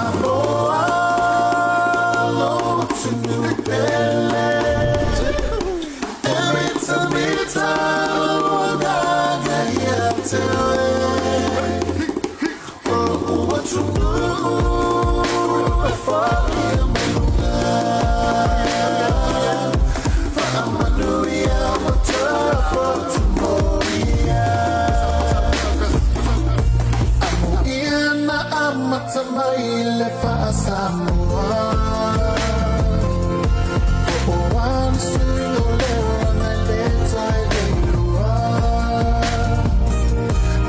Samoa lo atunuu pele e mitamita lou agaga ia te oe. O lou atunuu e faia mai luga. Faamanuia ma toe fotumoia. Amuia na amata mai le faa-Samoa. Po o a ni suiga o le olaga e le toe iloa.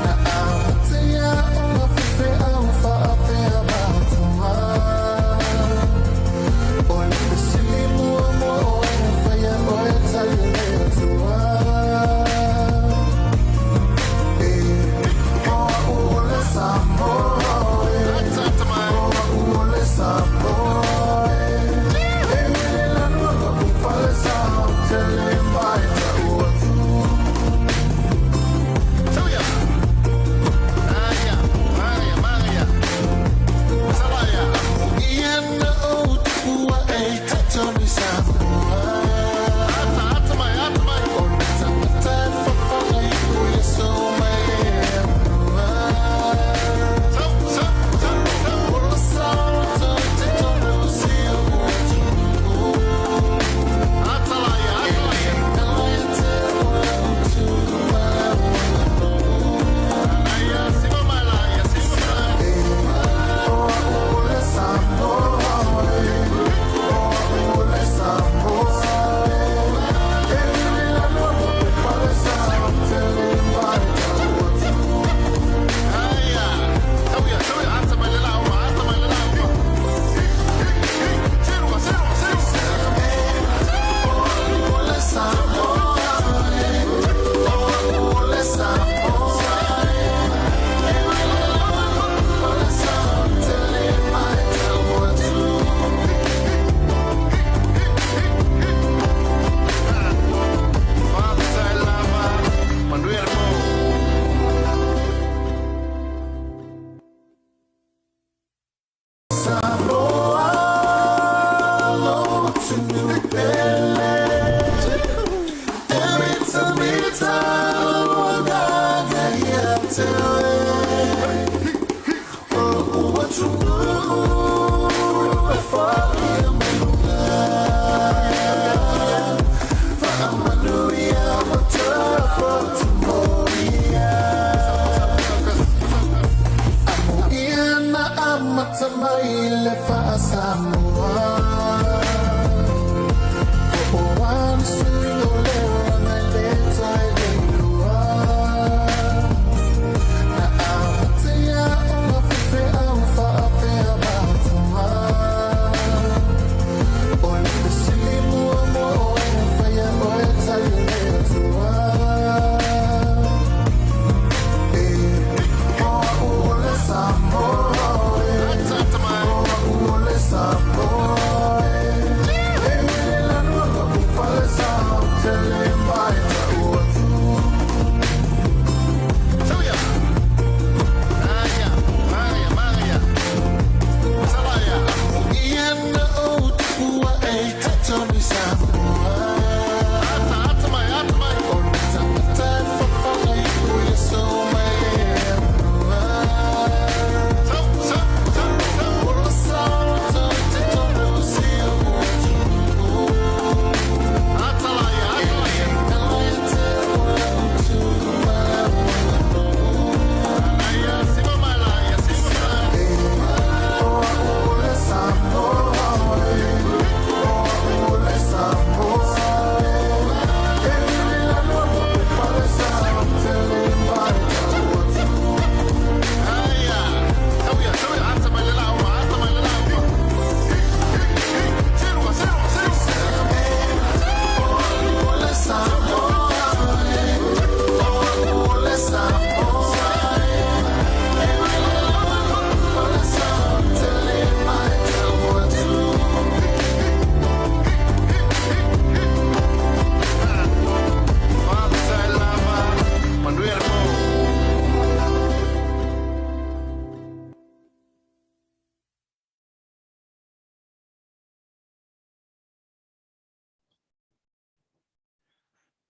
Na amataia ona faifeau faapea matua. O le fesili muamua o ai na faia oe tali o le Atua. E, o au o le Samoa e. O au o le Samoa e. E lanu lou palesa ou te le mae tau atu. Tauia. Aya, manaia, manaia. Salaia. Ia na ou tupua e i totonu i Samoa. Ata, ata mai, ata mai. O le tagata e fofoga i upu Iesu mai le atunua. Sau, sau, sau, sau. O le sao i totonu o si ou atunuu. Atalaia, atalaia. E le te o lau tu ma lau aganuu. Anaia, sima mai laia, sima mai. O au o le Samoa e. O au o le Samoa e. E lanu lou palesa ou te le mae tau atu. Aya. Tauia, tauia, ata mai le lauma, ata mai le lauma. Siruga, siruga, siruga. O le Samoa e. O au o le Samoa e. E lanu lou palesa ou te le mae tau atu. Faafetai lava. Manuia le po. Samoa lo atunuu pele e mitamita lou agaga ia te oe. O lou atunuu e faia mai luga. Faamanuia ma toe fotumoia. Amuia na amata mai le faa-Samoa. Po o a ni suiga o le olaga e le toe iloa. Na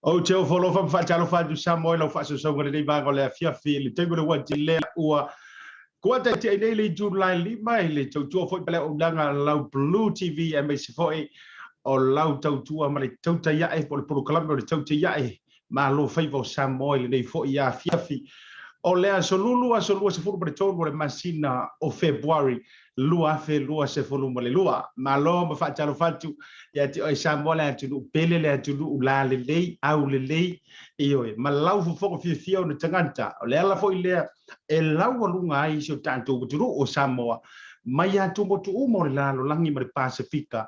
Ou te ofo alofa ma faatalofa atu Samoa i lau faasausauga i lenei vaega o le afiafi i le taimi o le ua lea ua kuataitiai nei le itula e 5 i le tautua foi ma le auaunaga a lau Blue TV aemaise foi o lau tautua ma le tautai ae po o le polokalame o le tautai ae malo faiva o Samoa i lenei foi afiafi o le aso Lulu, aso 23 o le masina o Fepuari 2022. Malo ma faatalofa atu ia te oe Samoa, le atunuu pele, le atunuu lalelei, aulelei, ioe, ma lau fofoga fiafia ona tagata. O le ala foi lea e laualuga ai si o tatou atunuu o Samoa mai atumotu uma o le lalolagi ma le Pasefika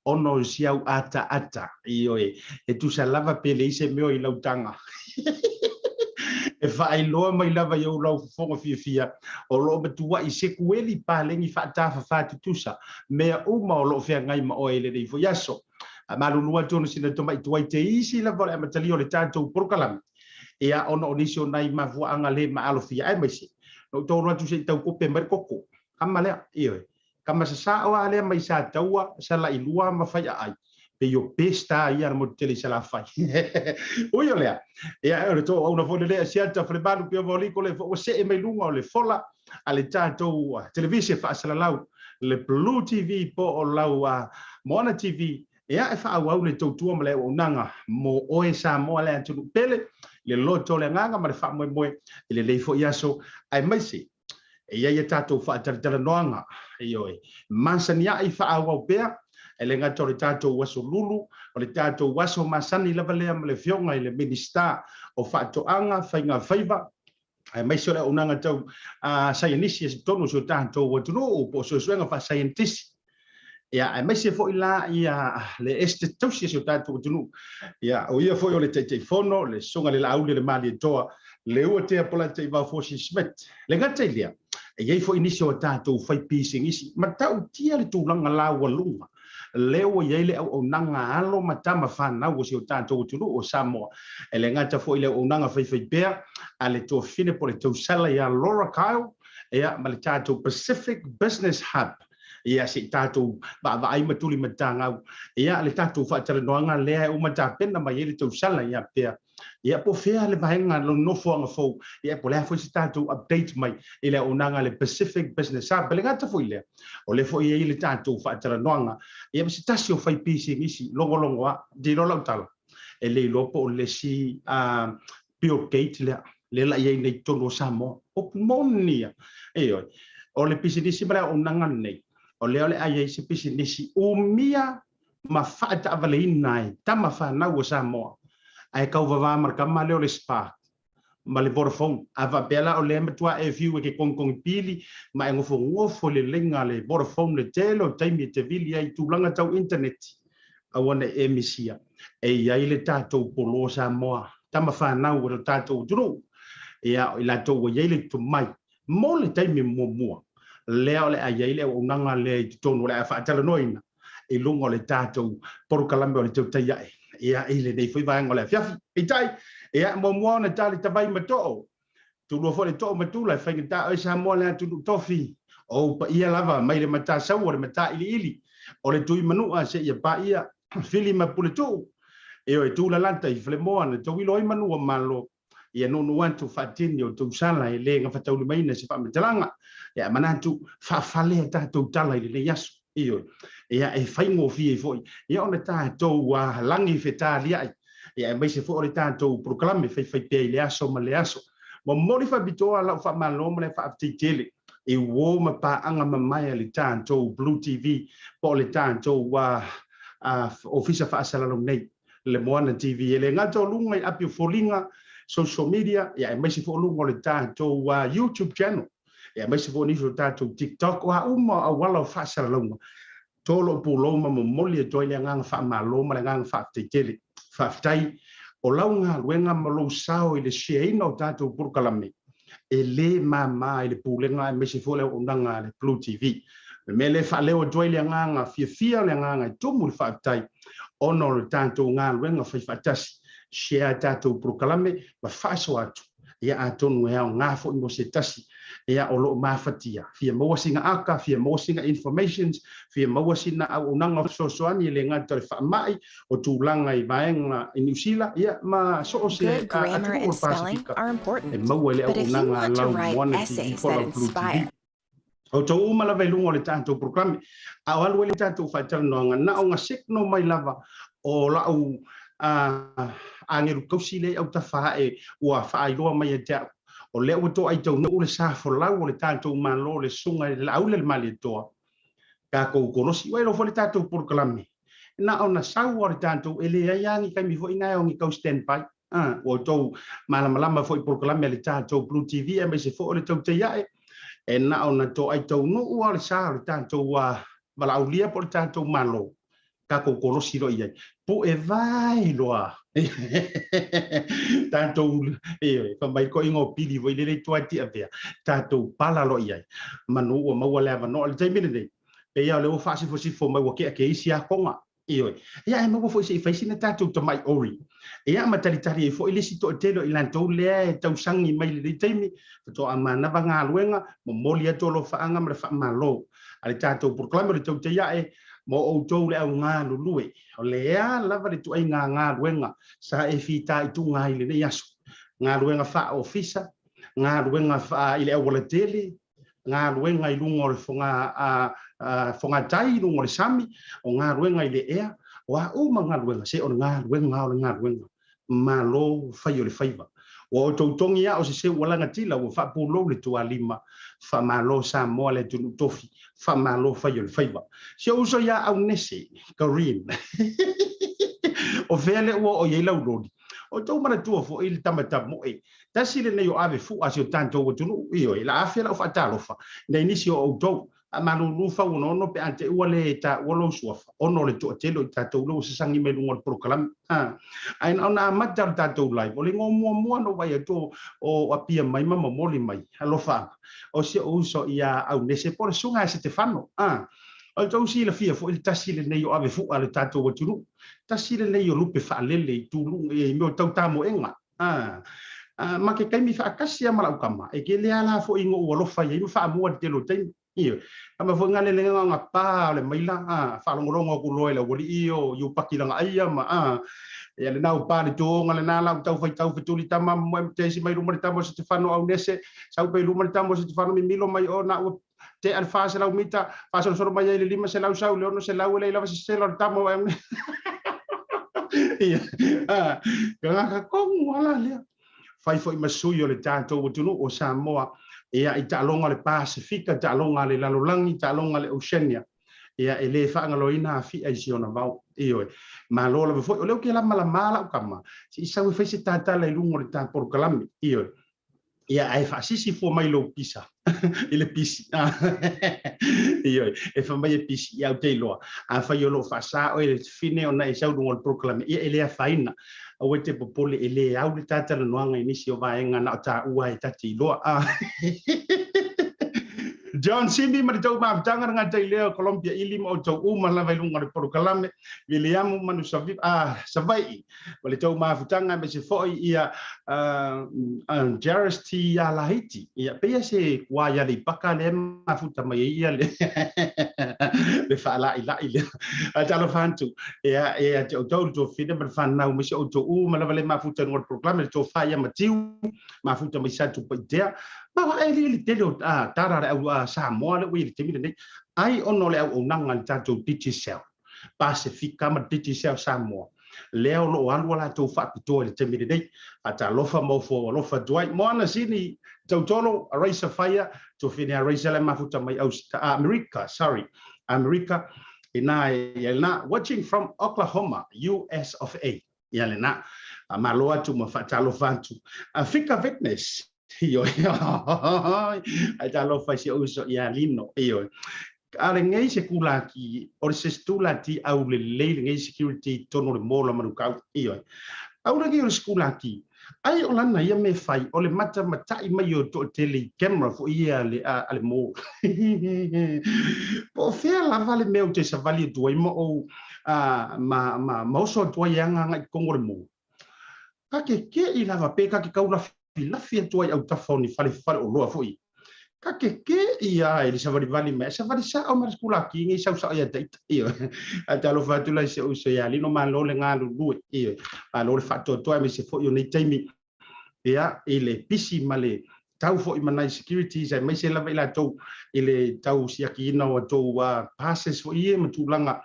ona o si au ataata, ioe, e tusa lava pe leai se mea i lau taga e faailoa mai lava i ou lau fofoga fiafia o lo o matuai sekueli paleni faatafafā tutusa mea uma o lo o feagai ma oe i lenei foi aso. Malulu atu ona sina tamai tuai te isi lava o le amatalia o le tatou polokalame, ia ona o nisi o nai mafuaaga le maalofia aemaise na ou taulu atu se i tau kope mai le koko kama lea, ioe, kama sasao a lea mai Sataua, Salailua ma Faiaai pei o pesta ia na motu tele i Salafai. Ui o lea, ia o le toauauna foi lelei a Siata Falemalu pei o Vaoliko le foi ua see mai luga o le fola a le tatou televise faasalalau le Blue TV po o lau Moana TV, ia e faaauau le tautua ma le auaunaga mo oe Samoa le atunuu pele, le loto o le agaga ma le faamoemoe i lenei foi aso aemaise e i ai a tatou faatalatalanoaga, ioe, masani ai faaauau pea, e le gata o le tatou aso Lulu, o le tatou aso masani lava lea ma le Afioga i le Minisita o Faatoaga, Faiga Faiva, aemaise o le auaunaga tau saienisi i totonu o si o tatou atunuu po o suesuega faasaienitisi. Ia, aemaise foi la ia le Esetete Tausi a si o tatou atunuu. Ia, o ia foi o le Taitaifono, le Susuga i le Laauli o le Malietoa, le Ua Tea Polata i Vaofosi Smith. Le gata i lea, e i ai foi nisi o a tatou faipisinisi, matautia le tulaga laualuga lea ua i ai le auaunaga alo ma tama fanau o si o tatou atunuu o Samoa. E le gata foi i le auaunaga faifaipea a le tuafafine po o le tausala ia Laura Kyle, ia, ma le tatou Pacific Business Hub. Ia, se i tatou vaavaai ma tuli matagau, ia, le tatou faatalanoaga lea e uma tapena mai ai le tausala ia pea. Ia, po o fea le vaega nofoaga fou, ia, po o le a foi se tatou update mai i le auaunaga a le Pacific Business Hub. E le gata foi i lea, o lea foi e i ai le tatou faatalanoaga, ia, ma se tasi o faipisinisi logologoa, te iloa lau tala, e le iloa po o le isi Bill Gates lea, lea la i ai nei i totonu o Samoa. Upu moni ia. Ioe. O le pisinisi ma le auaunaga lenei, o lea o le a i ai se pisinisi umia ma faataavaleina e tama fanau o Samoa, ae tauvavā ma le tama lea o le Spark ma le Vodafone. A faapea la o lea e matua e fiu e ke kogikogi pili ma e nofonofo i le leiga a le Vodafone le tele o taimi e te vili ai i tulaga tau internet, aua ne i e misia. E i ai le tatou polo Samoa, tama fanau o le tatou atunuu, ia, o i latou ua i ai le tomai mo le taimi muamua lea o le a i ai le auaunaga lea i totonu o le a faatalanoaina i luga o le tatou polokalame o le tautai ae, ia, i lenei foi vaega o le afiafi. Peitai, ia, muamua ona tali tavai ma too, tulua foi le too ma tula e faigata oe Samoa le atunuu tofi, o ou paia lava mai le Matasaua, le Matailiili, o le Tuimanua seia paia Fili ma Puletuu, ioe, Tulalata i Falemoa na tauilo ai manu o Malo, ia nuunuu atu faatini o tausala e le gafataulimaina se faamatalaga, ia manatu faafale a tatou tala i lenei aso, ioe, ia e faigofie ai foi ia ona tatou lagi fetaliai, ia aemaise foi o le tatou polokalame faifaipea i le aso ma le aso. Momoli faapitoa lau faamalo ma le faafetai tele i uo ma paaga mamae a le tatou Blue TV po o le tatou ofisa faasalalau nei, le Moana TV. E le gata o luga i api o foliga, social media, ia aemaise foi o luga o le tatou YouTube channel, ia aemaise foi o nisi o tatou TikTok, o a uma o auala o faasalalauga. To lou pulou ma momoli atu ai le agaga faamalo ma le agaga faafetai tele. Faafetai o lau galuega ma lou sao i le share-ina o tatou polokalame e le mama i le pulega aemaise foi o le auaunaga a le Blue TV. O le mea lea e faaleo atu ai le agaga fiafia, o le agaga e tumu le faafetai ona o le tatou galuega faifaatasi, share a tatou polokalame ma faasoa atu. Ia atonu e aoga foi mo se tasi ia o loo mafatia, fia maua sina aka, fia maua sina informations, fia maua sina auaunaga fesoasoani e le gata o le faamai, o tulaga i vaega i Niu Sila, ia ma so o se Good grammar atunuu o and le spelling Pasifika are e important, maua i le but if you auaunaga a want to lau write Moana TV essays po o that lau Blue TV. inspire, O outou uma lava i luga o le tatou programe, a o alu ai le tatou faatalanoaga, na ona signal mai lava o lau agelu kausi lea i autafa ae ua faailoa mai ia te au, o lea ua toai taunuu le sa folau o le tatou Malo, le Susuga i le Laauli a le Malietoa, tatou kolosi. Ua iloa foi le tatou polokalame, na ona sau o le tatou, e leai lava ni taimi foi na e o ni tau stand by. Ua outou malamalama foi i polokalame a le tatou Blue TV aemaise foi o le tautei ae, e na ona toai taunuu lava o le sa o le tatou valaaulia po o le tatou Malo, tatou kolosi loa i ai. Pue vae loa tatou, ioe, fai mai koiga o pili foi lele i tua e tiavea, tatou pala loa i ai. Manu ua maua le avanoa i le taimi lenei, pei lava o lea ua faasifosifo mai ua kea ke isi akoga. Ioe. Ia ae maua foi se i fai sina tatou tamai ori. Ia ma talitali ai foi le isi toatele o i latou lea e tausagi mai i lenei taimi, faatoa manava galuega, momoli atu alofaaga ma le faamalo a le tatou polokalame o le tautei ae mo outou le au galulue. O lea lava le ituaiga galuega sa e fitaituga ai i lenei aso, galuega faa-ofisa, galuega i le aualatele, galuega i luga o le fogatai i luga o le sami, o galuega i le ea, o a uma galuega, se o le galuega o le galuega. Malo fai o le faiva. Ua outou togi a o se seu ua lagatila ua faapulou le tualima. Faamalo Samoa le atunuu tofi. Faamalo fai o le faiva. Si ou uso ia Aunese, Kareem. O fea lea ua oo i ai lau loli? O tou manatua foi le tama tamoe Tasi lenei o ave fua a si o tatou atunuu, ioe, la afe lau faatalofa nei nisi o outou, a malulu fau onoono pe a te ua le taua lou suafa, ona o le toatele o i tatou lea ua sasagi mai luga o le polokalame. A, ae na ona amata o le tatou live, o le igoa muamua na ou vaai atu o apia mai ma momoli mai, alofaaga, o si ou uso ia Aunese po o le Susuga ia Setefano. A, o le tou silafia foi le tasi lenei o ave fua a le tatou atunuu, tasi lenei o lupe faalele i tuluga, i mea o tau tamoega. A, a, ma ke taimi faatasi a ma lau tama, e kele a la foi ngo'u alofa i ai ma faamua i le tele o taimi. Ioe. Tama foi nga le nga nga pa o le maila, a, faalogologo atu loa i le aualii o Iupaki Lagaaia ma, a, ia lena ua pa le tuoga lena la ua tau faitau fetuli tama moe tesi mai luma le tama o Setefano Aunese, sau pea i luma le tama o Setefano mimilo mai o na ua tea le 400 mita, faasolosolo mai ai le 500 sau le 600 e leai lava se sela o le tama o Aunese. Ia, a, gagaka tonu lava la lea. Fai foi ma sui o le tatou atunuu o Samoa, ia, i taaloga o le Pasefika, taaloga a le lalolagi, taaloga a le Oceania. Ia, e le faagaloina Afia i si ona vao. Ioe. Malo lava foi. O lea ou te lamalama lau tama, se i sau e fai se tatala i luga o le ta polokalame. Ioe. Ia, ae faasisi fua mai lou pisa i le pisi. Ioe, e fai mai e pisi, ia ou te iloa. Afai o lo o faasa oe le fine ona e sau i luga o le polokalame, ia e le afaina. Aua e te popole, e le au le ta talanoaga i nisi o vaega na o taua e ta te iloa. John Simi ma le tou mafutaga le gata i lea o Columbia Ili ma outou uma lava i luga o le polokalame, Viliamu Manu Savaii ma le tou mafutaga aemaise foi ia Jairus T. Alaiti. Ia, pei se ua ia Aleipaka lea e mafuta mai ai ia le le faalailai lea. Ae talofa atu, ia, ia te outou le tuafafine ma le fanau aemaise outou uma lava le mafuta i luga o le polokalame, le tofa ia Matiu, mafuta mai Satupaitea. Ma wa e le tele o tara le au Samoa le ua i le taimi lenei, ai ona o le auaunaga a le tatou Digicel. Pasefika ma Digicel Samoa, lea o lo o alu a latou faapitoa i le taimi lenei. Faatalofa ma ofo alofa atu ai. Moana Sini Tautolo, Araisa Faia, Tuafine Araisa le mafuta mai Amerika, sorry, Amerika, ina ia lena, watching from Oklahoma, US of A. Ia lena, malo atu ma faatalofa atu. Fika Fitness, Ioe, ai talofa i si ou uso ia Lino, ioe. A lenei se kulaki, o le se tulati au lelei lenei security i totonu o le mall o Manukau, ioe. Au lenei o le sekulati, ai o lana ia mea fai, o le matamatai mai o toatele i camera foi ia a le mall. Po o fea lava le mea ou te savali atu ai ma ou, ma oso atu ai e aga agai i totonu o le mall. Ka keke'i lava pe ka ke kaula. lafilafi atu ai i autafa o ni fale faleoloa foi. Ka keke'i a i le savalivali mai, savali sa'o mai le sikulaki nei sau sa'o ia te ita. Ioe. Ae talofa atu la i si ou uso ia Lino, malo le galulue. Ioe. Malo le faatoatoa aemaise foi o nei taimi ia i le pisi ma le tau foi ma nai securities aemaise lava i latou i le tau siakiina o tou passes foi ia ma tulaga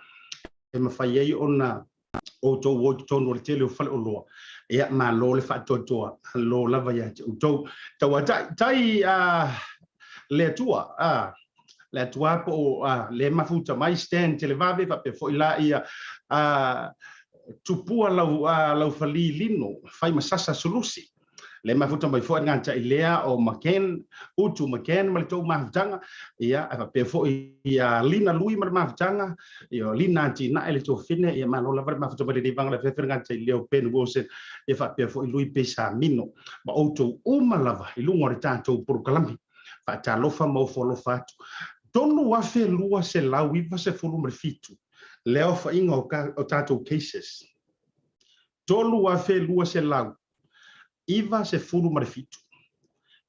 e mafai ai ona outou o i totonu o le tele o faleoloa. Ia, malo le faatoatoa, malo lava ia te outou. Tauatai, tai a le Atua, a le Atua po o a, le mafuta mai Stan Televave faapea foi la ia a, Tupua lau, a, Laufali Lino, fai ma sasa sulusi. Le mafuta mai foi ngā lea o McCann, Utu McCann ma le tou mafutaga, ia, e faapea foi ia Lina Lui ma le mafutaga, ia Lina Atinae le tuafine, ia malo lava le mafuta mai lenei vaega le afeafe ngā lea o Ben Wilson, ia faapea foi Lui Pesamino, ma outou uma lava i luga o le tatou polokalame. Faatalofa ma ofo alofa atu. 3,297 le aofaiga o tatou cases. 3,297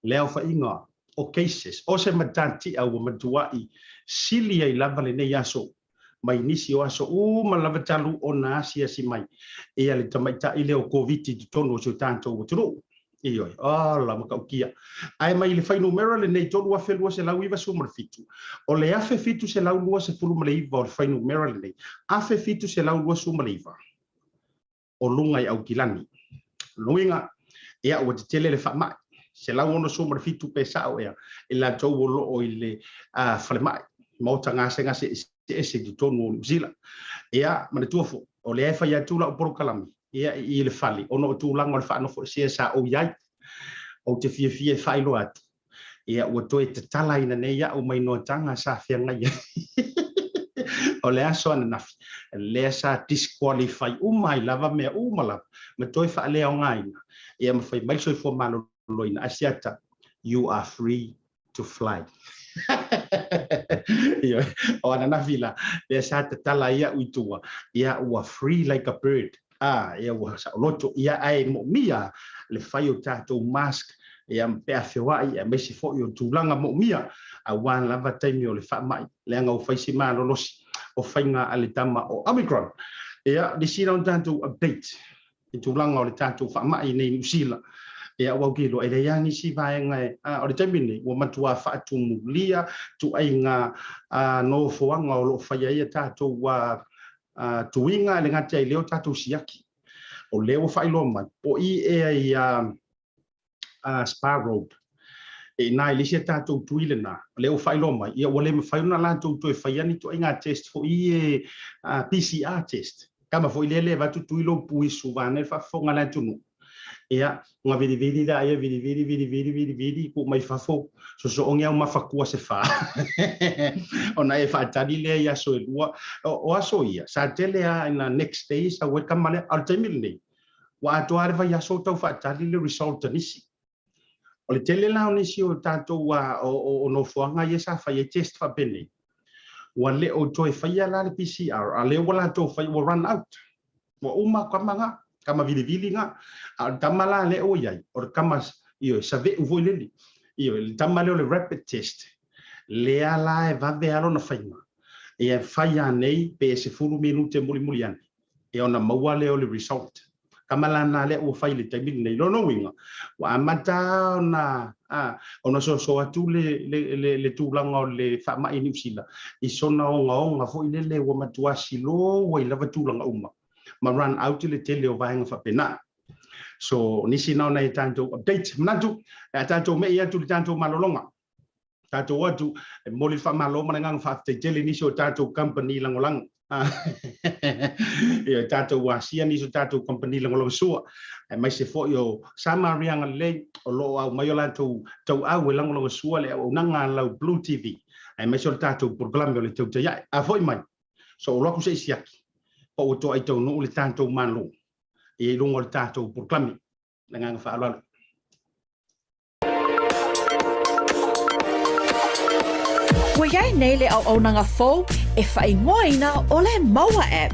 le aofaiga o cases o se matatia ua matuai sili ai lava lenei aso mai nisi o aso uma lava talu ona asiasi mai ia le tamaitai lea o Koviti i totonu o si o tatou atunuu. Ioe, ola matautia. Ae mai le fuainumera lenei 3,297, o le 1,729 o le fuainumera lenei, 1,729 o luga i Aukilani. Luiga, ia ua tetele le faamai, 167 pe sao ea i latou o loo i le falemai, maota gasegase eseese i totonu o Niu Sila. Ia, manatua foi, o lea e fai atu lau polokalame, ia, i le fale, ona o tulaga o le faanofoesea sa ou i ai. Ou te fiafia e faailoa atu, ia, ua toe tatalaina nei au mai noataga sa feagai ai. O le aso ananafi, lea sa disqualify uma ai lava mea uma lava, ma toe faaleaogaina, ia ma fai mai le soifua maloloina, Asiata, you are free to fly. Ioe, o ananafi la, lea sa tatala ai au i tua, ia ua free like a bird. Ah, ia ua saoloto, ia ae moomia le fai o tatou mask, ia ma pe a feoai, aemaise foi o tulaga moomia, aua lava taimi o le faamai, leaga ua fai si malolosi o faiga a le tama o Omicron. Ia, nisi na o tatou update i tulaga o le tatou faamai nei i Niu Sila. Ia, ua ou iloa, e leai lava nisi vaega e, a, o le taimi lenei, ua matua faatumulia ituaiga nofoaga o lo o fai ai a tatou a, tuiga e le gata i lea o tatou siaki. O lea ua faailoa mai, po i ea i a, Spa Road. E ina i le isi a tatou tui lena, lea ua faailoa mai, ia ua le mafai ona latou toe faia ni ituaiga test foi e PCR test. Kama foi lea le avatu tui lou pui suva nei faafofoga le atunuu. Ia, nga vilivili la ia vilivili vilivili vilivili ku mai fafo sosoogi au mafakua se fa. Ona e faatali lea i aso e lua. O, o aso ia, sa tele a ina next day sa ue kama lea. A o le taimi lenei, ua atoa lava le vaiaso o tau faatali le result a nisi. O le tele la o nisi o tatou o nofoaga ia sa fai ai test faapenei, ua le o toe faia la le PCR, a o lea ua latou fai ua run out. Ua uma kama nga, kama vilivili nga. A o le tama la lea ua i ai, o le kama, ioe, saveu foi lele. Ioe, le tama lea o le rapid test, lea la e vave lava lona faiga. Ia e fai lava nei pe 10 minute mulimuli ane, ia ona maua lea o le result. Kama la na lea ua fai i le taimi lenei. Lona uiga, ua amata ona, a, ona soso atu le, le, le, le tulaga o le faamai i Niu Sila i sona ogaoga foi lele ua matua slow ai lava tulaga uma ma run out le tele o vaega faapena. So, nisi na o nai tatou update. Manatu, e a tatou mei atu le tatou malologa. Tatou atu, e momoli le faamalo ma le agaga faafetai tele i nisi o tatou kamupani lagolago. Ia, tatou asia nisi o tatou kamupani lagolago sua, aemaise foi o Samaria Agalelei o lo o aumai o latou tauau e lagolago sua le auaunaga a lau Blue TV, aemaise o le tatou polokalame o le Tautai Ae. A foi mai, soolo atu se i siaki, po ua toai taunuu le tatou Malo i luga o le tatou polokalame. Le agaga faaaloalo. Ua i ai nei le auaunaga fou e faaigoaina ʻo le Maua App.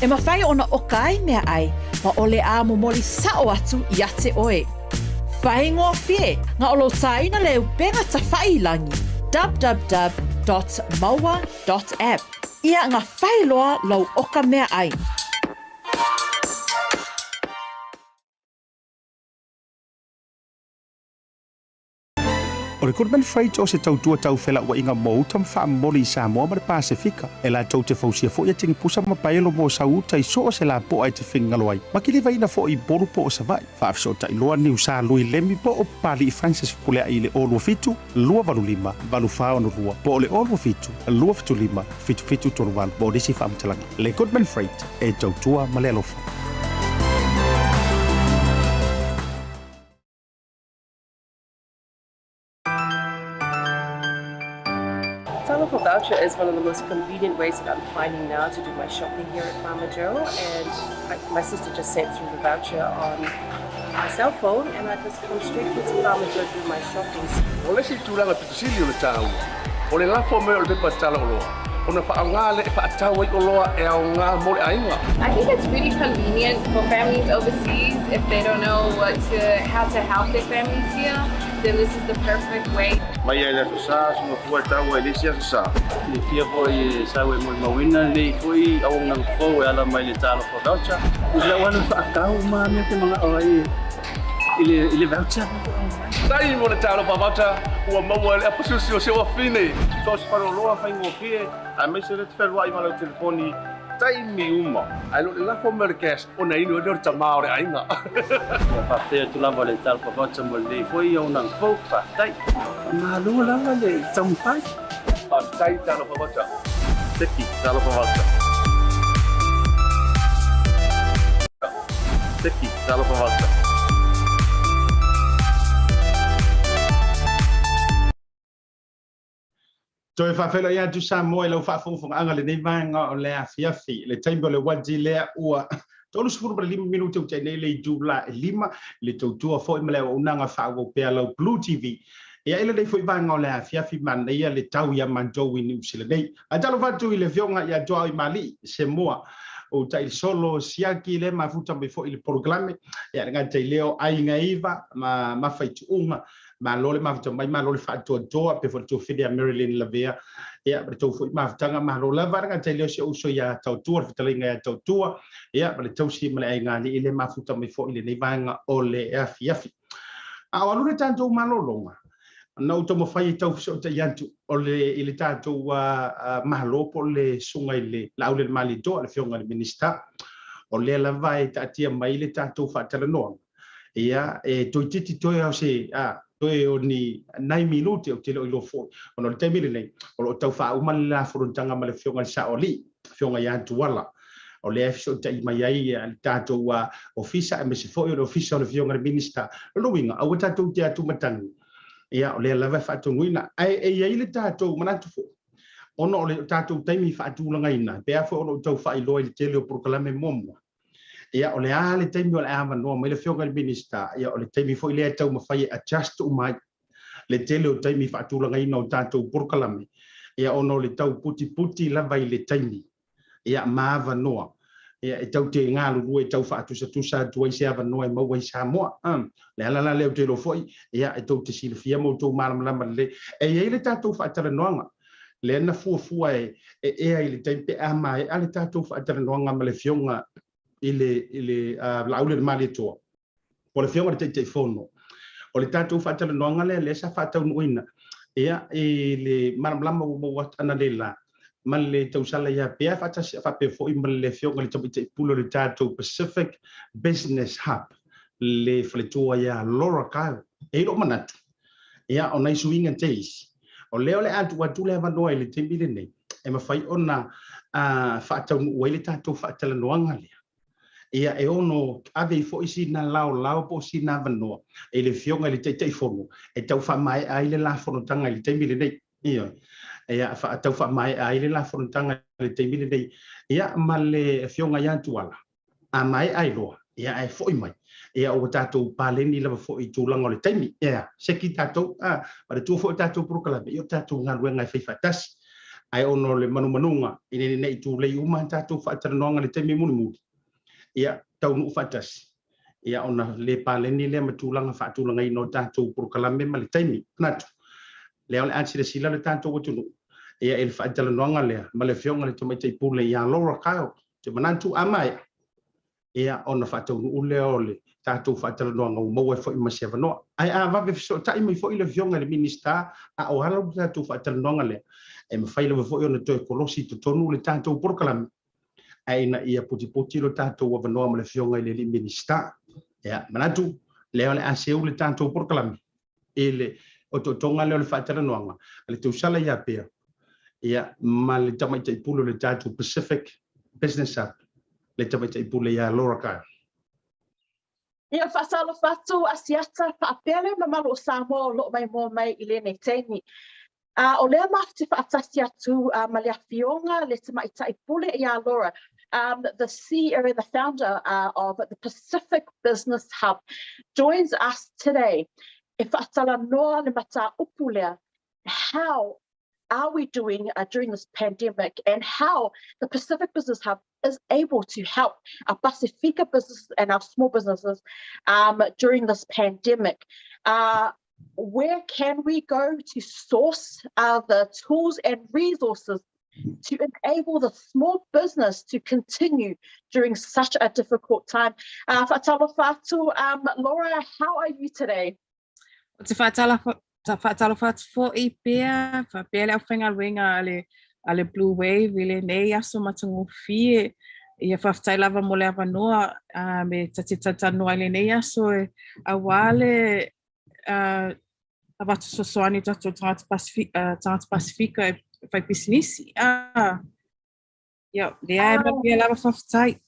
E mafai ona ʻoka ai meaʻai ma ʻole a momoli saʻo atu iā te ʻoe. Faigofie na o lou tāina le upega tafaʻi i lagi, www.maua.app, ia na failoa lou oka meaʻai. O le Goodman Freight o se tautua tau felauaiga mo uta ma faamomoli i Samoa ma le Pasefika. E latou te fausia foi a tigipusa ma paelo mo sau uta i so o se lapoa e te finagalo ai, ma kilivaina foi i Upolu po o Savaii. Faafesootai loa Niusa Lui Lemi po o Papali'i Francis Fepuleai i le 027 285 8462 po o le 027 275 7738 mo nisi faamatalaga. Le Goodman Freight, e tautua ma le alofa. Talofa voucher is one of the most convenient ways that I'm finding now to do my shopping here at Farmer Joe. And I, my sister just sent through the voucher on my cell phone and I just come straight here to Farmer Joe to do my shopping. O le isi tulaga pito sili o le taua, o le lafo mai o le pepa tala oloa, ona faaaoga lea e faatau ai oloa e aoga mo le aiga. I think it's really convenient for families overseas if they don't know what to, how to help their families here, then this is the perfect way. Mai lava i le Aso Sa, soona fua e taua i le isi Aso Sa. Silafia foi e sau e molimauina lenei foi auaunaga fou e ala mai le Talofa Voucher. I lau alu faatau ma mea te manao ai i le voucher. Taimi mo le Talofa Voucher ua maua e le apasusi o si ou afine. So o se faleoloa faigofie aemaise le te feluai ma lau telefoni taimi uma. Ae le o le lafo mai o le cash ona inu ai lea o le tama o le aiga. Ua faafetai atu lava le Talofa Voucher mo lenei foi auaunaga fou. Faafetai. Faamalo lava le taumafai. Faafetai Talofa Voucher. Seki Talofa Voucher. Seki Talofa Voucher. Toe faafeiloai atu Samoa i lau faafogafogaaga lenei vaega o le afiafi. Le taimi o le uati lea ua 35 minute ua tea nei le itula e lima, le tautua foi ma le auaunaga faaauau pea lau Blue TV. Ia i lenei foi vaega o le afiafi manaia le tau ia matou i Niu Sila nei. Ae talofa atu i le afioga ia Tuaoimalii Semua o Tailisolo Siaki le mafuta mai foi i le polokalame. Ia le gata i lea o Aiga Iva ma Mafaituuga Malo le mafuta mai, malo le faatoatoa, pe foi le tuafili a Marilyn Lavea. Ia, ma le tou foi mafutaga, malo lava. Le gata i lea o si ou uso ia Tautua, le fetalaiga ia Tautua, ia, ma le tausi ma le aigalii le mafuta mai foi i lenei vaega o le afiafi. A o alu le tatou malologa, na ou taumafai e tau fesootai atu o le, i le tatou Malo po o le susuga i le Laaulialemalietoa, le Afioga i le Minisita, o lea lava e taatia mai le tatou faatalanoaga. Ia, e toeitiiti toe o se, a, toe o ni nai minute ou te le o iloa foi, ona o le taimi lenei, o lo o tau faauma le la fonotaga ma le Afioga i le Sao Alii, Afioga ia Tuala, o lea e fesootai mai ai le tatou ofisa, aemaise foi o le ofisa o le Afioga i le Minisita. O lona uiga, aua tatou te atumatagi, ia, o lea lava e faatonuina. Ae e i ai le tatou manatu foi, ona o le tatou taimi faatulagaina, pe a foi o lo o tau faailoa i le tele o polokalame muamua, Ia, o le a le taimi o le a avanoa mai le Afioga i le Minisita, ia, o le taimi foi lea e taumafai e adjust uma ai le tele o taimi faatulagaina o tatou polokalame, ia, ona o le tau putiputi lava i le taimi, ia, ma avanoa, ia, e tau te galulue e tau faatusatusa atu ai se avanoa e maua i Samoa. Le ala la lea ou te iloa foi, ia, e tou te silafia ma outou malamalama lelei, e i ai le tatou faatalanoaga lea na fuafua e ea i le taimi pe a maea le tatou faatalanoaga ma le Afioga i le, i le Laaulialemalietoa, po o le Afioga i le Taitaifono. O le tatou faatalanoaga lea lea sa faataunuuina, ia, i le malamalama ua maua atu analeila ma le tausala ia Pea faatasi faapea foi ma le Afioga i le Tamaitai Pule o le tatou Pacific Business Hub, le faletua ia Laura Kyle. E i lou manatu, Ia, o nai suiga te isi, o lea o le a tuu atu le avanoa i le taimi lenei e mafai ona faataunuu ai le tatou faatalanoaga lea. Ia, e ono ave ai foi sina laolao po o sina avanoa i le Afioga i le Taitaifono e tau faamaea ai le la fonotaga i le taimi lenei. Ioe. Ia, tau faamaea ai le la fonotaga i le taimi lenei. Ia, ma le Afioga ia Tuala. A maea ai loa, ia ae foi mai. Ia ua tatou paleni lava foi i tulaga o le taimi. Ia, seki tatou, a, manatua foi o tatou polokalame, ia o tatou galuega e fai faatasi. Ae ona o le manumanuga, ina ne i tulei uma tatou faatalanoaga i le taimi mulimuli, ia, taunuu faatasi. Ia ona le paleni lea ma tulaga faatulagaina o tatou polokalame ma le taimi. Manatu, lea o le a silasila le tatou atunuu ia i le faatalanoaga lea ma le Afioga i le Tamaitai Pule ia Laura Kyle. Ou te manatu a maea, ia ona faataunuu lea o le tatou faatalanoaga ua maua ai foi ma se avanoa. Ae a vave fesootai mai foi le Afioga i le Minisita a o ala le tatou faatalanoaga lea, e mafai lava foi ona toe kolosi i totonu le tatou polokalame ae ina ia putiputi lo tatou avanoa ma le Afioga i le alii Minisita. Ia, manatu, lea o le a seu le tatou polokalame i le otootoga lea o le faatalanoaga a le tausala ia Pea, ia, ma le Tamaitai Pule o le tatou Pacific Business Hub, le Tamaitai Pule ia Laura Kyle. Ia faatalofa atu Asiata faapea le mamalu o Samoa o loo maimoa mai i lenei taimi. A o lea matou te faatasi atu ma le Afioga le Tamaitai Pule ia Laura, the CEO and the founder of the Pacific Business Hub, joins us today e faatalanoa le mataupu lea, how are we doing during this pandemic and how the Pacific Business Hub is able to help our Pasifika businesses and our small businesses during this pandemic. Where can we go to source the tools and resources to enable the small business to continue during such a difficult time? Faatalofa atu, Laura, how are you today? O te faatalofa atu fo'i pea, faapea le aufaigaluega a le Blue Wave i lenei aso matagofie. Ia faafetai lava mo le avanoa me ta te talatalanoa i lenei aso e auā le avatu fesoasoani tatou tagata Pasifika, tagata Pasifika e fai pisinisi. Ia, lea e manuia lava faafetai.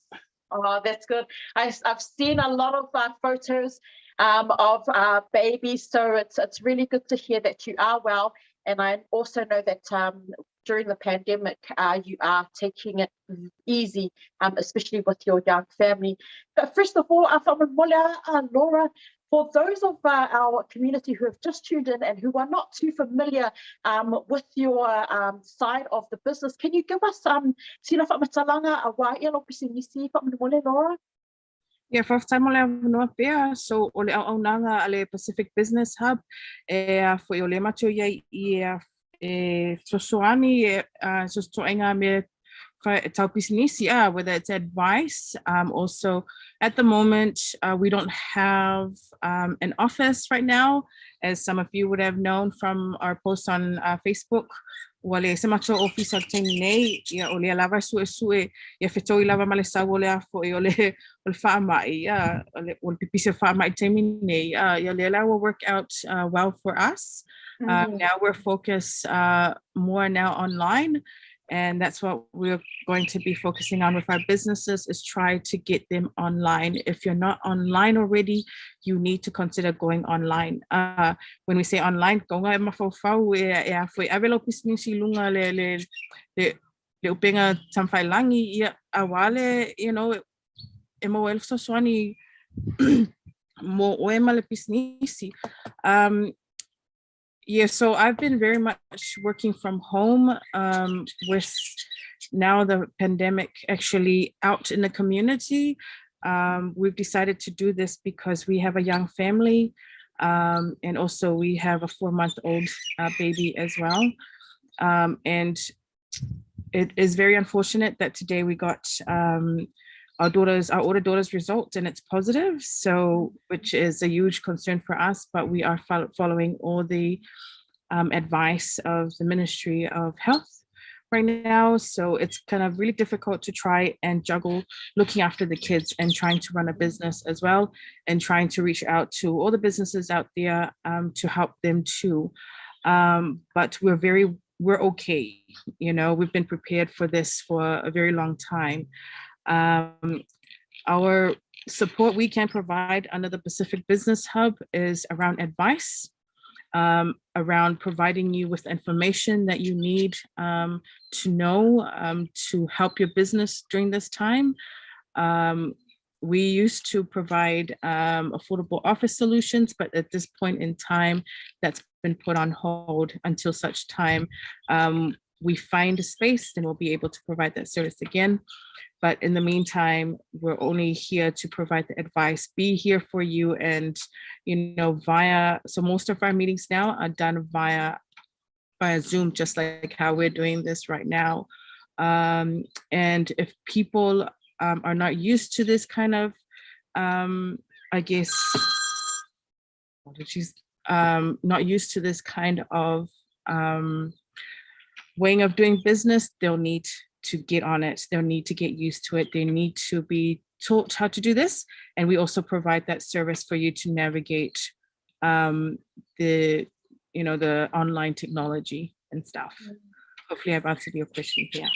Oh, that's good. I've seen a lot of photos of babies, so it's really good to hear that you are well. And I also know that during the pandemic, you are taking it easy, especially with your young family. But first of all, Laura, for those of our community who have just tuned in and who are not too familiar with your side of the business, can you give us sina faamatalaga auā ia lou pisinisi faamolemole, Laura? Ia, faafetai mo le avanoa pea. So, o le auaunaga a le Pacific Business Hub, e a foi o le matou iai i e, e fesoasoani e so mea tau pisinisi, whether it's advice. Also, at the moment, we don't have an office right now, as some of you would have known from our post on Facebook. Ua leai se matou ofisa i le taimi nei, ia o lea lava e suesue, ia fetoi lava ma le sau o le a fo'i o le faamai, ia, o le pipisi o faamai i le taimi nei, ia lea la will work out well for us. Now we're focused more now online, and that's what we're going to be focusing on with our businesses, is try to get them online. If you're not online already, you need to consider going online. When we say online, kaunga e mafaufau e a foi ave lau pisinisi i luga le upega tafailagi, ia auā le e maua ai le fesoasoani mo oe ma le pisinisi. Yeah, so I've been very much working from home with now the pandemic actually out in the community. We've decided to do this because we have a young family and also we have a 4-month-old baby as well. And it is very unfortunate that today we got our older daughter's result and it's positive. So, which is a huge concern for us, but we are following all the advice of the Ministry of Health right now. So it's kind of really difficult to try and juggle looking after the kids and trying to run a business as well, and trying to reach out to all the businesses out there to help them too. But we're okay. We've been prepared for this for a very long time. Our support we can provide under the Pacific Business Hub is around advice, around providing you with information that you need to know to help your business during this time. We used to provide affordable office solutions, but at this point in time, that's been put on hold until such time. we find a space, then we'll be able to provide that service again. But in the meantime, we're only here to provide the advice, be here for you, and you know, via, so most of our meetings now are done via Zoom, just like how we're doing this right now. And if people are not used to this kind of, I guess, she's not used to this kind of way of doing business, they'll need to get on it. They'll need to get used to it. They need to be taught how to do this. And we also provide that service for you to navigate the online technology and stuff. Hopefully I've answered your question here.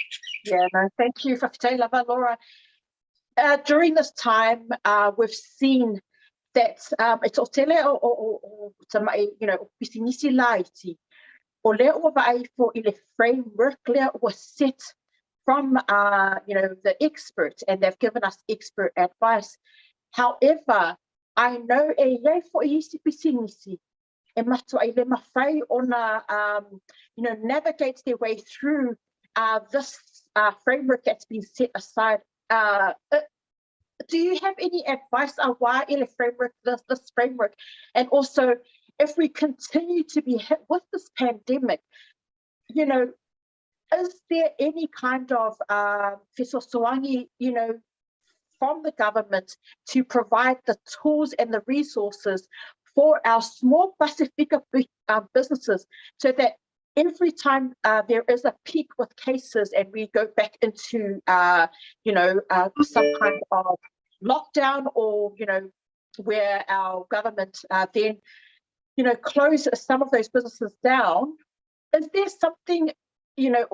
Yeah, no, thank you, faafetai lava, Laura. During this time, we've seen that e toʻatele o tamaʻi, pisinisi laiti, o lea ua vaai foʻi le framework lea ua set from the experts, and they've given us expert advice. However, I know e iai foʻi isi pisinisi e matuaʻi le mafai ona navigate their way through this framework that's been set aside. Do you have any advice on why le framework, this framework? And also, if we continue to be hit with this pandemic, is there any kind of fesoasoani from the government to provide the tools and the resources for our small Pasifika businesses so that every time there is a peak with cases and we go back into some kind of lockdown or where our government then close some of those businesses down, is there something,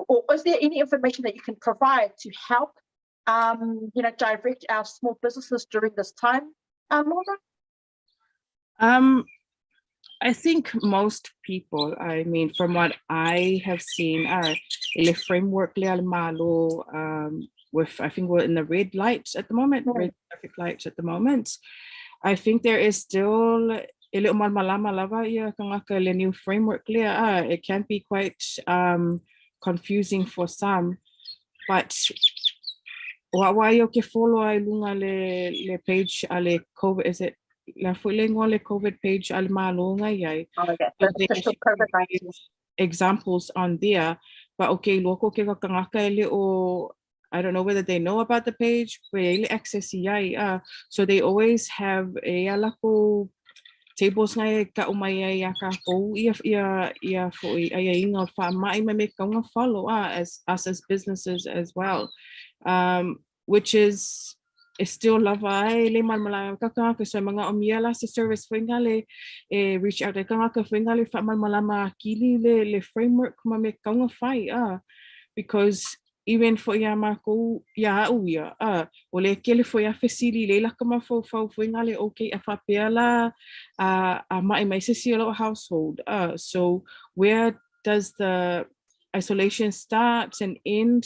or is there any information that you can provide to help direct our small businesses during this time, Laura? I think most people, I mean, from what I have seen, le framework lea a le Malo, with, I think we're in the red light at the moment, red traffic light at the moment. I think there is still e le o malamalama lava ia tagata le new framework lea. It can be quite confusing for some, but o au ai o ke follow ai luga le page a le COVID, is it la foi le igoa le COVID page a le Malo ngai ai. Oh, okay. So The they official actually COVID-19. Examples on there, but okay, loko ke ka tagata e le o, I don't know whether they know about the page, pe le access i ai, so they always have e ala ko tables ngai e ka'u mai ai a kākou ia foʻi aiaiga o le faamaʻi ma me kauga follow as us as businesses as well, which is still lava ai le malamalama ka tagata. So e manaʻomia la se service foi le e reach out e tagata foi le faamalamalama akili le framework ma me kauga fai, because even foi ia mākou ia a'u ia o le kele foi a fesili le laka mafaufau foi ngale, okay, a faapea la a maʻi mai se isi o lo'u household, so where does the isolation start and end?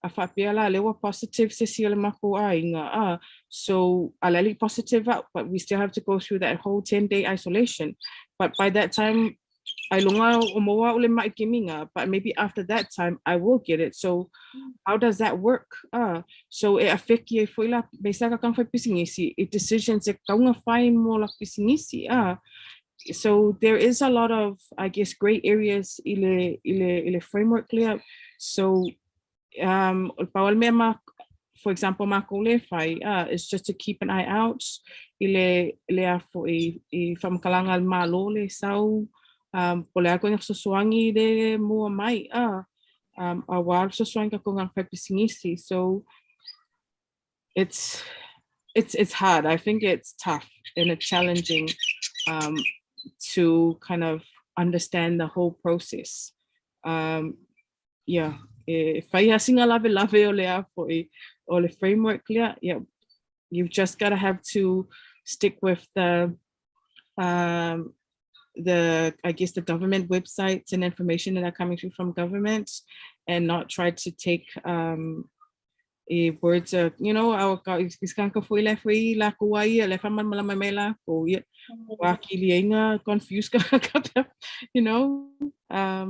A faapea la le ua positive se isi o le makou ʻaiga, so a le aliʻi positive a'u, but we still have to go through that whole 10-day isolation. But by that time ailoga o maua a'u le maʻi kemiga, but maybe after that time I will get it. So how does that work? So e affect ai foi la me sa ka fai pisinisi i decisions e kauga fai mo la pisinisi. So there is a lot of, I guess, gray areas i le framework lea. So o le pau o le mea ma, for example, mākou le fai is just to keep an eye out i le a foʻi i faamatalaga a le Malo le sau po le a koina fesoasoani le mua mai auā le fesoasoani tatou ga fai pisinisi. So it's hard. I think it's tough and it's challenging to kind of understand the whole process. Yeah, e fai asinga lave lave o le a foʻi o le framework lea. Yeah, you've just got to have to stick with the, I guess, the government websites and information that are coming through from government and not try to take e words au ka iskanka foi le foi la ko ai le fa malama mai la ko ia wa kili inga confused ka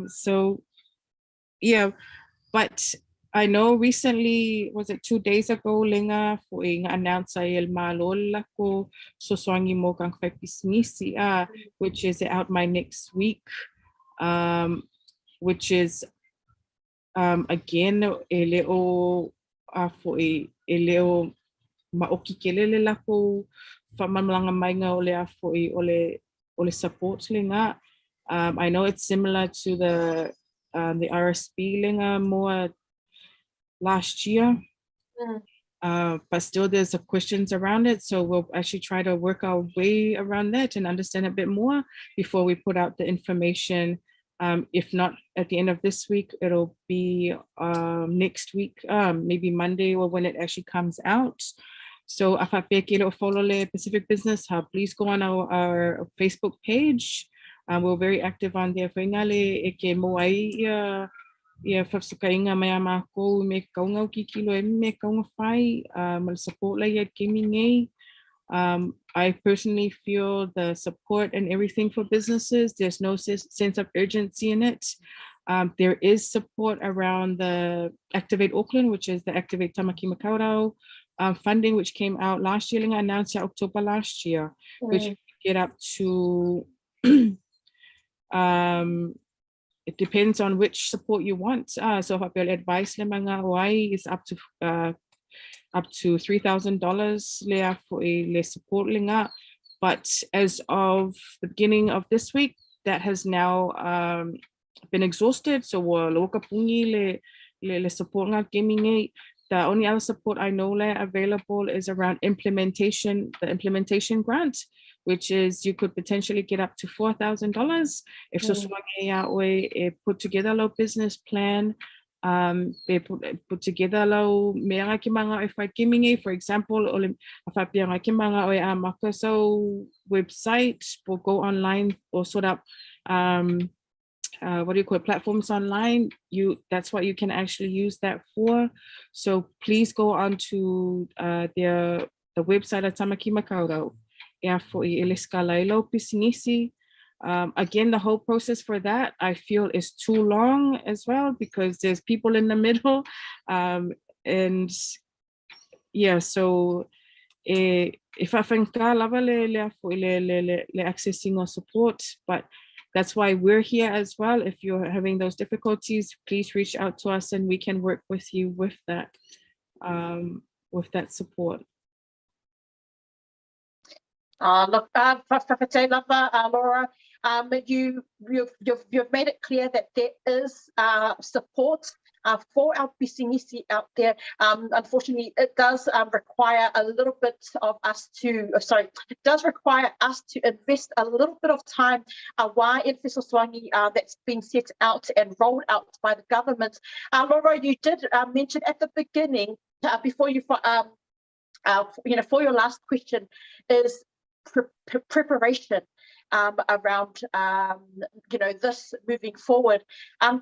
so. Yeah, but I know recently, was it 2 days ago, lenga fo'i nga announce ai e le Malo le lako fesoasoani mo tagata faipisinisi, which is out my next week, which is again e le o a fo'i e le o maoki tele le lako whamamlanga mainga o le a fo'i o le support lenga. I know it's similar to the RSP lenga more last year. But still there's a questions around it. So we'll actually try to work our way around that and understand a bit more before we put out the information. If not at the end of this week, it'll be next week, maybe Monday or when it actually comes out. So a faapea ke le o follow le Pacific Business Hub, please go on our Facebook page. We're very active on there. Whainga le e ke mo ai ia whafsukainga mai a mākou me kaunga o kikilo e me kaunga whai ma le support la ia kemi nei. I personally feel the support and everything for businesses. There's no sense of urgency in it. There is support around the Activate Auckland, which is the Activate Tamaki Makaurau funding, which came out last year, lenga announced in October last year, which get up to it depends on which support you want. So if advice le mga oai is up to $3,000 le a fo e le support lenga. But as of the beginning of this week, that has now been exhausted. So ua loka pungi le support nga kemi nei. The only other support I know le available is around implementation, the implementation grant, which is you could potentially get up to $4,000 if so ia oe e put together lau business plan, e put together lau mea ke manga e whai kimi, for example, o le a whapia ke manga o e a maka so website, or go online or sort out what do you call it, platforms online, you that's what you can actually use that for. So please go on to the website at Tamaki Makaurau. Ea fo'i e le skala i lau pisinisi. Again, the whole process for that, I feel, is too long as well because there's people in the middle. And yeah, so e whawhenka lava le a fo'i le accessing or support, but that's why we're here as well. If you're having those difficulties, please reach out to us and we can work with you with that support. Look, faafetai lava, Laura. You've made it clear that there is support for our pisinisi out there. Unfortunately, it does require a little bit of us to, sorry, it does require us to invest a little bit of time why in fesoasoani that's been set out and rolled out by the government. Laura, you did mention at the beginning, before you, for your last question, is preparation around this moving forward.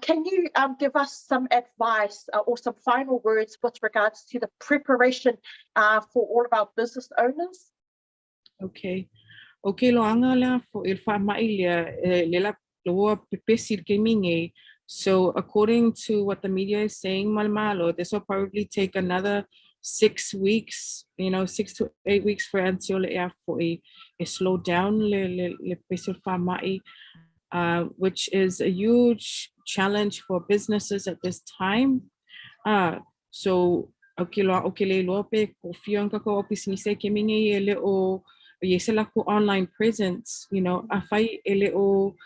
Can you give us some advice or some final words with regards to the preparation for all of our business owners? Okay. Okay, lo anga lea fo il fa mai lea le la loa pepesi le minge. So according to what the media is saying, malmalo, this will probably take another 6 weeks, 6 to 8 weeks for until le ea fo e slow down le pesi fa mai, which is a huge challenge for businesses at this time. So okay loa okay le loa pe ko fia ka ko pisinisi ke minge e le o ye se la ko online presence, a fai e le o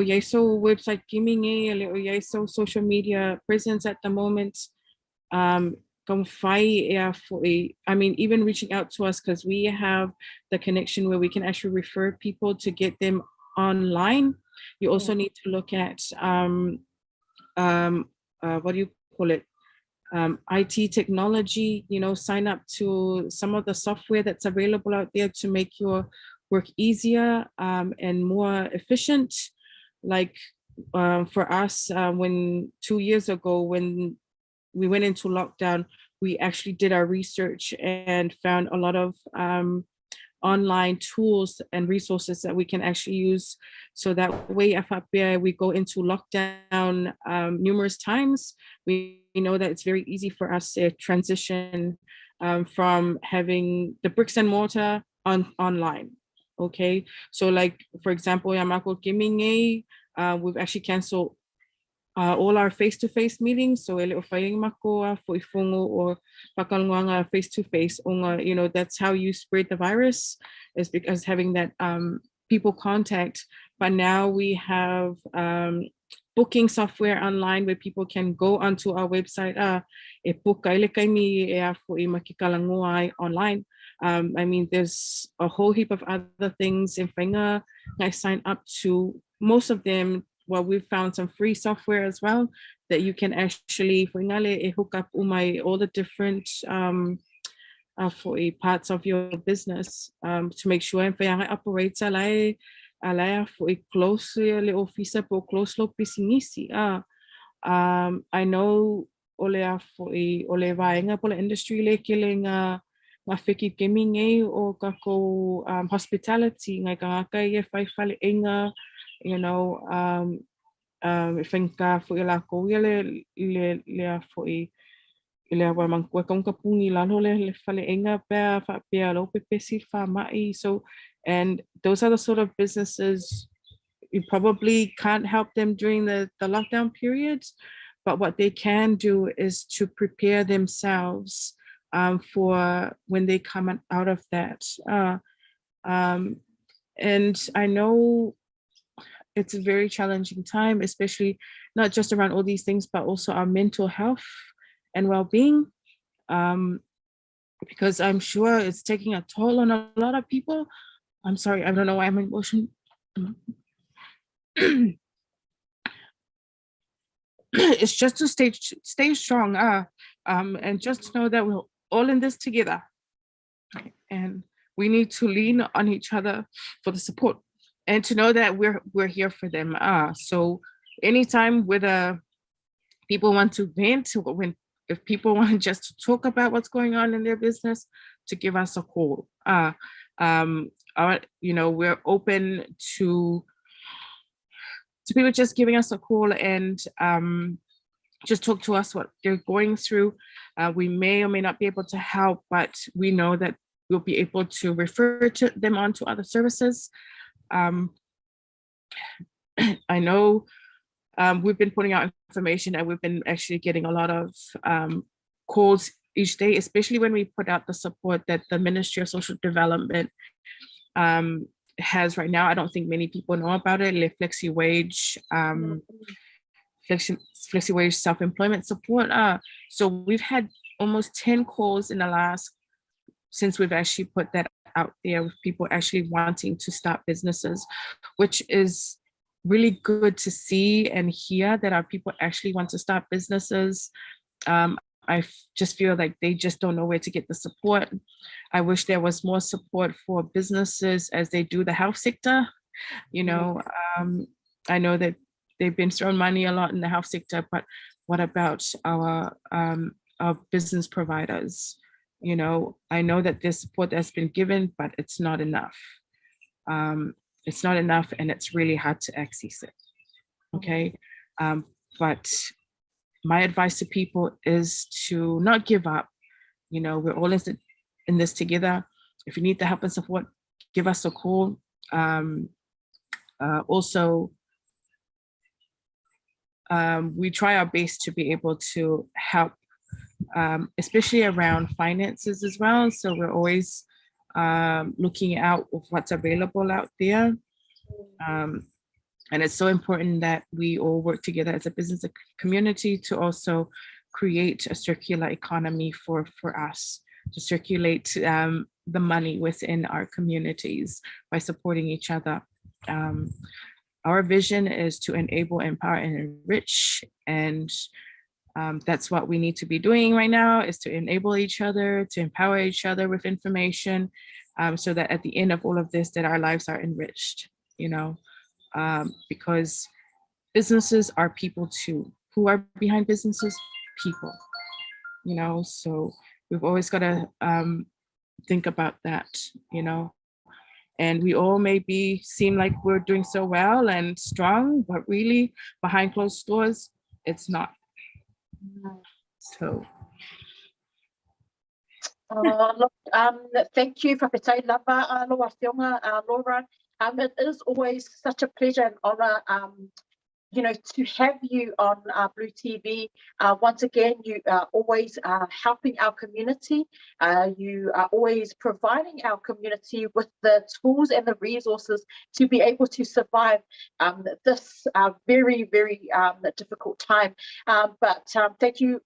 ye so website kiminge e le o ye so social media presence at the moment. Kung fai e a fo e, I mean, even reaching out to us because we have the connection where we can actually refer people to get them online. You also need to look at what do you call it? IT technology, sign up to some of the software that's available out there to make your work easier and more efficient. Like for us, when 2 years ago, when we went into lockdown, we actually did our research and found a lot of online tools and resources that we can actually use. So that way, if we go into lockdown numerous times, we know that it's very easy for us to transition from having the bricks and mortar on online. Okay, so like for example, ia makou taimi nei, we've actually canceled all our face-to-face meetings. So e le o faia makou foi fono or faatalanoaga face-to-face. Ona, that's how you spread the virus, is because having that people contact. But now we have booking software online where people can go onto our website e book ai le taimi e a foi ma ke talanoa ai online. I mean, there's a whole heap of other things in Whainga I sign up to. Most of them, well, we've found some free software as well that you can actually foi e hook up uma all the different for parts of your business to make sure and whaianga operates ala ala foi close le ofisa po close lo pisinisi. Ah, I know o le a foi o le vaega po le industry le kele nga nga feki taimi nei o kakou hospitality ngai kangaka e fai fale inga e whainga foi la ko ia le le le a foi i le awa mangkua ka pungi lalo le le fale inga pea fa pea lo pepesi fa mai. So, and those are the sort of businesses you probably can't help them during the lockdown periods, but what they can do is to prepare themselves for when they come out of that. And I know it's a very challenging time, especially not just around all these things, but also our mental health and well-being. Because I'm sure it's taking a toll on a lot of people. I'm sorry, I don't know why I'm emotional. It's just to stay strong, and just to know that we're all in this together. And we need to lean on each other for the support and to know that we're here for them. So anytime whether people want to vent, when if people want just to talk about what's going on in their business, to give us a call. We're open to people just giving us a call and just talk to us what they're going through. We may or may not be able to help, but we know that we'll be able to refer to them on to other services. I know we've been putting out information and we've been actually getting a lot of calls each day, especially when we put out the support that the Ministry of Social Development has right now. I don't think many people know about it. Le flexi wage, flexi wage self-employment support. So we've had almost 10 calls in the last, since we've actually put that out there with people actually wanting to start businesses, which is really good to see and hear that our people actually want to start businesses. I just feel like they just don't know where to get the support. I wish there was more support for businesses as they do the health sector. I know that they've been throwing money a lot in the health sector, but what about our business providers? I know that there's support that's been given, but it's not enough. It's not enough and it's really hard to access it. Okay. But my advice to people is to not give up. We're all in this together. If you need the help and support, give us a call. Also, we try our best to be able to help, especially around finances as well. So we're always looking out of what's available out there. And it's so important that we all work together as a business community to also create a circular economy for us to circulate the money within our communities by supporting each other. Our vision is to enable, empower, and enrich. And that's what we need to be doing right now, is to enable each other, to empower each other with information, so that at the end of all of this, that our lives are enriched, because businesses are people too. Who are behind businesses? People, so we've always got to think about that. And we all maybe seem like we're doing so well and strong, but really behind closed doors, it's not. So. Oh, look, thank you, Fafetai lava, alo afioga, Laura. It is always such a pleasure and honor, to have you on BluTV. Once again, you are always helping our community. You are always providing our community with the tools and the resources to be able to survive this very, very difficult time. But thank you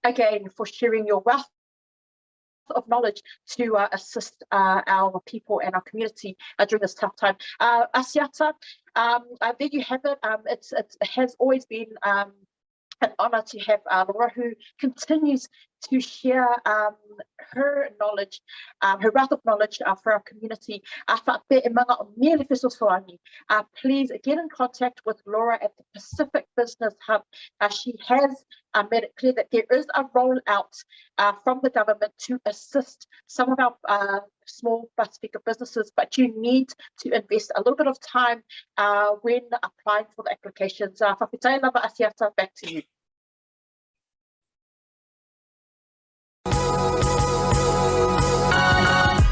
again for sharing your wealth of knowledge to assist our people and our community during this tough time. Asiata, there you have it. It has always been an honor to have Laura, who continues to share her knowledge, her wealth of knowledge for our community. Please get in contact with Laura at the Pacific Business Hub. She has made it clear that there is a rollout from the government to assist some of our small Pasifika businesses, but you need to invest a little bit of time when applying for the applications. Fafetai lava Asiata, back to you.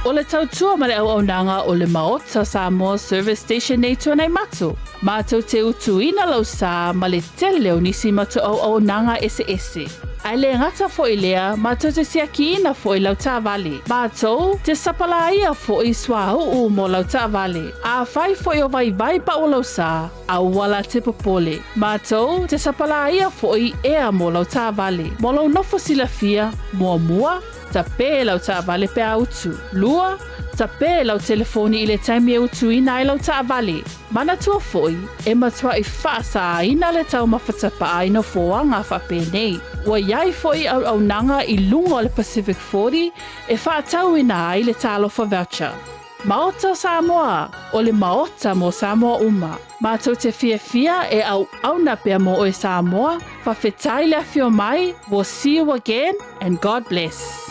O le tautua ma le auaunaga o le Maota Samoa Service Station nei Tuanaimato, mātou te utuina lau sa ma le tele o nisi matou auaunaga eseese. Ae le gata foi lea, mātou te siakiina foi lau taavale. Mātou te sapalāia foi suauu mo lau taavale. Afai foi o vaivai pau lau sa, Aua la te popole. Mātou te sapalāia foi ea mō lau taavale. Mō lou nofo silafia, muamua, tapē lau taavale pe a utu. Lua, tapē lau telefoni i le taimi e utuina ai lau taavale. Manatua foi, e matuaʻi faasāina le taumafa tapaa i nofoaga faapenei. Ua iai foi auaunaga i luga o le Pacific 40 e faatauina ai le Talofa Voucher. Maota o Samoa, o le Maota mo Samoa uma. Matou te fiafia e auauna pea mo oe Samoa, fafetai le afio mai, we'll see you again and God bless.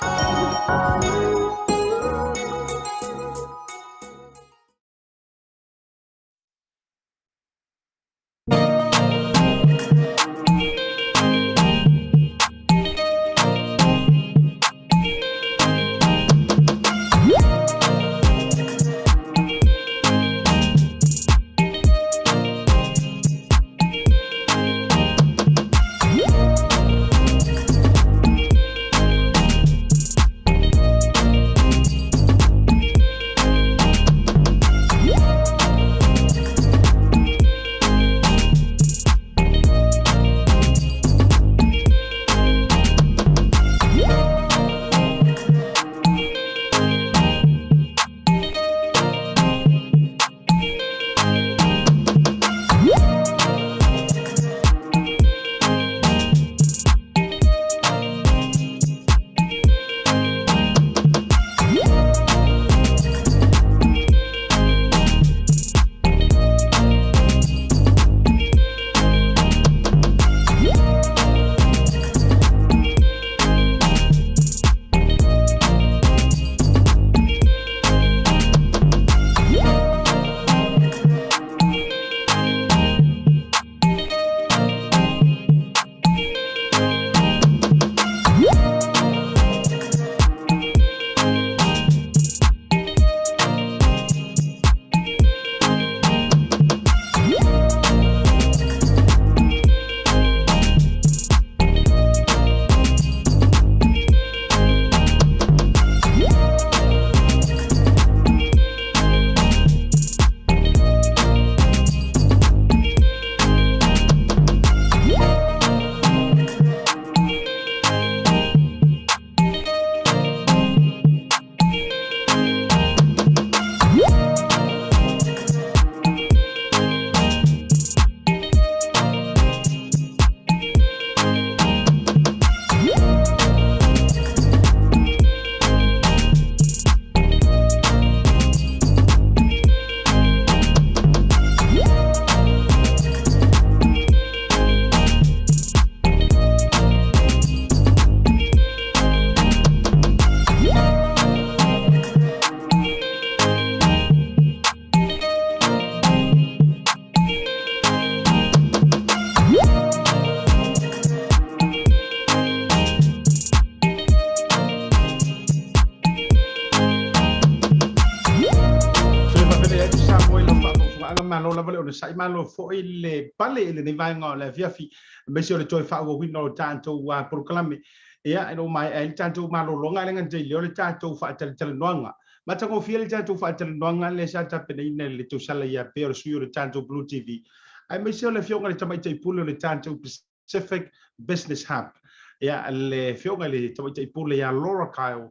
onosai, malo foi le pale i lenei vaega o le afiafi, aemaise o le toe faaauauina o le tatou polokalame. Ia, e le o maea ai le tatou malologa, ae le gata i lea o le tatou faatalatalanoaga. Matagofie le tatou faatalanoaga lea sa tapenaina i le tausala ia pea o le sui o le tatou Blue TV, aemaise o le afioga i le Tamaitai Pule o le tatou Pacific Business Hub, ia, le afioga i le Tamaitai Pule ia Laura Kyle,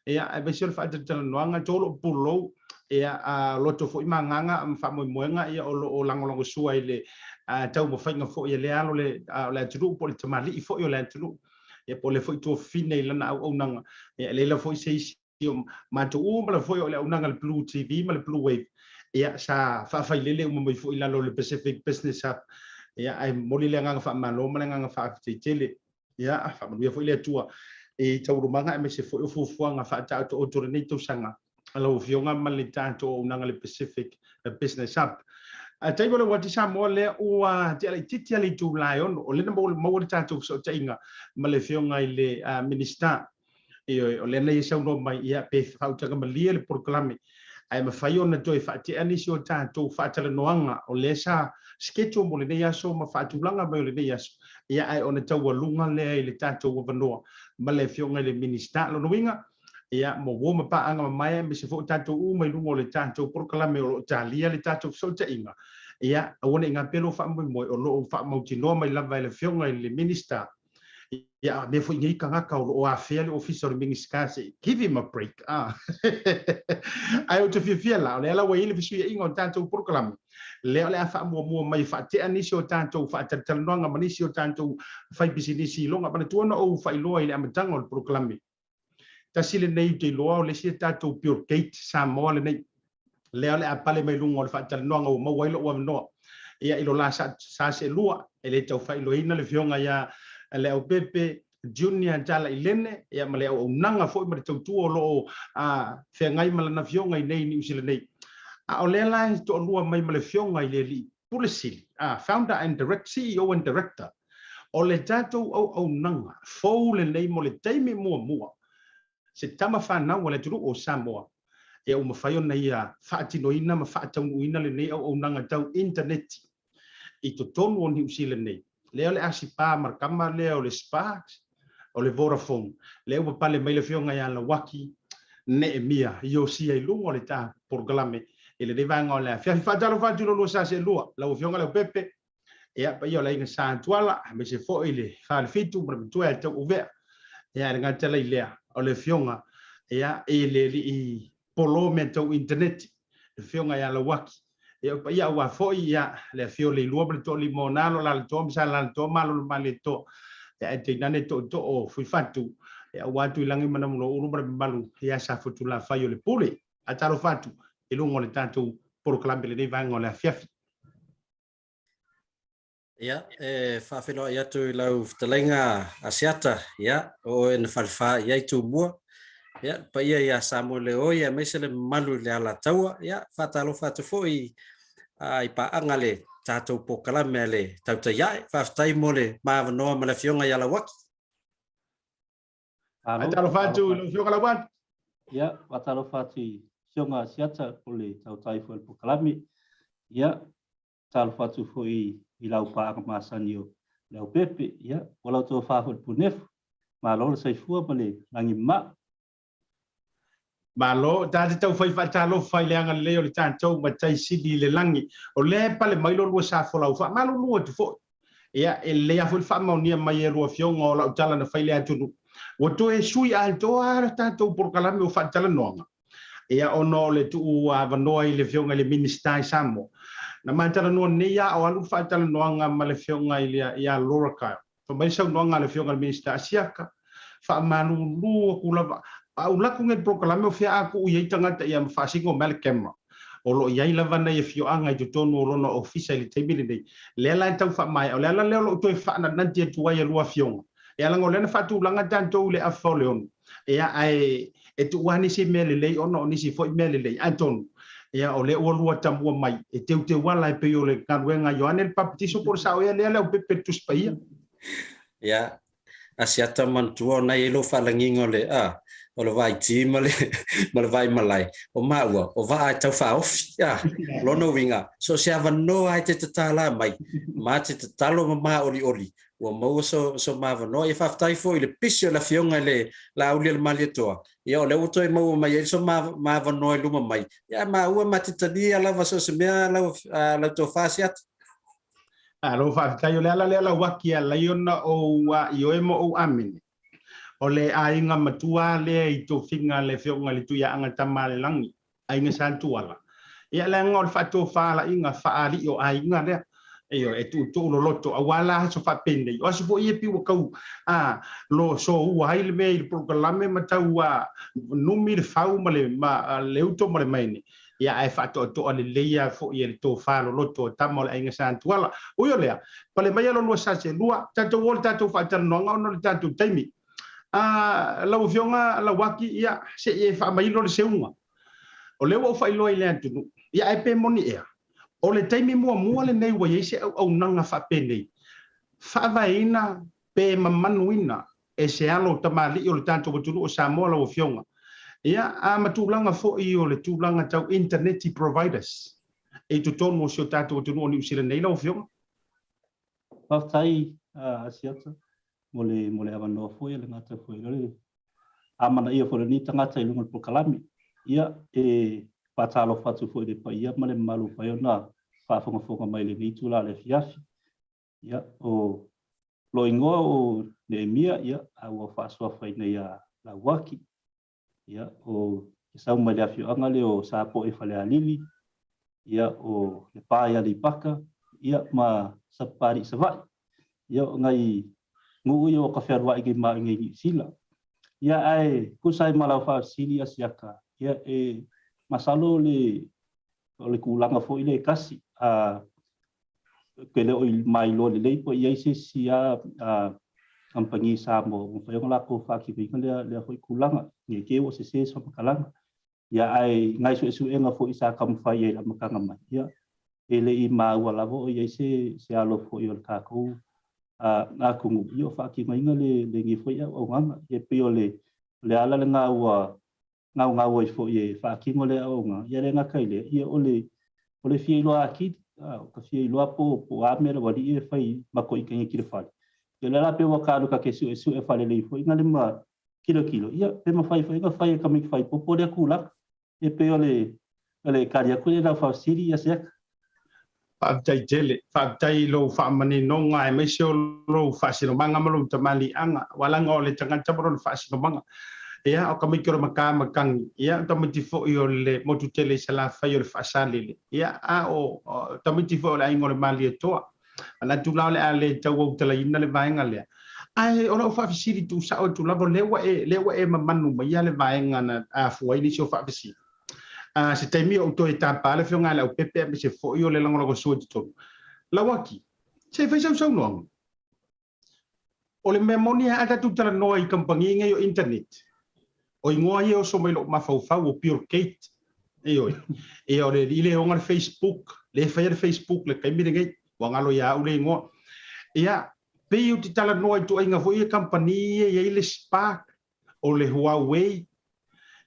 ia, aemaise o le faatalatalanoaga, tolo pulou, ia, loto foi ma agaga ma faamoemoega, ia, o lo o lagolagosua i le taumafaiga foi a lea alo o le atunuu po o le tamalii foi o le atunuu, ia, po o le foi tuafafine i lana auaunaga, ia, e leai lava foi se isi o matou uma lava foi o le auaunaga a le Blue TV ma le Blue Wave, ia, sa faafailele uma mai foi i lalo o le Pacific Business Hub, ia, ae momoli le agaga faamalo ma le agaga faafetai tele. Ia, faamanuia foi le Atua i taualumaga aemaise foi o fuafuaga faataotooto o lenei tausaga a lau Afioga ma le tatou auaunaga le Pacific Business Hub. A taimi o le Uati Samoa lea ua tea laitiiti a le itula e 6, o lea na maua le tatou fesootaiga ma le Afioga i le Minisita. Ioe, o lea na ia saunoa mai, ia, pe faautaga malie le polokalame, ae mafai ona toe faatea nisi o tatou faatalanoaga o lea sa schedule mo lenei aso ma faatulaga mai o lenei aso, ia, ae ona taualuga lea i le tatou avanoa ma le Afioga i le Minisita. Lona uiga, ia, mo uo ma paaga mamae aemaise foi o tatou uma i luga o le tatou polokalame o lo o talia le tatou fesootaiga, ia, aua ne i gapea lou faamoemoe, o lo o faamautinoa mai lava e le Afioga i le Minisita. Ia, a mea foi nei tagata o lo o afea le ofisa o le Minisita, se give him a break. Ah. Ae ou te fiafia la, o lea la ua i ai le fesuiaiga o tatou polokalame, lea o le a faamuamua mai faatea nisi o tatou faatalatalanoaga ma nisi o tatou faipisinisi i loga. Manatua na ou faailoa i le amataga o le polokalame, Tasi lenei ou te iloa o le isi a tatou Bill Gates Samoa lenei. Lea o le a pale mai luga o le faatalanoaga ua maua ai lou avanoa. Ia i lo la sa seelua, e le tau faailoaina le afioga ia Leaupepe Junior Tala Ilene, ia ma le auaunaga foi ma le tautua o lo o feagai ma lana afioga i nei i Niu Sila nei. A o lea la e toalua mai ma le afioga i le alii Pule Sili, founder and direct, CEO and Director o le tatou auaunaga fou lenei mo le taimi muamua, se tama fanau a le atunuu o Samoa, ia ua mafai ona ia faatinoina ma faataunuuina lenei auaunaga tau initaneti i totonu o Niu Sila nei. Lea o le asipa ma le tama lea o le Sparks, o le Vodafone, lea ua pale mai le afioga ia Lauaki Neemia Iosia i luga o le ta polokalame i lenei vaega o le afiafi. Faatalofa atu i lo lua sa seelua, lau afioga Leaupepe, ia paia o le aiga Sa Tuala, aemaise foi le Falefitu ma le matua ia Tauuvea. Ia, e le gata la i lea, o le afioga ia i le alii polo mea tau initaneti, le afioga ia Lauaki. Ia, o paia aua foi ia le afio o Leilua ma le Toalima o Nalo, Lalatoa ma Salalatoa, Malo le Malietoa, ia ae tainane tootoo o Fuifatu, ia aua Tuilagi ma Namuloulu ma le mamalu ia Safotulafai o le Pule. Faatalofa atu i luga o le tatou polokalame i lenei vaega o le afiafi. Ia, e faafeiloai atu i lau fetalaiga Asiata, ia, o oe na falefa i ai Tumua, ia, le paia ia Samoa Leoi aemaise le mamalu i le Alataua, ia, faatalofa atu foi i paaga le tatou polokalame a le Tautai Ae. Faafetai mo le ma avanoa ma le afioga ia Lauaki. Faatalofa atu i lau afioga Lauaki. Ia, faatalofa atu i afioga Asiata o le Tautai foi o le polokalame. Ia, Talofa atu foi i lau paaga masani o Leaupepe, ia, ua lau tofa foi le Punefu. Malo le soifua ma le lagi mama. Malo, ta te tau fai faatalofa i le agalelei o le tatou Matai Sili i le lagi. O lea e pale mai lo lua sa folau faamalulu atu foi. Ia, e lelei lava foi le faamaonia mai e lua afioga o lau tala na fai i le atunuu. Ua toe sui atoa le tatou polokalame o faatalanoaga. Ia, ona o le tuu avanoa i le Afioga i le Minisita i Samoa, na ma talanoa nei lava o alu le faatalanoaga ma le Afioga i le, ia Laura Kyle. Fai mai le saunoaga a le Afioga i le Minisita, Asiaka, faamalulu atu lava, a ou laku nei i le polokalame o fea a tuu i ai tagata ia ma faasino mai le camera. O lo o i ai lava nai afioaga i totonu o lona ofisa i le taimi lenei. Lea la e tau faamaea, o le ala lea o lou toe faananati atu ai a lua afioga, Ia leaga o lea na faatulaga tatou i le afa o le 6, ia ae e tuu lava nisi mea lelei ona o nisi foi mea lelei. Atonu, ia o lea ua lua tamua mai, e teuteu ala e pei o le galuega a Ioane le Papatiso po o le sao ea lea Leaupepe le Tusi Paia. Ia, Asiata manatua ona e i ai lou faalagiga o le, a, o le vaiti ma le, ma le vaimalae, o maua, o vaa e taufaaofi. A, lona uiga, so o se avanoa lava e te tatala mai, ma te tatalo ma māolioli, ua maua so, so ma avanoa. Ia faafetai foi i le pisi o le Afioga i le Laauli a le Malietoa, ia o lea ua toe maua mai ai so ma, ma avanoa i luma mai. Ia maua ma te talia lava so o se mea lau, lau tofa Asiata. Malo faafetai, o le ala lea Lauaki e ala ai ona ou ioe ma ou amene. O le aiga matua lea i tofiga a le Afioga i le Tuiaaga Tamaalelagi, Aiga Sa Tuala. Ia leaga o le faatofalaiga faa-alii o aiga lea. Ioe, e tuutuu loloto aua la aso faapenei. O aso foi ia e pei ua tau a, lo soua ai le mea i le polokalame ma tau a, numi le fau ma le, ma le uto ma le maene. Ia ae faatoatoa lelei lava foi e le tofa loloto o tama o le Aiga Sa Tuala. Ui o lea, pale maia lo lua sa selua, tatou o le tatou faatalanoaga ona o le tatou taimi. A, lau Afioga Lauaki, ia, se i e faamailo le seuga. O lea ua ou faailoa i le atunuu, ia ae pe moni ea, o le taimi muamua lenei ua i ai se auaunaga faapenei, faavaeina pe mamanuina e se alo tamalii o le tatou atunuu o Samoa lau Afioga. Ia, a ma tulaga foi o le tulaga tau internet providers i totonu o si o tatou atunuu o Niu Sila nei lau Afioga. Faafetai Asiata mo le mo le avanoa foi e le gata foi o le amanaia foi o lenei tagata i luga o le polokalame. Ia, e faatalofa atu foi i le paia ma le mamalu ua mafai ona faafogafoga mai i lenei itula o le afiafi. Ia, o lou igoa o Neemia, ia, a ua faasuafaina ia Lauaki. Ia, o ke sau mai le afioaga lea o Sapoe i Falealili, ia, o Lepa i Aleipata, ia, ma Sapapalii i Savaii. Ia, o nai nuu ia ua ka fealuai nei ma au i nei Niu Sila. Ia, ae tusa ai ma lau faafesili Asiata, ia, e masalo le, o le tulaga foi lea e tasi, a, Ke le o i mailoa lelei po i ai se isi a kamupani Samoa ua mafai ona latou faatinoina lea lea foi tulaga, ne i te i ua sese se faamatalaga. Ia ae i nai suesuega foi sa taumafai i ai i le amataga mai, ia e le i maua lava o i ai se se alo foi o le tatou atunuu ia o faatinoina le lenei foi auaunaga. Ia e pei o le o le ala lena ua gaugau ai foi e faatino lea auaunaga, ia le gata i lea, ia o le, o le fia iloa atili, a, o ka fia iloa po, po o a mea le ualii e fai ma ko ikaina ki le fale. Ia lea la pe ua ka alu ka ke suesue faalelei foi na le ma kilokilo, ia pe mafai foi na fai e ka miki faipopo lea tulaga. Ia pei o le, o le kali atu lea i lau faafesili, ia Siaka. Faafetai tele. Faafetai i lou faamaninoga aemaise o lou faasinomaga ma lou tamaliiaga. Aua leaga o le tagata ma lona faasinomaga. Ia, o tamaiti o le Matamatagi, ia, o tamaiti foi o le motu tele i Salafai o le Faasalele, ia, a o tamaiti foi o le aiga o le Malietoa. Manatu la o le a le tau autalaina le vaega lea. Ae o lau faafesili tuusao atu lava, o lea ua e, lea ua e mamanu maia le vaega na afua ai nisi o faafesili. A se taimi ou toe tapa le Afioga ia Leaupepe aemaise foi o le lagolagosua i totonu. Lauaki, se i fai sau saunoaga. O le mea moni lava a tatou talanoa i kamupani nei o internet, o igoa ia e oso mai lou mafaufau o Bill Gate, ioe, ia o le alii lea e ona le Facebook, lea e faia le Facebook i le taimi lenei, ua galo ia au le igoa. Ia, pei ou te talanoa i ituaiga foi ia kamupani ia e i ai le Spark, o le Huawei,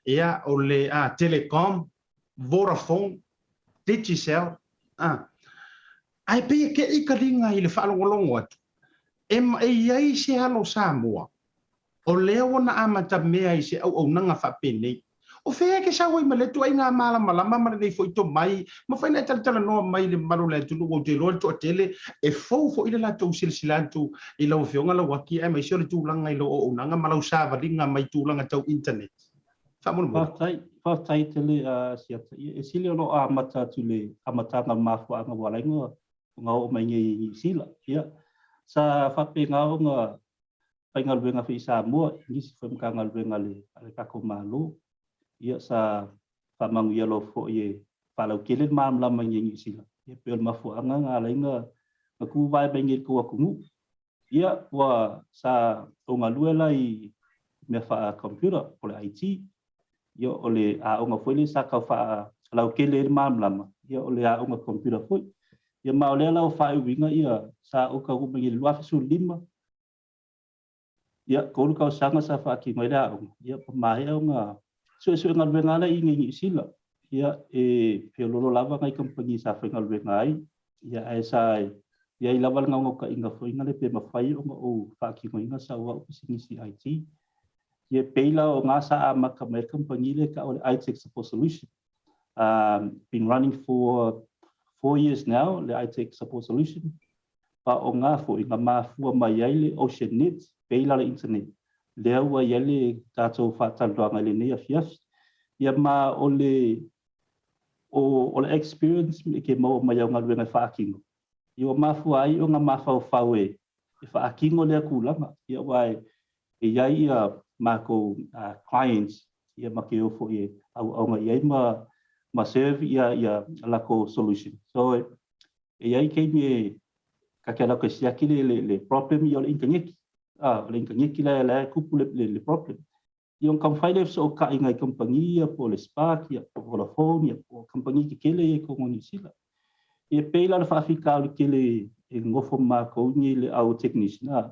ia, o le Telecom, Vodafone, Digicel, a. Ae pei e keʻi ka liga i le faalogologo atu, e, e i ai se alo Samoa o lea ua na amatamea i se auaunaga faapenei. O fea e ke sau ai ma lea ituaiga malamalama ma lenei foi tomai, mafai ona e talatalanoa mai i le mamalu o le atunuu, ou te iloa le toatele e fou foi le latou silasila atu i lau Afioga Lauaki aemaise o le tulaga i lau auaunaga ma lau savaliga mai tulaga tau internet. Faamolemole. Faafetai, faafetai tele a Siata. Ia, e sili ona amata atu i le amataga o le mafuaaga ua ala ai ona oo mai nei i Niu Sila. Ia, sa faapena ona faigaluega foi i Samoa i nisi foi Matagaluega a le, a le tatou Malo. Ia, sa faamanuia loa foi e faalautele le malamalama i nei Niu Sila. Ia, pei o le mafuaaga na ala ai ona tuvae mai nei i le tou atunuu. Ia, ua sa ou galue la i mea faa-computer po o le IT. Ia, o le aoga foi lea sa tau faalautele ai le malamalama, ia o le aoga computer foi. Ia ma o lea la ua faaiuina, ia, sa ou taunuu mai nei i le 2015. Ia, kolu tausaga sa faatino ai le aoga, ia pa maea ona suesue galuega ala i inei i Niu Sila. Ia, e feololo lava nai kamupani sa faigaluega ai, ia ae sa i ai lava le naunautaiga foi lea pe mafai ona ou faatinoina sau au pisinisi IT. Ia, pei la o na sa amata mai le kamupani lea e tau o le iTech Support Solution. Been running for 4 years now, le iTech Support Solution. Faaaoga foi na mafua mai ai le OceanNet, pei la le internet lea ua i ai le tatou faatalanoaga i lenei afiafi. Ia ma o le o le experience e ke maua mai au galuega e faatino, ia ua mafua ai ona mafaufau e faatino lea tulaga. Ia aua e i ai ia matou clients ia ma ke o foi e auauna i ai ma serve ia latou solution. So e i ai taimi e ka te ala e siaki le problem ia o le initaneti. O le initaneti la e tupu le problem. Ia ona taumafai lea e fesootai i nai kamupani ia po o le Spark ia po o Vodafone ia po o kamupani tetele ia i totonu o Niu Sila. Ia pei la o le faafitauli tele e nonofo ma matou nei le au technician,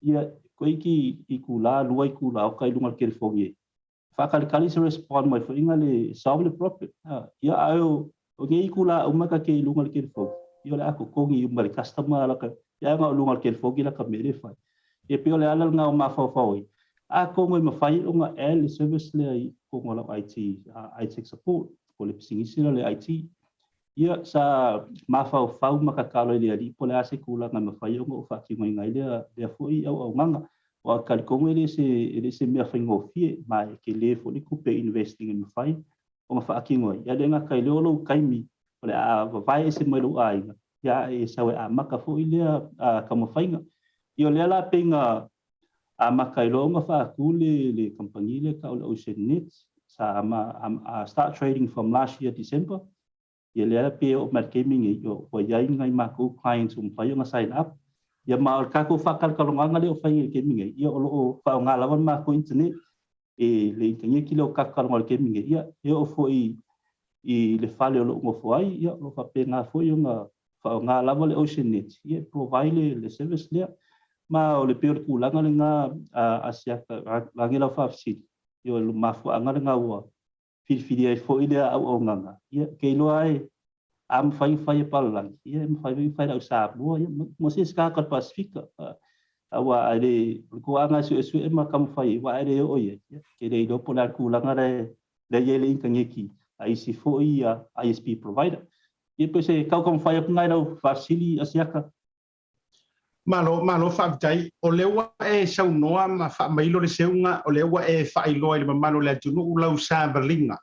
ia toeitiiti itula, 2 itula oka i luga o le telefoni e faatalitali se respond mai foi na le solve le problem. Ia ae o nei itula uma ta te i luga o le telefoni, ia o le a totogi uma e le customer lata, ia na o luga o le telefoni lata mea lea e fai. Ia pei o le ala lena o mafaufau ai, atonu e mafai ona add le service lea i totonu o lau IT, iTech support, po o le pisinisi lea o le IT. Ia sa mafaufau ma tatalo i le Alii po o le a se tulaga e mafai ona ou faatinoina ai lea foi auaunaga. Aua e talitonu e le se mea faigofie, ma e tele foi le tupe investing e mafai ona faatino ai. Ia le gata i lea o lou taimi o le a vavae ese mai lou aiga, ia e sau e amata foi lea taumafaiga. Ia o lea la pei na amata ai loa ona faatu le kamupani lea e tau o le OceanNet, sa start trading from last year December. Ia lea pei e oo mai i le taimi lenei, ua i ai nai matou clients ua mafai ona sign up. Ia ma o le tatou faatalatalanoaga lea o fai i le taimi lenei, ia o lo o faaaoga lava le matou internet, e le initaneti lea o tatou talanoa i le taimi lenei, ia e oo foi i le fale o lo o nofo ai, ia o lo o faapena foi ona faaaoga lava le OceanNet, ia e provide le service lea. Ma o le pei o le tulaga lena Asiata, vaeane lau faafesili, ia o le mafuaaga lena ua filifili ai foi lea auaunaga, ia ke iloa ai a mafai ona fai e palalagi, ia e mafai foi ona fai e le au Samoa, ia ma se isi tagata o le Pasefika. Aua a le o le toaga e suesue ma taumafai aua e le oo i ai, ia ke le iloa po o le a le tulaga lea e i ai le initaneti a isi foi ISP provider. Ia pe se tau taumafai atu lena i lau faafesili Asiata. Malo, malo faafetai. O lea ua e saunoa ma faamailo le seuga, o lea ua e faailoa i le mamalu o le atunuu lau savaliga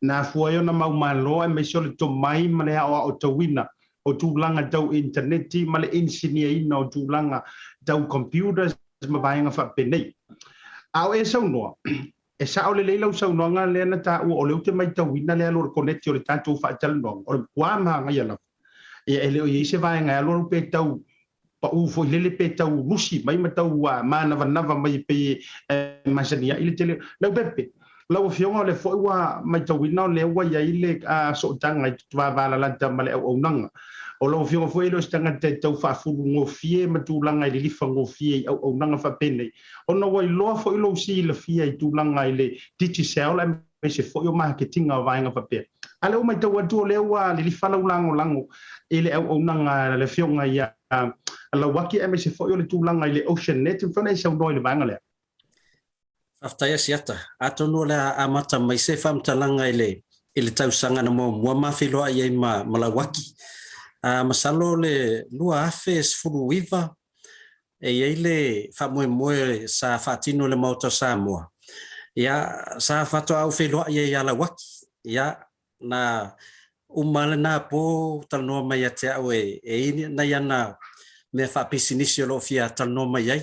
na afua ai ona mau malo aemaise o le tomai ma le aoaotauina o tulaga tau initaneti ma le inisiniaina o tulaga tau computers ma vaega faapenei. A o e saunoa, e sao lelei lau saunoaga lea na taua o lea ou te maitauina le alu o le koneti o le tatou faatalanoaga, o le matua manaia lava. Ia e le o i ai se vaega e alualu pe tau pau foi lele pe tau lusi mai ma tau manavanava mai e pei e masani ai le tele. Leaupepe, lau Afioga o lea foi ua maitauina o lea ua i ai le sootaga i vavalalata ma le auaunaga. O lau Afioga foi e le o se tagata e tau faafulugofie ma tulaga i lilifa gofie i auaunaga faapenei, ona ua iloa foi lou silafia i tulaga i le Digicel aemaise foi o maketiga o vaega faapea. A lea ua matau atu o lea ua lilifa lau lagolago i le auaunaga a le Afioga ia Lauaki aemaise foi o le tulaga i le OceanNet, e mafai ona e saunoa i le vaega lea? Faafetai Asiata. Atonu o le a amata mai se faamatalaga i le i le tausaga na muamua ma feiloai ai ma ma Lauaki. Masalo le 2019 E i ai le faamoemoe sa faatino e le Maota o Samoa, ia, sa faatoa ou feiloai ai ia Lauaki. Ia, na uma lena po talanoa mai ia te au e i ai nai ana mea faapisinisi o lo o fia talanoa mai ai.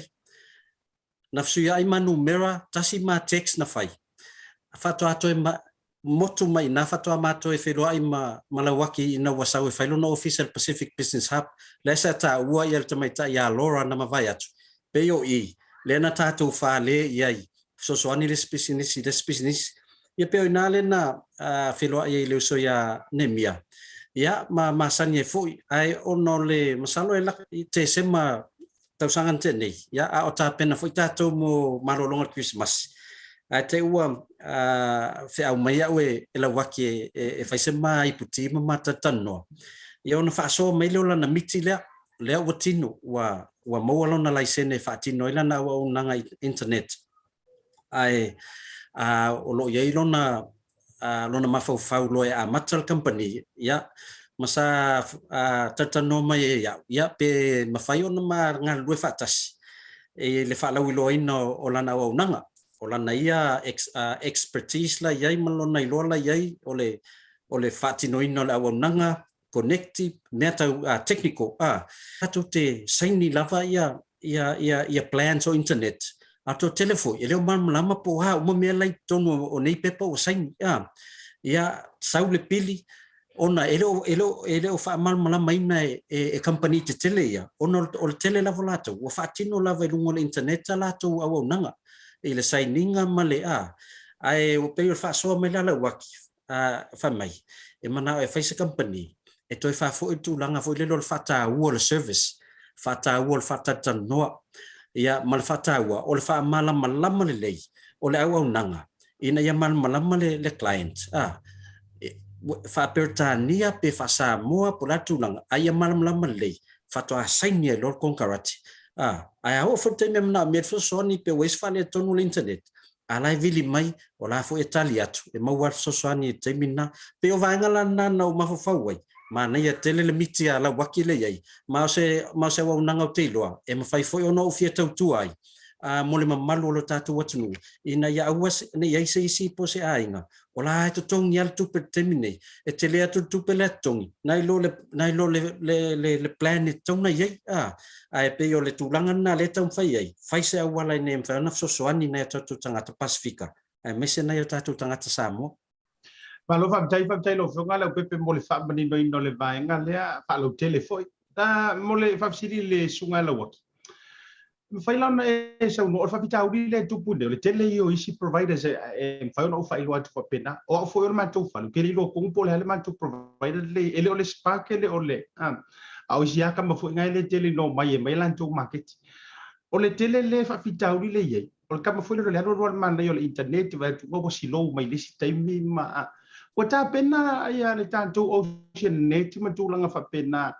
Na fesuiai ma numera, tasi ma text na fai. Faatoa toe motu mai ina faatoa matou e feiloai ma ma Lauaki ina ua sau e fai lona ofisa i le Pacific Business Hub, lea sa taua ia le tamaitai ia Laura na mavae atu, pei o i, lea na tatou fale i ai, fesoasoani le isi pisinisi i le isi pisinisi. Ia pei o ina lea na feiloai ai i le uso ia Nemia, ia ma masani ai foi, ae ona o le masalo e laka i Tesema tausaga na tea nei, ia, a o tapena foi tatou mo malologa o le Kerisimasi, ae te i ua feau mai au e Lauaki e fai se ma ipu ti ma ma talatalanoa, ia ona faasoa mai lea o lana miti lea, lea ua tino, ua maua lona laisene e faatino ai lana auaunaga internet. Ae o lo o i ai lona lona mafaufau loa e amata le kamupani, ia, ma sa talatalanoa mai ai au, ia, pe mafai ona ma galulue faatasi i le faalauiloaina o lana auaunaga, o lana ia expertise la i ai ma lona iloa la i ai o le o le faatinoina o le auaunaga, connect, mea tau technical, a, tatou te saini lava ia ia ia ia plans o internet, a to tele foi, e le o malamalama po o a uma mea la i totonu o nei pepa ua saini, a, ia, sau le pili, ona e le o, e le o, e le o faamalamalamaina e, e, e kamupani tetele ia, ona o le tele lava o latou, ua faatino lava i luga o le internet a latou auaunaga, i le sainiga ma le, a, ae ua pei o le faasoa mai la Lauaki, ā, fai mai, e manao e fai se kamupani e toe faafoi le tulaga foi lele o le faataua o le service, faataua o le faatalatalanoa, ia, ma le faataua o le faamalamalama lelei o le auaunaga ina ia malamalama le, le client, ā, faa-Peretania pe faa-Samoa po o le a le tulaga, a ia malamalama lelei, faatoa saini ai loa le konekarate, ā, ae a oo foi i le taimi e manaomia ai le fesoasoani pe ua i ai se faaletonu o le internet, A la e vili mai, o la foi e tali atu, e maua ai le fesoasoani i le taimi lena. Pei o vaega la lena na ou mafaufau ai, manaia tele le miti a Lauaki lea i ai, ma o se, ma o se auaunaga ou te iloa, e mafai foi ona ou fia tautua ai, a, mo le mamalu o lo tatou atunuu, ina ia aua ne i ai se isi po o se aiga, o la e totogi lava le tupe i le taimi nei, e tele atu le tupe lea totogi, nai lo le, nai lo le, le, le, le plan e tatau ona i ai, a. Ae pei o le tulaga lena lea e taumafai ai, fai se auala ina ia mafai ona fesoasoani i nai o tatou tagata Pasefika, aemaise nai o tatou tagata Samoa. Malo faafetai, faafetai i lau Afioga Leaupepe mo le faamaninoina o le vaega lea, faalautele foi. Ta, mo le faafesili i le Susuga ia Lauaki, e mafai la ona e saunoa, o le faafitauli lea e tupu nei, o le tele ia o isi providers e, e mafai ona ou faailoa atu faapena. O au foi o le matou fale, ou te le iloa tonu po o le a le matou provider lea, e le o le Spark, e le o le, a, A o isi lava tama foi na e le tele ina omai e aumai latou maketi. O le tele le faafitauli le i ai, o le tama foi lele o le alu alu lava le manaia o le internet, vaai atu ua slow mai le isi taimi ma ua tapena ia le tatou Ocean Net ma tulaga faapena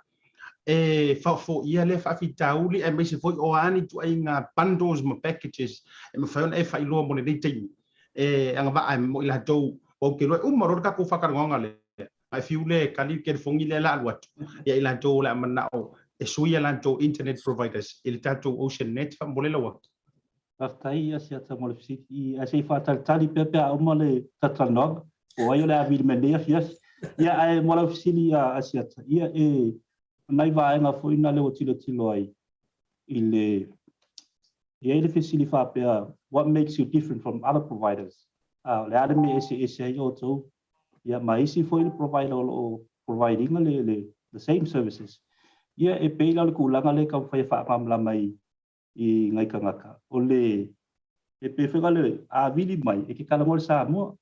e faafoia lea faafitauli aemaise foi o a ni ituaiga bundles ma packages e mafai ona e faailoa mo lenei taimi e agavaa ai mo i latou aua ou te iloa e uma loa le tatou faatalanoaga lea Ae fiu le kali le telefoni lea la alu atu ia i latou o le a manao e sui a latou internet providers i le tatou Ocean Net faamolemole lau atu. Faafetai Asiata mo le fesili. Ae se i faatalitali pea pe a uma le talatalanoaga, po o ai o le a vili mai lenei afiafi. Ia, ae mo lau fesili Asiata, ia e, o nai vaega foi na lea ua tilotilo ai i le, e i ai le fesili faapea, what makes you different from other providers? O le a le mea e eseese ai outou ia ma isi foi le provider o lo o provide ina le, le the same services. Ia e pei la o le tulaga lea e taumafai e faamalamalama i, i nai tagata, o le, e pei foi le a vili mai e ke talanoa i le Samoa.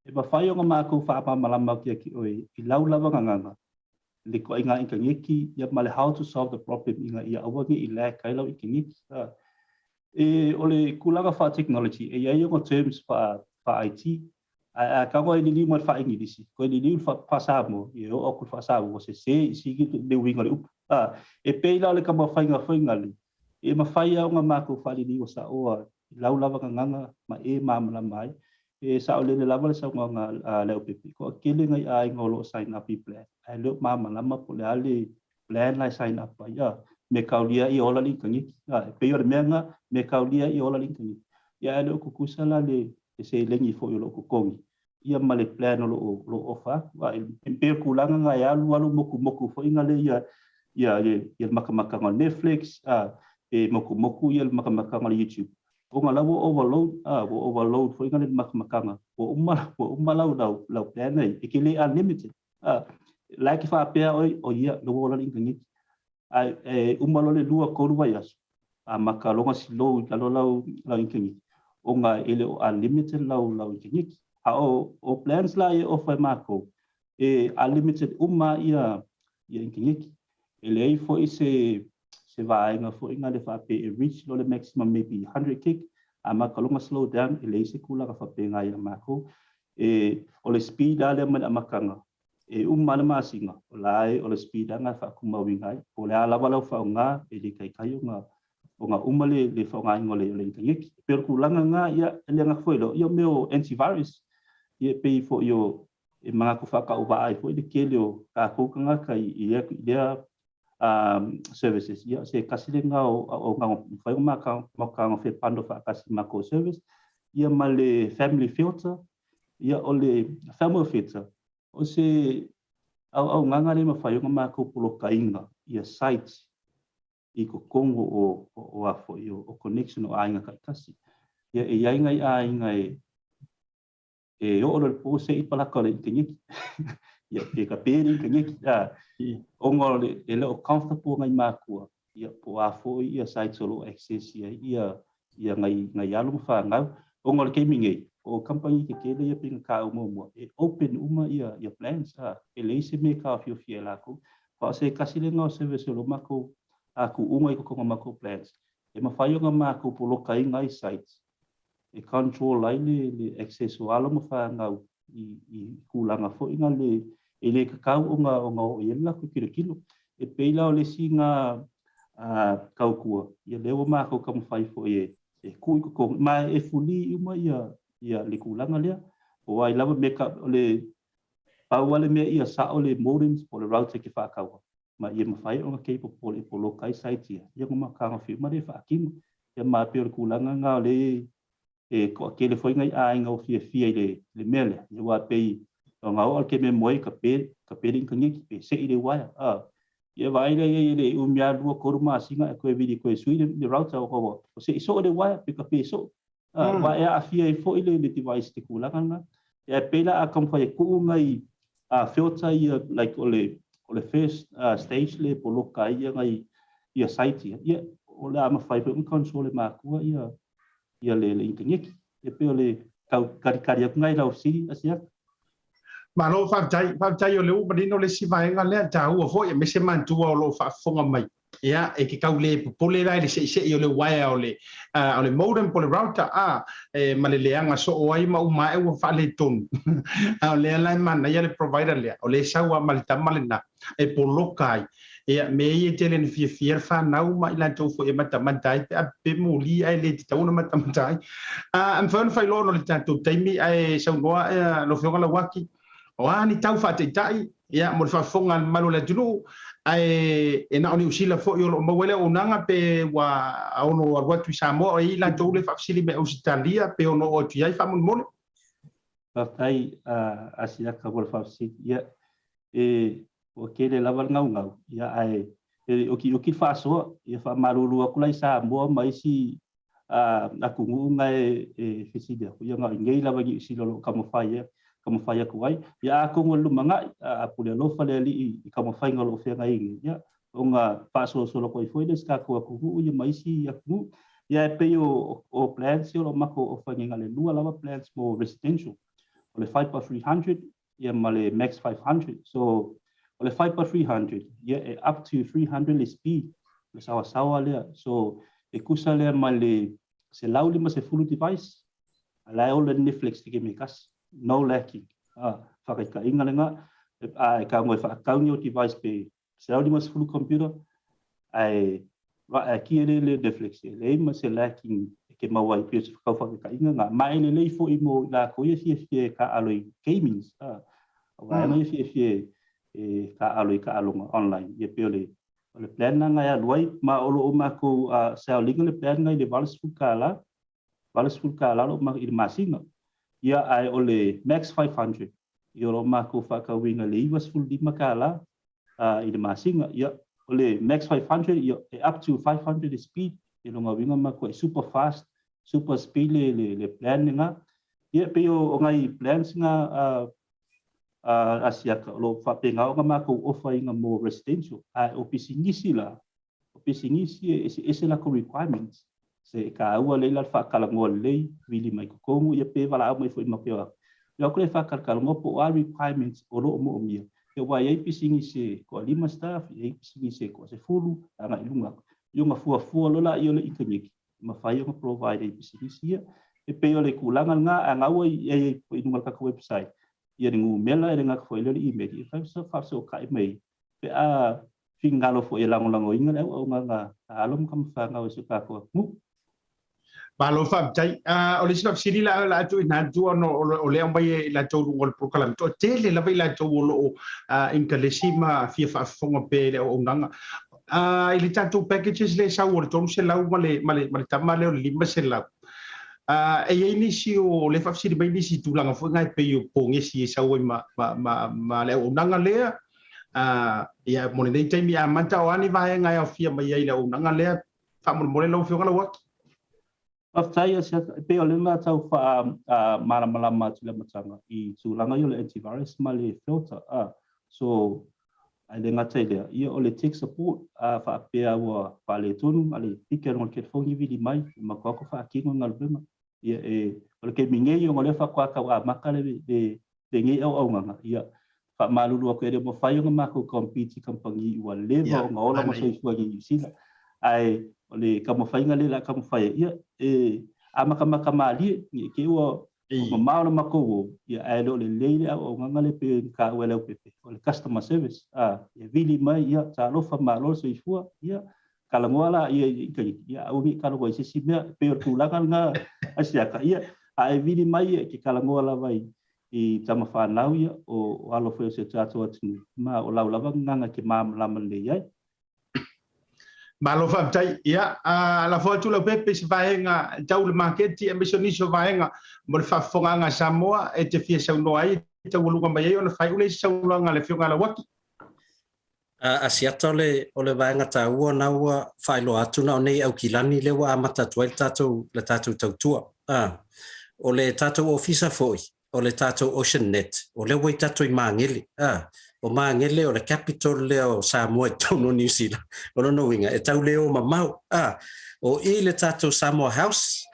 E mafai ona matou faamalamalama atu ia te oe i lau lava gagana, le ituaiga initaneti ia ma le how to solve the problem ina ia aua ne i lag ai lau initaneti. E, o le tulaga faa-technology, e i ai ona terms faa-IT, Ae a tago e liliu mai le faa-Igilisi, toe liliu le faa-Samoa, ia e oo atu le faa-Samoa, ua sese i sigi le uiga o le upu. A, e pei la o le taumafaiga foi na le, e mafai lava ona matou faaliliua saoa i lau lava gagana ma e malamalama ai. E saolele lava le saunoaga a Leaupepe, toatele nai aiga o lo o sign up i plan, ae le o malamalama po o le a le plan la e sign up ai, a, me kaulia ia ola le initaneti. A, e pei o le mea lena, me kaulia ia ola le initaneti. Ia ae le o tutusa la le le seleni foi o lo o totogi ia ma le plan o lo o lo o offer atu. A e pei o le tulaga lena e alu alu motumotu foi na le ia ia ia le makamakaga o le Netflix a pe motumotu ia le makamakaga o le YouTube. Ona la ua overload a ua overload foi na le makamakaga ua uma ua uma lau lau lau plan nei e ke le unlimited a la e ke faapea oi o ia lo ua ola le initaneti ae e uma loa le 2 3 vaiaso amata loa ona slow i lalo lau lau initaneti ona e le o unlimited lau lau initaneti. A o o plans la ia e offer e matou e unlimited uma ia ia initaneti. E leai foi se se vaega foi nga le faapea e reach loa le maximum maybe 100 gig a maka loa ona slow down e leai se tulaga faapena ia matou. E o le speed lava lea mai le amataga e uma lava le masina o la e o le speed lava lena e faatumauina ai. Po o le a lava lau faaaoga e le taitai ona ona uma le le faaaogaina o le o le initaneti. E pei o le tulaga lena ia e le gata foi i lea ia o mea o antivirus ia e pei foi o e manatu faatauvaa ai foi le tele o tatou tagata i i lea i lea services, ia se tasi lena o auaunaga mafai ona mataga bundle faatasi ma matou service, ia ma le family filter, ia o le family filter, o se auaunaga lea e mafai ona matou polokaina ia sites i totonu o o a foi o connection o aiga taitasi. Ia e i ai nai aiga e e oo loa i le po se i palaka o le initaneti. Ia, pe ka pe le initaneti, a, ona o le, e le o comfortable nai matua, ia, po o a foi ia sites o lo o access i ai ia, ia nai, nai alo ma fanau. Ona o le taimi nei, o kamupani tetele ia pei ona taua muamua, e open uma ia, ia plans, a, e leai se mea e taofiofia e latou. Aua o se tasi lena o service o lo matou tuuga i totonu o matou plans, e mafai ona matou polokaina ai sites e control ai le access o alo ma fanau i i tulaga foi na le e le tatau ona ona oo i ai le latou tilotilo. E pei la o le isi na tautua ia lea ua matou taumafai foi e e tuu i totonu ma e fuli uma ia ia le tulaga lea. Po o ai lava mea o le pau lava le mea ia sao le modems po o le router e te faataua ma ia mafai ona capable e poloka ai site ia, ia ona matagofi uma lea e faatino. Ia ma pei o le tulaga lena o lea e toatele foi nai aiga ua fiafia i le, le mea lea, ia aua pei ona oo le taimi e moe ai ka pe, ka pe le initaneti, pe sei le uaea. A, ia vaai lea i ai e le umi lava lua tolu masina ae toe vili toe sui le, le router ona ua sei soo le uaea pe ka pe soo. Aua e aafia ai foi le device i te tulaga lena. Ae pei la a taumafai e tuu nai filter ia like o le o le first stage lea e poloka ai ia nai ia site ia, ia o le a mafai foi ona control e matua ia ia le le initaneti. E pei o le tau kalikali atu lena i lau fesili Asiata. Malo faafetai, faafetai o lea ua manino le isi vaega lea, taua foi aemaise matua o lo o faafofoga mai. Ia, e te tau le popole la i le seisei o le uaea o le, o le modem po o le router, a, e, ma le leaga soo ai ma uma ae ua faaletonu. A o lea la e manaia le provider lea, o lea e sau lava ma le tama lena e poloka ai. Ia, mea ia e tele ina fiafia le fanau ma i latou foi e matamata ai pe a pe moli ae le tatau ona matamata ai. A, e mafai ona faailoa ona o le tatou taimi ae saunoa lau Afioga Lauaki, O a ni tau faataitai, ia, mo le faafofoga a le mamalu o le atunuu, ae e na o Niu Sila foi o lo o maua ai le auaunaga pe ua ono alu atu i Samoa, o i ai latou le faafesili mai Ausetalia pe ono oo atu i ai faamolemole. Faafetai Asiata mo le faafesili. Ia, e ua tele lava le gaugau, ia, ae e utiuti le faasoa, ia faamalulu atu la i Samoa ma isi atunuu na e fesili atu, ia na o inei lava i Niu Sila o lo o taumafai ai, taumafai atu ai. Ia atonu o le lumanai, a pule alofa le Alii i taumafaiga o lo o feagai ai nei, ia ona faasolosolo atu ai foi lea i si tatou atunuu ia ma isi atunuu. Ia e pei o, o plans ia o lo o matou offer nei, na o le lua lava plans mo residential. O le Fibre 300 ia ma le Max 500. So, o le Fibre 300, ia e up to 300 le speed, le sawasawa lea. So, e tusa lea ma le 150 device, a la e ola le Netflix i le taimi e tasi. No lacking. Ah, faataitaiga lena, a e tago e faatau ni ou device pe 150 computer, ae ae kia le le Netflix e leai ma se lacking e ke maua ai pei o se tau faataitaiga na. Ma e lelei foi mo i latou ia fiafia e taaalo i gamings, a o vaega ia fiafia e taaalo i taaloga online. Ia pei o le o le plan lena e alu ai, ma o lo o matou sell ina le plan lena i le $80, $80 lo i le masina. Ia ae o le max 500, ia o lo o matou faatauina i le $95 i le masina. Ia o le max 500, ia e up to 500 le speed, ia lona uiga matuai super fast, super speed le le le plan lena. Ia pei o nai plans na a Asiata o lo o faapena ona matou offer ina mo residential. Ae o pisinisi la, O pisinisi e eseese latou requirements, se e taua lelei la le faatalanoa lelei, vili mai totonu ia pe valaau mai foi ma te o atu. Ia o atu lea e faatalatalanoa po o a requirements o lo o moomia, ia aua e i ai pisinisi e toalima staff, e i ai pisinisi e toasefulu, agai i luga atu. Ia ona fuafua loa laia o le initaneti e mafai ona provide ai i pisinisi ia. E pei o le tulaga lena, a na ua i ai i luga o le tatou website ia le numera e le gata foi lea o le email, e mafai ona faafesootai mai ai pe a finagalo foi e lagolagoina le auaunaga a alo ma tama fanau a si o tatou atunuu. Malo faafetai. O le isi faafesili la o le a tuuina atu ona o lea e aumai e i latou i luga o le polokalame, toatele lava i latou o lo o initalesi ma fia faafofoga pea i le auaunaga. I le tatou packages lea e sau o le 300 ma le, ma le, ma le tama lea o le 500, e i ai nisi o lea e faafesili mai nisi i tulaga foi na e pei o pogesi e sau ai ma, ma, ma, ma le auaunaga lea. Ia, mo lenei taimi amata, o a ni vaega e aofia mai ai i le auaunaga lea? Faamolemole lau Afioga Lauaki. Faafetai Asiata, e pei o lea na tau faamalamalama atu i le amataga i tulaga ia o le antivirus ma le filter a. So, ae le gata i lea, ia o le tech support a faapea ua faaletonu a le piki i luga o le telefoni vili mai, e matua atu faatino le galuega. Ia e, o le taimi nei ona o lea faatoa tau amata le, le lenei auaunaga, ia, faamalulu atu e le mafai ona matou compete i kamupani ua leva ona ola ma soifua i Niu Sila. Ae o le taumafaiga lea o le a taumafai ai, ia, e amatamata malie, ne i te i ua mamao le matou o, ia, ae le o lelei le auaunaga lea pei ona taua e Leaupepe, o le customer service, a, e vili mai, ia, talofa, malo le soifua, ia, talanoa la ia i initaneti, ia, aua ne i talanoa i se isi mea, e pei o le tulaga lena a Siaka, ia, a e vili mai e te talanoa lava i i tama fanau ia, o alo foi o si o tatou atunuu, ma o lau lava gagaga e te malamalama lelei ai. Malo faafetai. Ia, lafo atu Leaupepe i se vaega tau le maketi aemaise o nisi o vaega mo le faafofogaaga a Samoa e te fia saunoa ai e taualuga mai ai ona faaiu lea i se saunoaga a le Afioga ia Lauaki. Asiata o le, o le vaega taua na ua faailoa atu na o nei Aukilani lea ua amata atu ai le tatou, le tatou tautua. A, o le tatou ofisa foi, o le tatou Ocean Net, o lea ua i tatou i Magele. A, o Magele o le capital lea o Samoa i totonu o Niu Sila. O lona uiga, e tau le o mamao. A, o i le tatou Samoa House,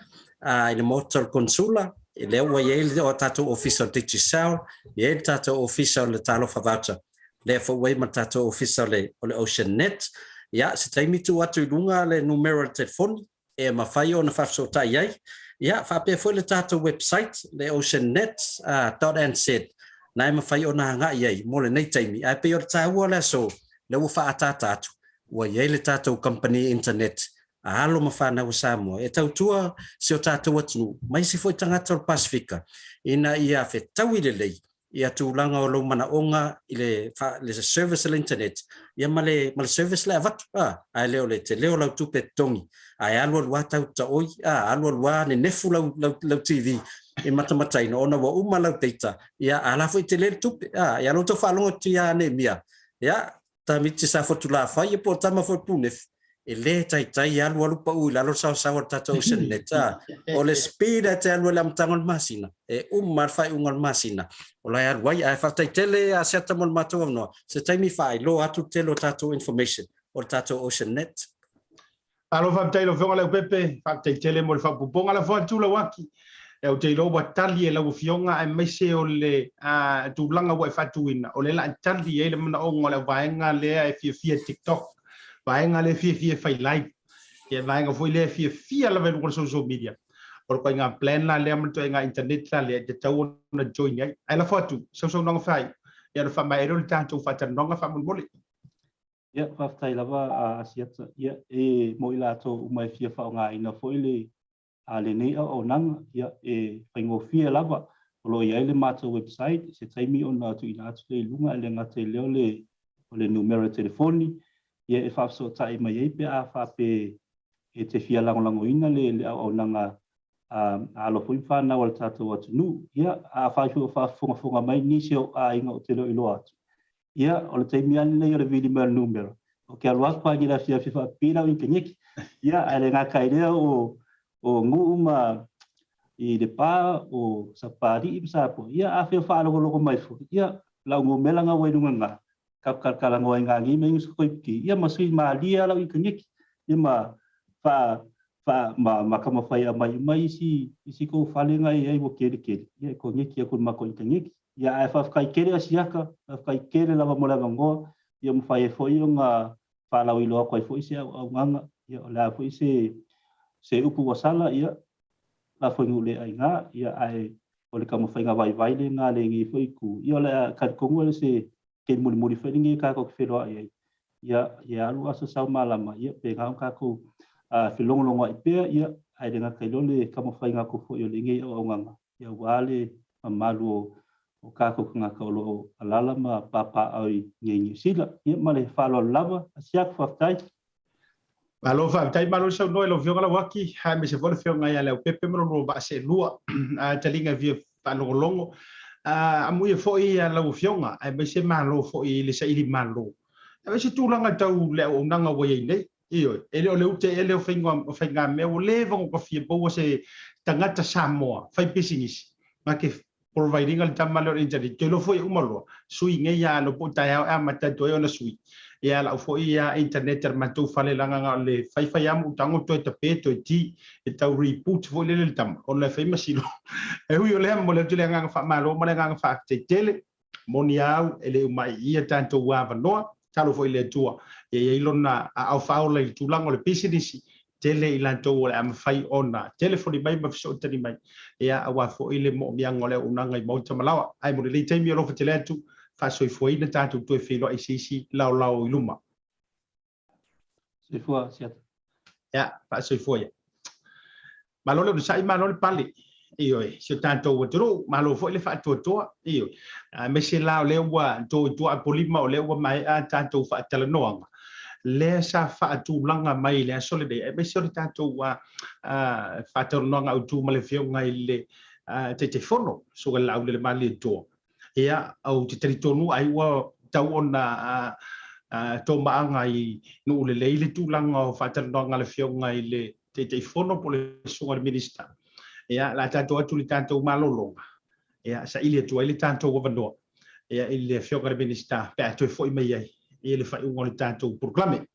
a, i le maota o le Konesula, lea ua i ai le tatou ofisa o le Digicel, i ai le tatou ofisa o le Talofa Voucher. Lea foi ua i ai ma le tatou ofisa o le, o le Ocean Net. Ia, se taimi tuu atu i luga le numera o le telefoni e mafai ona faafesootai ai. Ia, faapea foi le tatou website, le oceannet dot nz, na e mafai ona agai ai mo lenei taimi. Ae pei o le taua o le aso, lea ua faaataata atu, ua i ai le tatou kamupani internet a alo ma fanau a Samoa e tautua si o tatou atunuu ma isi foi tagata o le Pasefika ina ia fetaui lelei ia tulaga o lou manaoga i le, le service o le internet, ia ma le, ma le service le avatu, a, ae le o le tele o lau tupe totogi, ae alu alu a tau taoi, a, alu alu a nenefu lau, lau, lau TV i matamataina, ona ua uma lau data, ia, a la foi tele le tupe, a, ia lo tou faalogo atu ia Neemia, ia, Tamiti Safotulafai po o tama foi Punefu, e le taitai alu alu pau i lalo le saosaoa o le tatou Ocean Net. A, o le speed a te alu ai le amataga o le masina, e uma le faaiuga o le masina, o la e alu ai. Ae faafetai tele Asiata mo le matou avanoa, se taimi faailoa atu le tele o tatou information o le tatou Ocean Net. Malo faafetai lau Afioga Leaupepe, faafetai tele mo le faaopoopoga. Lafo atu lau Aki, ou te iloa ua tali e lau Afioga aemaise o le tulaga ua e faatuina, o lea o le a tali ai le manaoga o le auvaega lea e fiafia TikTok, vaega lea e fiafia e fai live, ia vaega foi lea e fiafia lava i luga o le social media. O le ituaiga plan la lea ma le ituaiga internet la lea e tatau ona join ai. Ae lafo atu, sausaunoaga faaiu, ia ona faamaea lea o le tatou faatalanoaga faamolemole. Ia, faafetai lava a Asiata. Ia, e mo i latou uma e fia faaaogaina foi le a lenei auaunaga, ia, e faigofie lava. O lo o i ai le matou website, se taimi ona tuuina atu lea i luga, e le gata i lea o le, o le numera telefoni, ia, e faafesootai mai ai pe a faapea e te fia lagolagoina le, le auaunaga a alo foi ma fanau a le tatou atunuu. Ia, afai foi o faafofogafoga mai nisi o aiga ou te le o iloa atu, Ia, o le taimi lava lenei o le vili mai o le numera. Ou te alu atu lava i le afiafi e faapipii lau initaneti. Ia, ae le gata ai lea o, o Nuu ma i Lepa, o Sapapalii ma Sapoa. Ia, afai o faalogologo mai foi, ia, lau numera na ua i luga na, tatou talatalanoa ai nani ma inu se koipiki, ia ma sui malie lava lau initaneti. Ia ma faa, faa, ma, ma taumafai e aumai uma isi, isi tou fale na e i ai ua kelikeli, ia e koneti atu i le matou initaneti. Ia, ae faafetai tele Asiata, faafetai tele lava mo le avanoa, ia mafai ai foi ona faalauiloa atu ai foi se auaunaga. Ia, o le a foi se se upu ua sala, ia, lafo i nuu le aiga, ia, ae o le taumafaiga vaivai lena a lenei foi itu, ia, o le a talitonu e le se taimi mulimuli foi lenei tatou te feiloai ai, ia, ia alu aso sau malama, ia, pena ona tatou felogologoai pea, ia, ae le gata i lea o le taumafaiga atu foi o lenei auaunaga, ia, aua le mamalu o o tatou tagata o lo o alaala ma papaaao i inei i Niu Sila. Ia, ma le faaaloalo lava, Asiata, faafetai. Malo faafetai, malo le saunoa i lau Afioga Lauaki, aemaise foi le Afioga ia Leaupepe ma lo lua vaa seelua. Taliga e fia faalogologo. Amuia foi lau Afioga, aemaise malo foi i le saili malo. Aemaise tulaga tau le auaunaga ua i ai nei. Ioe, e le o le UTL o faigamea ua leva ona ta fia maua se tagata Samoa fai pisinisi na te provide ina le tama lea o le internet. Toe iloa foi e uma loa, sui nei a lo po o taeao e amata atu ai ona sui. Ia lau foi ia internet a le matou fale leaga na o le faifai lava ma ou tago toe tape toe ti e tau reboot foi lele le tama ona e fai ma silo. E ui o lea, momoli atu le agaga faamalo ma le agaga faafetai tele. Moni a au, e le uma'i ia tatou avanoa, tatalo foi i le Atua ia i ai Lona aao faaola i le tulaga o le pisinisi, tele i latou o le a mafai ona telefoni mai ma fesootani mai, ia aua foi le mo'omiaga o le auaunaga i maota ma laoa. Ae mo lenei taimi, alofa tele atu, faasoifuaina tatou toe feiloai i se isi laolao i luma. Soifua, Siata. Ia, faasoifua ia. Malo le onosai, malo le pale. Ioe, si o tatou atunuu, malo foi le faatoatoa. Ioe, aemaise la o lea ua to i tua Apolima, o lea ua maea tatou faatalanoaga. Lea sa faatulaga mai i le aso lenei, aemaise o le tatou faatalanoaga autu ma le Afioga i le Taitaifono, Susuga i le Laaulialemalietoa. Ia, ou te talitonu ai ua tau ona tomaaga i nuu lelei le tulaga o faatalanoaga a le Afioga i le Taitaifono po o le Susuga i le Minisita. Ia, o le a tatou atu i le tatou malologa, ia, saili atu ai le tatou avanoa, ia, i le Afioga i le Minisita pe a toe foi mai ai i le faaiuga o le tatou polokalame.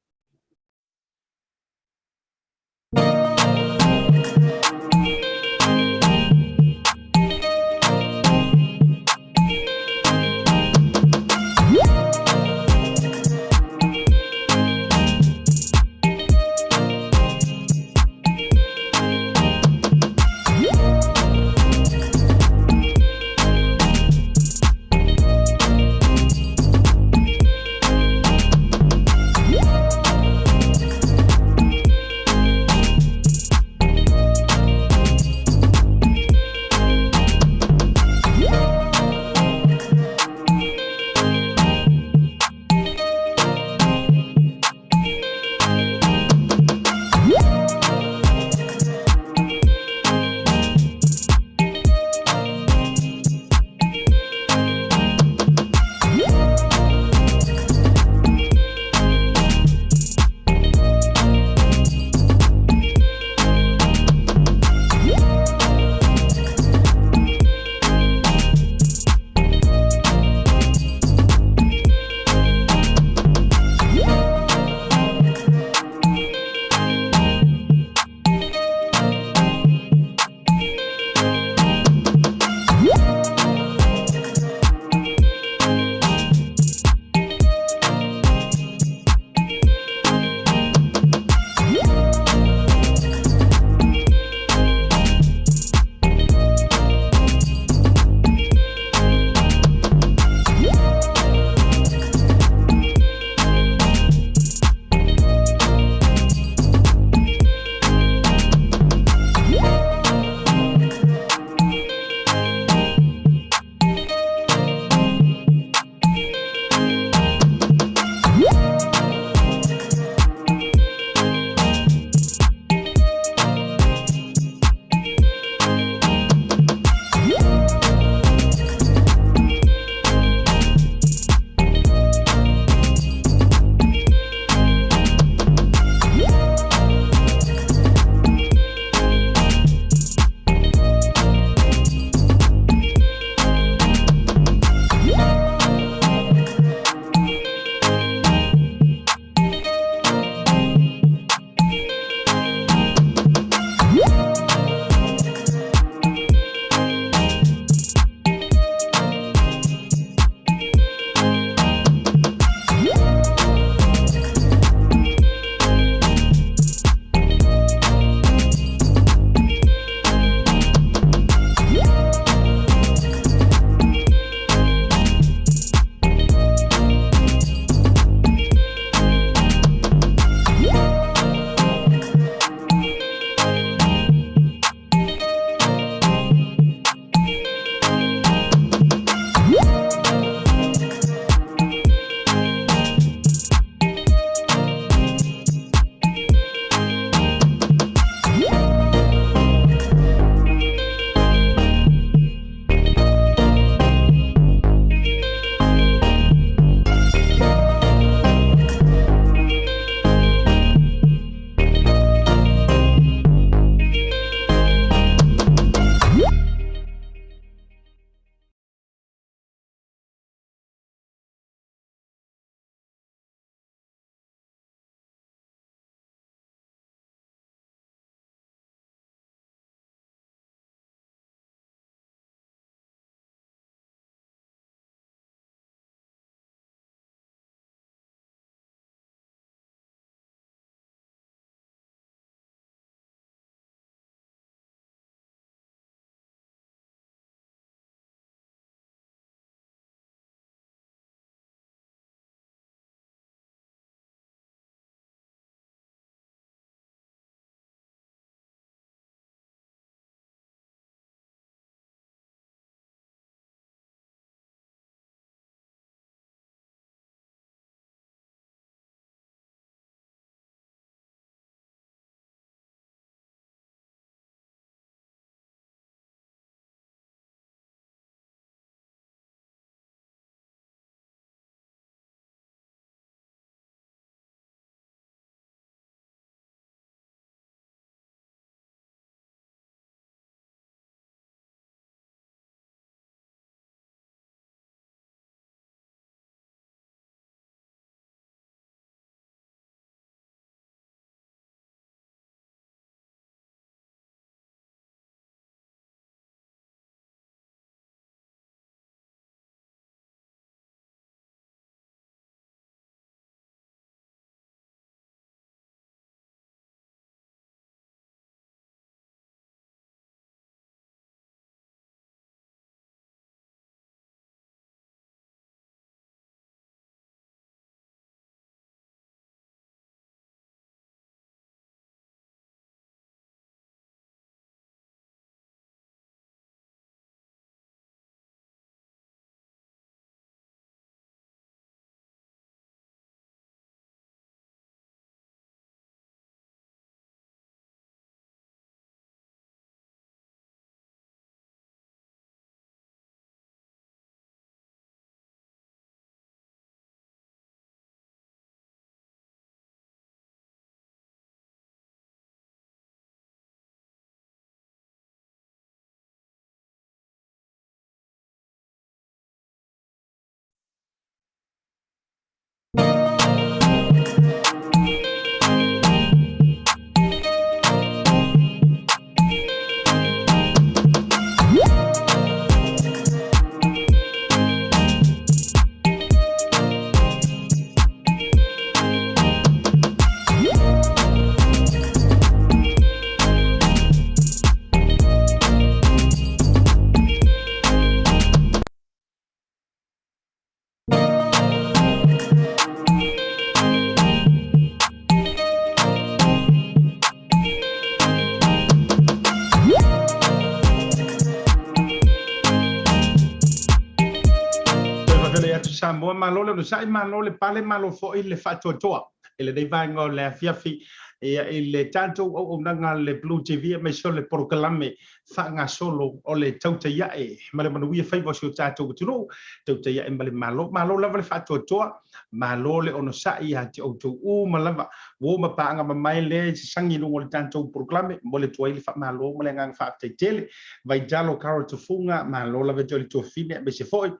Samoa, malo le onosai, malo le pale, malo foi le faatoatoa i lenei vaega o le afiafi ia, i le tatou auaunaga a le Blue TV aemaise o le polokalame faagasolo o le Tautai Ae ma le Manuia Faiva o si o tatou atunuu, Tautai Ae ma le Malo. Malo lava le faatoatoa, malo le onosai ia te outou uma lava ua ma paaga mamae lea i sasagi i luga o le tatou polokalame. Momoli atu ai le faamalo ma le agaga faafetai tele. Vaitalo Carol Tufuga, malo lava te o le tuafine aemaise foi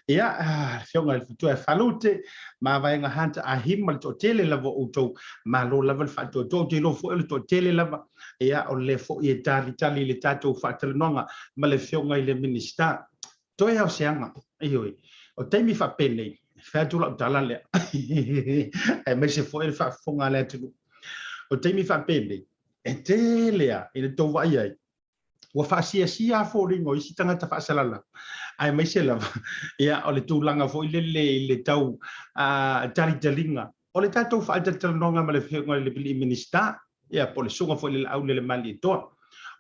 ia le afioga i le Faletua ia Falute ma Vaega Hunter Ahim ma le toatele lava o outou, malo lava le faatoatoa. Ou te iloa foi o le toatele lava ia o lea foi e talitali i le tatou faatalanoaga ma le afioga i le Minisita. Toe ao se aga, ioe, o taimi faapenei, e fai atu lau tala lea, aemaise foi le faafofoga a le atunuu. O taimi faapenei, e tele a ina tou vaai ai, ua faasiasia foliga o isi tagata faasalalau, aemaise lava ia o le tulaga foi lele i le tau talitaliga o le tatou faatalatalanoaga ma le afioga i le Minisita, ia po o le susuga foi i le Laaulialemalietoa,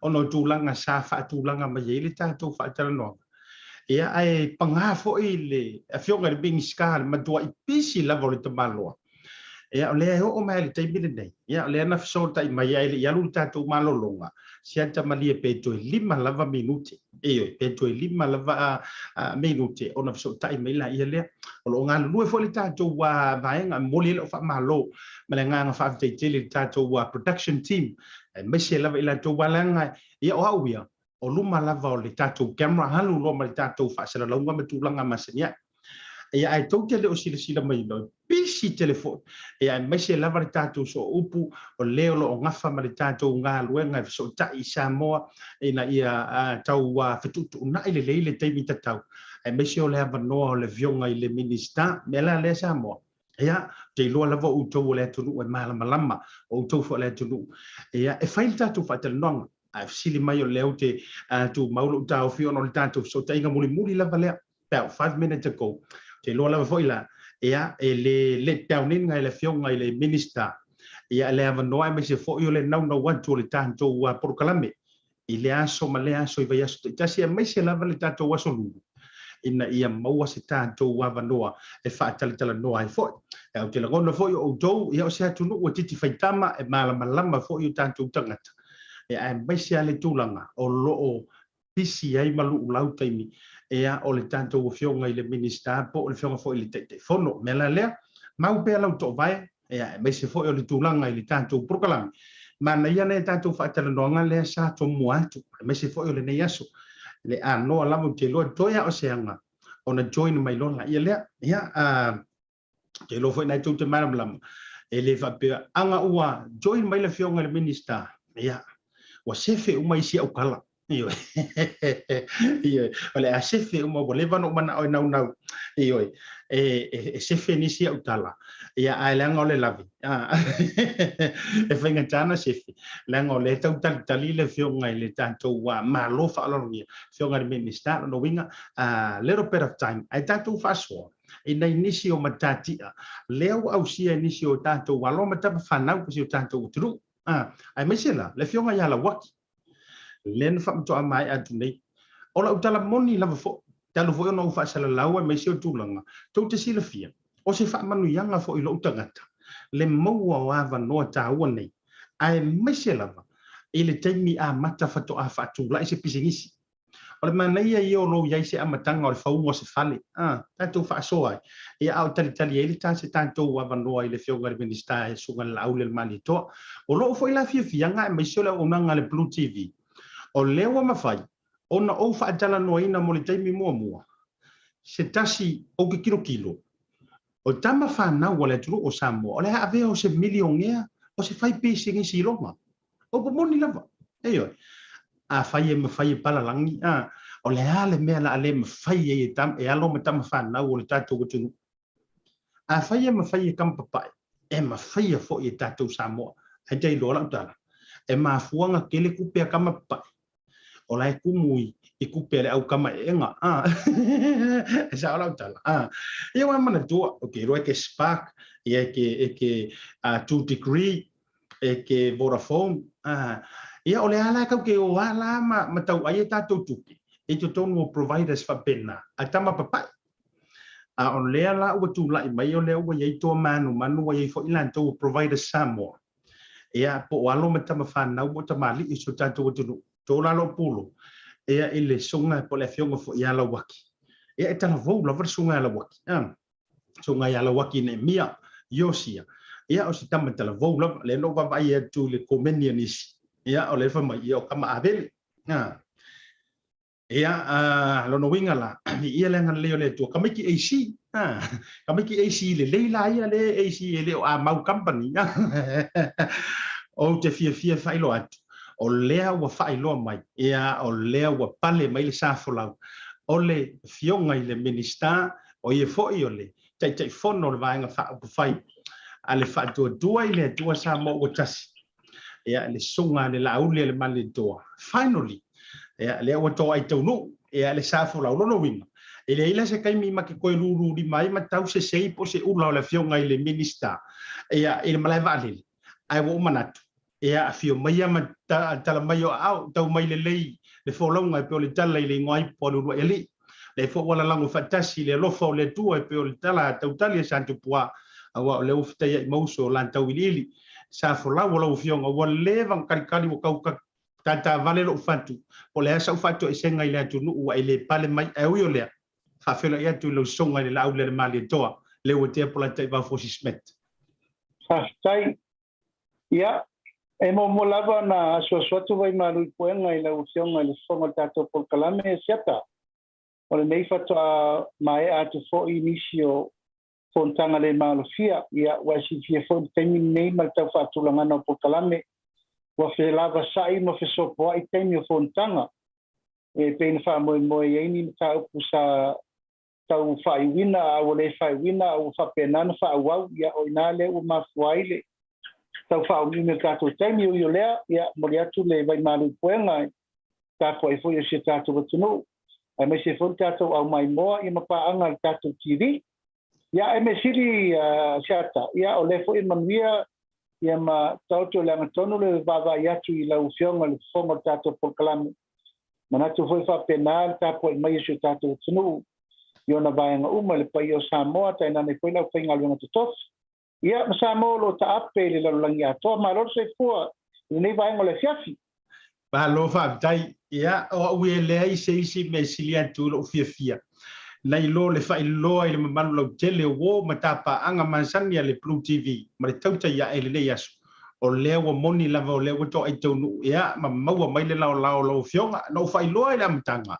ona o tulaga sa faatulaga mai ai le tatou faatalanoaga. Ia, ae pagā foi le afioga i le Minisita, le matuai pisi lava o le tamaloa. Ia, o lea e oo mai i le taimi lenei, ia, o lea na fesootai mai ai le i alu le tatou malologa, siata malie pe toe 5 lava minute. Ioe, pe toe 5 lava minute ona fesootai mai laia lea. O lo o galulue foi le tatou vaega, e momoli ai lau faamalo ma le agaga faafetai tele i le tatou production team, aemaise lava i latou leaga ia o au ia, o luma lava o le tatou camera, alu loa ma le tatou faasalalauga ma tulaga masani ai. Ia, ae tou te le o silasila mai loa, pisi tele foi, ia, aemaise lava le tatou sooupu o le o lo o gafa ma le tatou galuega e fesootai i Samoa ina ia tau fetuutuunai lelei le taimi tatau, aemaise o le avanoa o le afioga i le Minisita. Mea la lea Samoa, ia, ou te iloa lava o outou o le atunuu e malamalama, o outou foi o le atunuu, ia, e fai le tatou faatalanoaga. Ae fesili mai o lea ou te tumau lou taofi ona o le tatou fesootaiga mulimuli lava lea, about 5 minutes ago. Ou te iloa lava foi la, ia, e le let down ina e le afioga i le Minister, ia, le avanoa aemaise foi o le naunau atu o le tatou polokalame i lea aso ma lea aso i vaiaso taitasi, aemaise lava le tatou aso Lulu, ina ia maua se tatou avanoa e faatalatalanoa ai foi. Ou te lagona foi o outou, ia, o se atunuu e titi faitama, e malamalama foi o tatou tagata, ia, aemaise lava le tulaga o lo o pisi ai ma luulau taimi, ia, o le tatou afioga i le Minisita po o le afioga foi i le Taitaifono. O le mea la lea, mau pea lau toovae, ia, aemaise foi o le tulaga i le tatou polokalame. Manaia lea tatou faatalanoaga lea sa tomua atu, aemaise foi o lenei aso. Le anoa lava ou te iloa toe a o se aga ona join mai loa laia lea. Ia, ou te iloa foi na tou te malamalama, e le faapea aga ua join mai le afioga i le Minisita, ia, ua sefe uma isi aukala. Ioe. Ioe. O le a sefe uma, ua leva ona ou manao e naunau. Ioe. E sefe nisi au tala. Ia, ae leaga o le lave. E faigata ona sefe. Leaga o lea e tau talitali le afioga i le tatou Malo faaaloalogia, afioga i le Minisita, lona uiga, a little bit of time, ae tatou faasoa i nai nisi o matatia lea ua ausia e nisi o tatou alo ma tama fanau o si o tatou atunuu. Aemaise la, le afioga ia Lauaki, lea na faamatoa maea atu nei. O lau tala moni lava foi, talu foi ona ou faasalalau aemaise o tulaga, tou te silafia, o se faamanuiaga foi i lou tagata, le maua o avanoa taua nei, aemaise lava i le taimi amata faatoa faatulai se pisinisi. O le manaia ia o lou i ai se amataga o le fauga o se fale, a, tatou faasoa ai, ia, a o talitali ai le ta se tatou avanoa i le Afioga i le Minisita e Susuga i le Laaulialemalietoa. O lou foi la fiafiaga aemaise o le auaunaga a le Blue TV, o lea ua mafai ona ou faatalanoaina mo le taimi muamua se tasi ou ke kilokilo o tama fanau a le atunuu o Samoa o le a avea o se milionea o se fai pisinisi i Roma. Upu moni lava. Ioe. Afai e mafai e palalagi, a, o le a le mea la a le mafai ai e, tam, e alo ma tama fanau o le tatou atunuu? Afai e mafai e kama papae, e mafaia foi e tatou Samoa. Ae te iloa lau tala, e mafua ona tele tupe a kama papae. O la e kumu i tupe a le au kama eega. A, e sao lau tala. A, ia ua manatua, ou te iloa e ke Spark, ia e ke, e ke 2 degree, e ke Vodafone, a, ia o le a la e kau ke o a la ma, ma tau ai e tatou tupe i totonu o providers faapena a tama papae. A o lea la ua tulai mai o lea ua i ai toa manumanu ua i ai foi latou o Providers Samoa, ia, po o alo ma tama fanau po o tamalii o si o tatou atunuu, to la lou pulou, ia, i le susuga po o le afioga foi ia Lauaki. Ia, e talavou lava le susuga ia Lauaki, a, susuga ia Lauaki Neemia Iosia. Ia, o se tama talavou lava, lea na ou vaavaai atu i le komeni a nisi, ia, o lea fai mai, ia, o tama Avele, a. Ia, lona uiga la, viia le agalelei o le Atua. Tamaiti AC, a, tamaiti AC lelei la ia le AC e le o Amau Company. Ou te fiafia e faailoa atu, o lea ua faailoa mai, ia, o lea ua pale mai le sa folau o le Afioga i le Minisita, o ia foi o le Taitaifono o le Vaega Faaupufai a le Faatuatua i le Atua Samoa ua Tasi. Ia, le susuga a le Laauli a le Malietoa. Finally, ia, lea ua toai taunuu, ia, le sa folau. Lona uiga, e leai la se taimi ma te toe lululima ai ma tau se sei po o se ula o le Afioga i le Minisita, ia, i le malae vaalele. Ae ua ou manatu, ia, afio maia ma tala mai o aao, tau mai lelei le folauga e pei o le tala i le igoa ipo a le uluai alii. Lea foi ua lalago faatasi le alofa o le Atua e pei o le tala a tautali a Satupuā, aua o lea ua fetaiai ma uso o Latau iliili. Sa folau o lau Afioga, ua leva ona kalikali ua tau tatavale lou fatu, po o le a sau faatoesega i le atunuu ua e le pale mai, ae ui o lea, faafeiloai atu i lau sosoga i le Laauli a le Malietoa, Leuatea Polataivao Fosi Smith. Faafetai. Ia, e muamua lava ona asuasu atu vaimalu i puega i lau Afioga i le fofoga o le tatou polokalame e siata. O lenei faatoa maea atu foi nisi o fonotaga le maalofia. Ia, ua e silafia foi le taimi lenei ma le tau faatulagaga o polokalame, ua felavasa'i ma fesopoa'i taimi o fonotaga e pei ona faamoemoe i ai ni mataupu sa tau faaiuina a ua le faaiuina a ua faapena ona faaauau, ia o i ina lea ua mafua ai le tau faaumiumi o le tatou taimi. Ui o lea, ia momoli atu le vaimalu i puega i tapuai foi a si o tatou atunuu, aemaise foi le tatou aumaimoa ia ma paaga a le tatou TV. Ia, ae mea sili Asiata, ia o lea foi e manuia ia ma taoto i le agatonu le vaavaai atu i lau Afioga i le fofoga o le tatou polokalame. Manatu foi faapena le tapuai mai a si o tatou atunuu i ona vaega uma, le paia o Samoa, tainane foi le aufaigaluega totofi. Ia, ma Samoa o lo o taape i le lalolagi atoa. Malo le soifua i lenei vaega o le afiafi. Malo faafetai. Ia, o au e leai se isi mea e sili atu i lou fiafia nai lo le faailoa i le mamalu lautele o uo ma tapaaga masani a le Blue TV ma le tautai ae i lenei aso. O lea ua moni lava o lea ua toai taunuu, ia, ma maua mai le laolao o lau Afioga. Na ou faailoa i le amataga,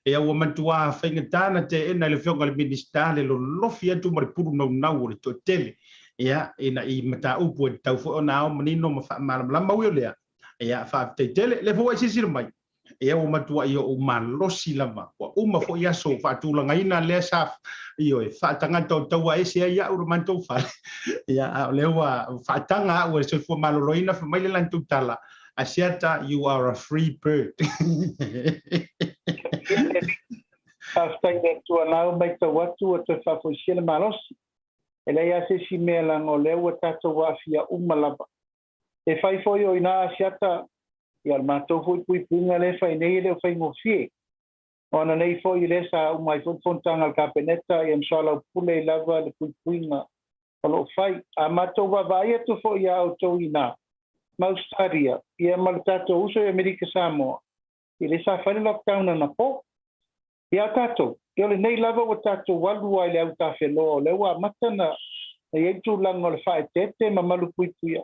ia, ua matuā faigata na teena e le Afioga i le Minisita le lolofi atu ma le pulu naunau o le toatele, ia, ina i mataupu e tatau foi ona ao manino ma faamalamalama. Ui o lea, ia, faafetai tele. Lea foi ua e silasila mai, Ia ua matuai ou malosi lava, ua uma foi aso faatulagaina lea sa, ioe, faatagata o taua ese ai au i lo matou fale. Ia, a o lea ua faataga au e le soifua maloloina, fai mai le latou tala, Asiata, you are a free bird. Faafetai i le Atua nāu maitau atu ua toe faafoisia le malosi. E leai lava se isi mea leaga o lea ua tatou aafia uma lava. E fai foi o ina Asiata, ia o le matou foi puipuiga lea e fai nei e le o faigofie. O ana nei foi lea sa uma ai foi le fonotaga a le Kapeneta ia ma soalaupule ai lava le puipuiga o lo o fai. A matou vaavaai atu foi iā outou ina ma Ausetaria ia ma le tatou uso i Amerika Samoa, ia lea sa fai le lockdown anapo. Ia tatou, ia o lenei lava ua tatou alu lava i le autafeloa o lea ua amata na i ai tulaga o le faaeteete ma malupuipuia,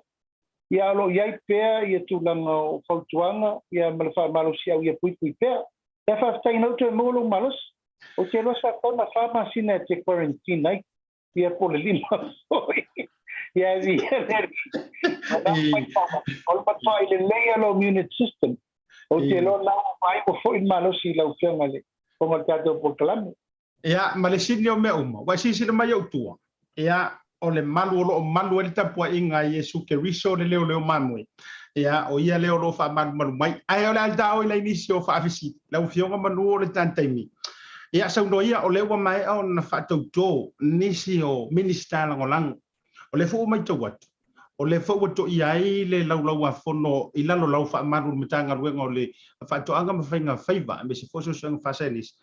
ia a o lo o i ai pea ia tulaga o fautuaga ia ma le faamalosiau ia puipui pea. Ia faafetai ina ua toe maua lou malosi. Ou te iloa sa tatau ona fa masina e te quarantine ai. Ia po o le lima foi. Ia e viia le Alii. O le matuai lelei lava lou immune system. Ou te iloa la ua vaai ua foi le malosi i lau Afioga i le fofoga o le tatou polokalame. Ia, ma le sili o mea uma, ua e silasila mai i ou tua, ia, o le malu o lo o malu ai le tapuaiga a Iesu Keriso le leoleo mamoe, ia, o ia lea o lo o faamalumalu mai. Ae o le a taoi lai nisi o faafesili, lau Afioga manu o le tan taimi. Ia, saunoa ia, o lea ua maea ona faatautō nisi o Minisita Lagolago. O lea foi ua matau atu, o lea foi ua toia ai le Laulauafono i lalo o lau faamalu i le Matagaluega o le Faatoaga ma Faiga Faiva aemaise foi o Suesuega Faasaienisi.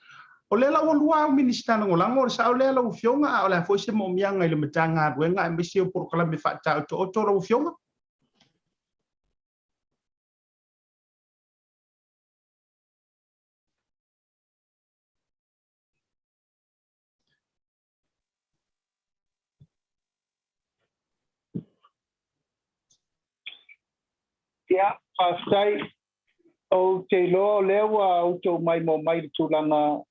O lea la ua lua au Minisita Lagolago, o le sao lea lau Afioga, a o le a foi se moomiaga i le Matagaluega aemaise o polokalame faataotooto lau Afioga? Ia, faafetai. Ou te iloa o lea ua outou maimoa mai i le tulaga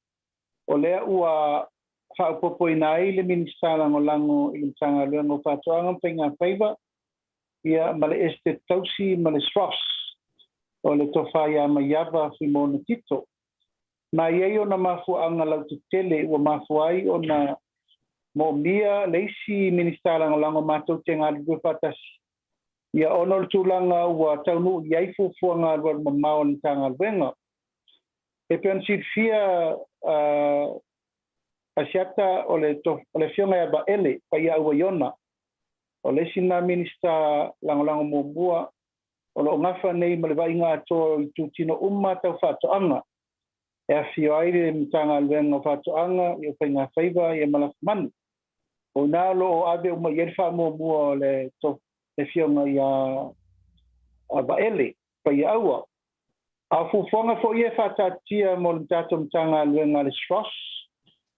o lea ua faaopoopoina ai le Minisita Lagolago i le Matagaluega o Faatoaga ma Faigafaiva, ia, ma le Esetete Tausi ma le SROS, o le Tofa ia Maiava Fuimaono Tito. Ma e i ai ona mafuaaga lautetele ua mafua ai ona moomia le isi Minisita Lagolago matou te galulue faatasi, ia ona o le tulaga ua taunuu i ai fuafuaga alualumamao a le Matagaluega. E pei ona silafia Asiata o le Afioga ia Vaele Paiaaua Iona, o le isi lena Minisita Lagolago muamua o lo o gafa nei ma le vaaiga atoa o itutino uma tau faatoaga, e afifio ai le Matagaluega o Faatoaga, o Faigafaiva ma Lafumanu. O i ina o lo o ave uma i ai le faamuamua o le Afioga ia Vaele Paiaaua. A o fuafuaga foi ia e faataatitia mo le tatou Matagaluega a le SROS,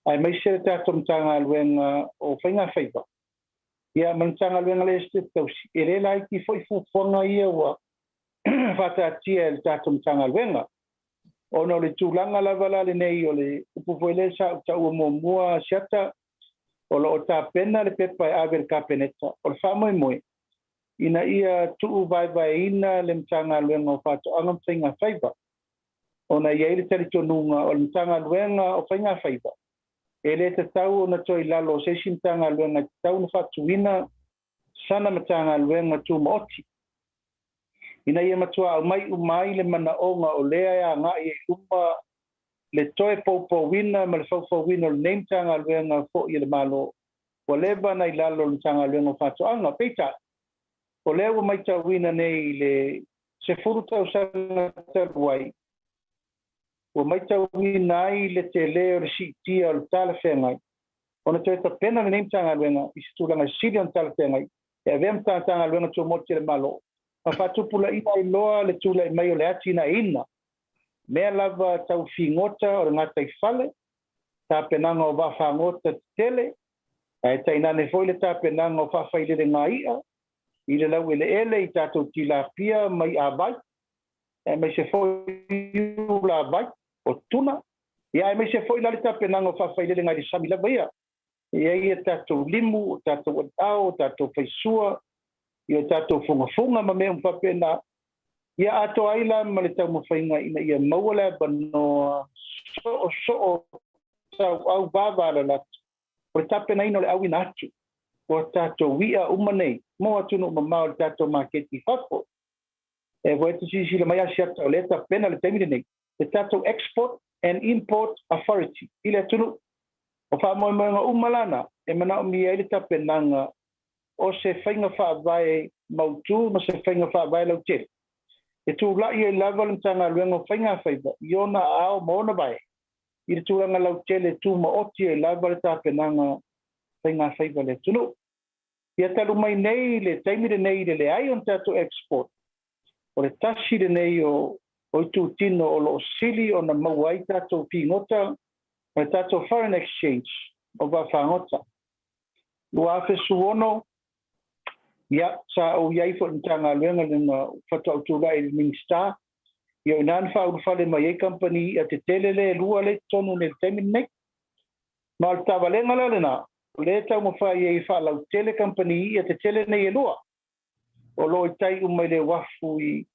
aemaise le tatou Matagaluega o Faigafaiva, ia ma le Matagaluega a le Esetete Tausi, e le laiti foi fuafuaga ia ua faataatia e le tatou Matagaluega. Ona o le tulaga lava la lenei o le upu foi lea sa ou taua muamua Asiata, o lo o tapena le pepa e ave i le Kapeneta, o le faamoemoe ina ia tuuvaevaeina le Matagaluega o Faatoaga ma Faigafaiva, ona e i ai le talitonuga o le Matagaluega o Faigafaiva e le tatau ona toe i lalo o se isi Matagaluega, e tatau ona faatuina sana Matagaluega tumaoti ina ia matua aumai uma ai le manaoga o lea e agai ai i luma le toe poupouina ma le faufauina o lenei Matagaluega foi e le Malo ua leva ona i lalo o le Matagaluega o Faatoaga. Peitai, o lea ua matauina nei i le 10 tausaga talu ai, ua matauina ai le tele o le siitia o le talafeagai ona toe tapena lenei Matagaluega i se tulaga sili ona talafeagai e avea ma Matagaluega Tumaoti a le Malo ma faatupulaia ai loa le tulai mai o le atinaeina mea lava tau figota o le gataifale, tapenaga o vaafagota tetele, ae tainane foi le tapenaga o faafailelega i'a i le laueleele i tatou tilapia ma i'a vai, aemaise foi ulavai o tuna, ia aemaise foi la le tapenaga o faafailelega i le sami lava ia. E i ai a tatou limu, o tatou aliao, o tatou faisua, ia o tatou fugafuga ma mea uma faapena. Ia atoa ai la ma le taumafaiga ina ia maua le avanoa soosoo tauau vavalalata o le tapenaina o le auina atu o a tatou i'a uma nei mo atunuu mamao i le tatou maketi i fafo. E voe te silasila mai Asiata o lea e tapena i le taimi lenei le tatou Export and Import Authority i le atunuu. O faamoemoega uma la na e manaomia ai le tapenaga o se faiga faavae mautu ma se faiga faavae lautele e tulai ai lava le Matagaluega o Faigafaiva i ona aao ma ona vae i le tulaga lautele e tumaoti ai lava le tapenaga faigafaiva a le atunuu. Ia talu mai nei le taimi lenei i le leai o ni tatou export, o le tasi lenei o itutino o lo o sili ona maua ai tatou figota ma le tatou foreign exchange o vaafagota. 2016, ia, sa ou i ai foi i le Matagaluega lena faatoa ou tulai i le Minisita, ia o i ina na faaulufale mai ai kamupani i'a tetele lea e lua lea i totonu nei i le taimi lenei. Ma o le taavalega la lena, o lea e taumafai ai e faalautele kamupani i'a tetele nei e lua, o lo o i tai uma i le uafu i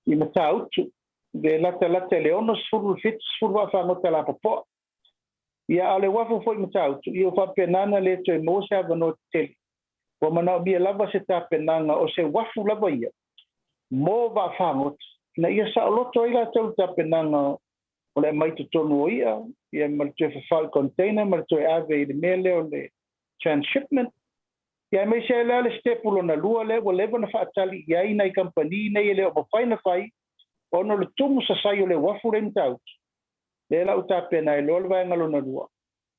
i Matautu, le latalata i le 60 i le 70 vaafagota lapopoa. Ia, a o le uafu foi i Matautu, ia ua faapena ona le toe maua se avanoa tetele. Ua manaomia lava se tapenaga o se uafu lava ia mo vaafagota, ina ia saoloto ai latou i le tapenaga o le aumai i totonu o i'a, ia ma le toe fafao i container ma le toe ave i le mea lea o le transshipment. Ia aemaise ai la le sitepu lona lua lea ua leva ona faatali i ai nai kamupani nei e le o mafai ona fai ona o le tumu sasai o le uafu lea i Matautu. Lea la ua tapena ai loa le vaega lona lua,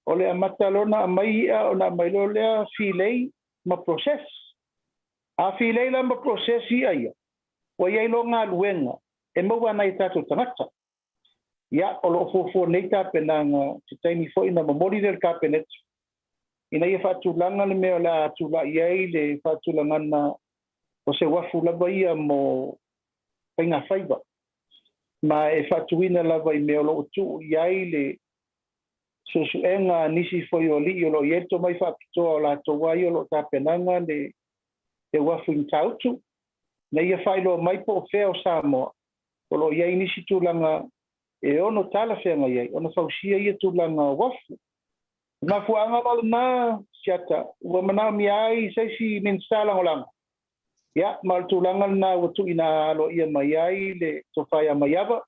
o le amata loa ona aumai i'a ona aumai loa lea filei ma process. A filei la ma process i'a ia, ua i ai loa galuega e maua ai nai o tatou tagata. Ia, o lo o fuafua nei tapenaga se taimi foi ona momoli lea i le Kapeneta ina ia faatulaga le mea o le a tulai ai le faatulagaga o se uafu lava ia mo faigafaiva ma e faatuina lava i mea o lo o tuu i ai le suesuega a nisi foi o alii o lo o i ai le tomai faapitoa o latou lava ia o lo o tapenaga le uafu i Matautu ina ia faailoa mai po o fea o Samoa o lo o i ai nisi tulaga e ono talafeagai ai ona fausia ia tulaga o uafu. O le mafuaaga la lena, Siata, ua manaomia ai se isi Minisita Lagolago, ia, ma o le tulaga lena ua tuuina aloaia mai ai le Tofa ia Maiava,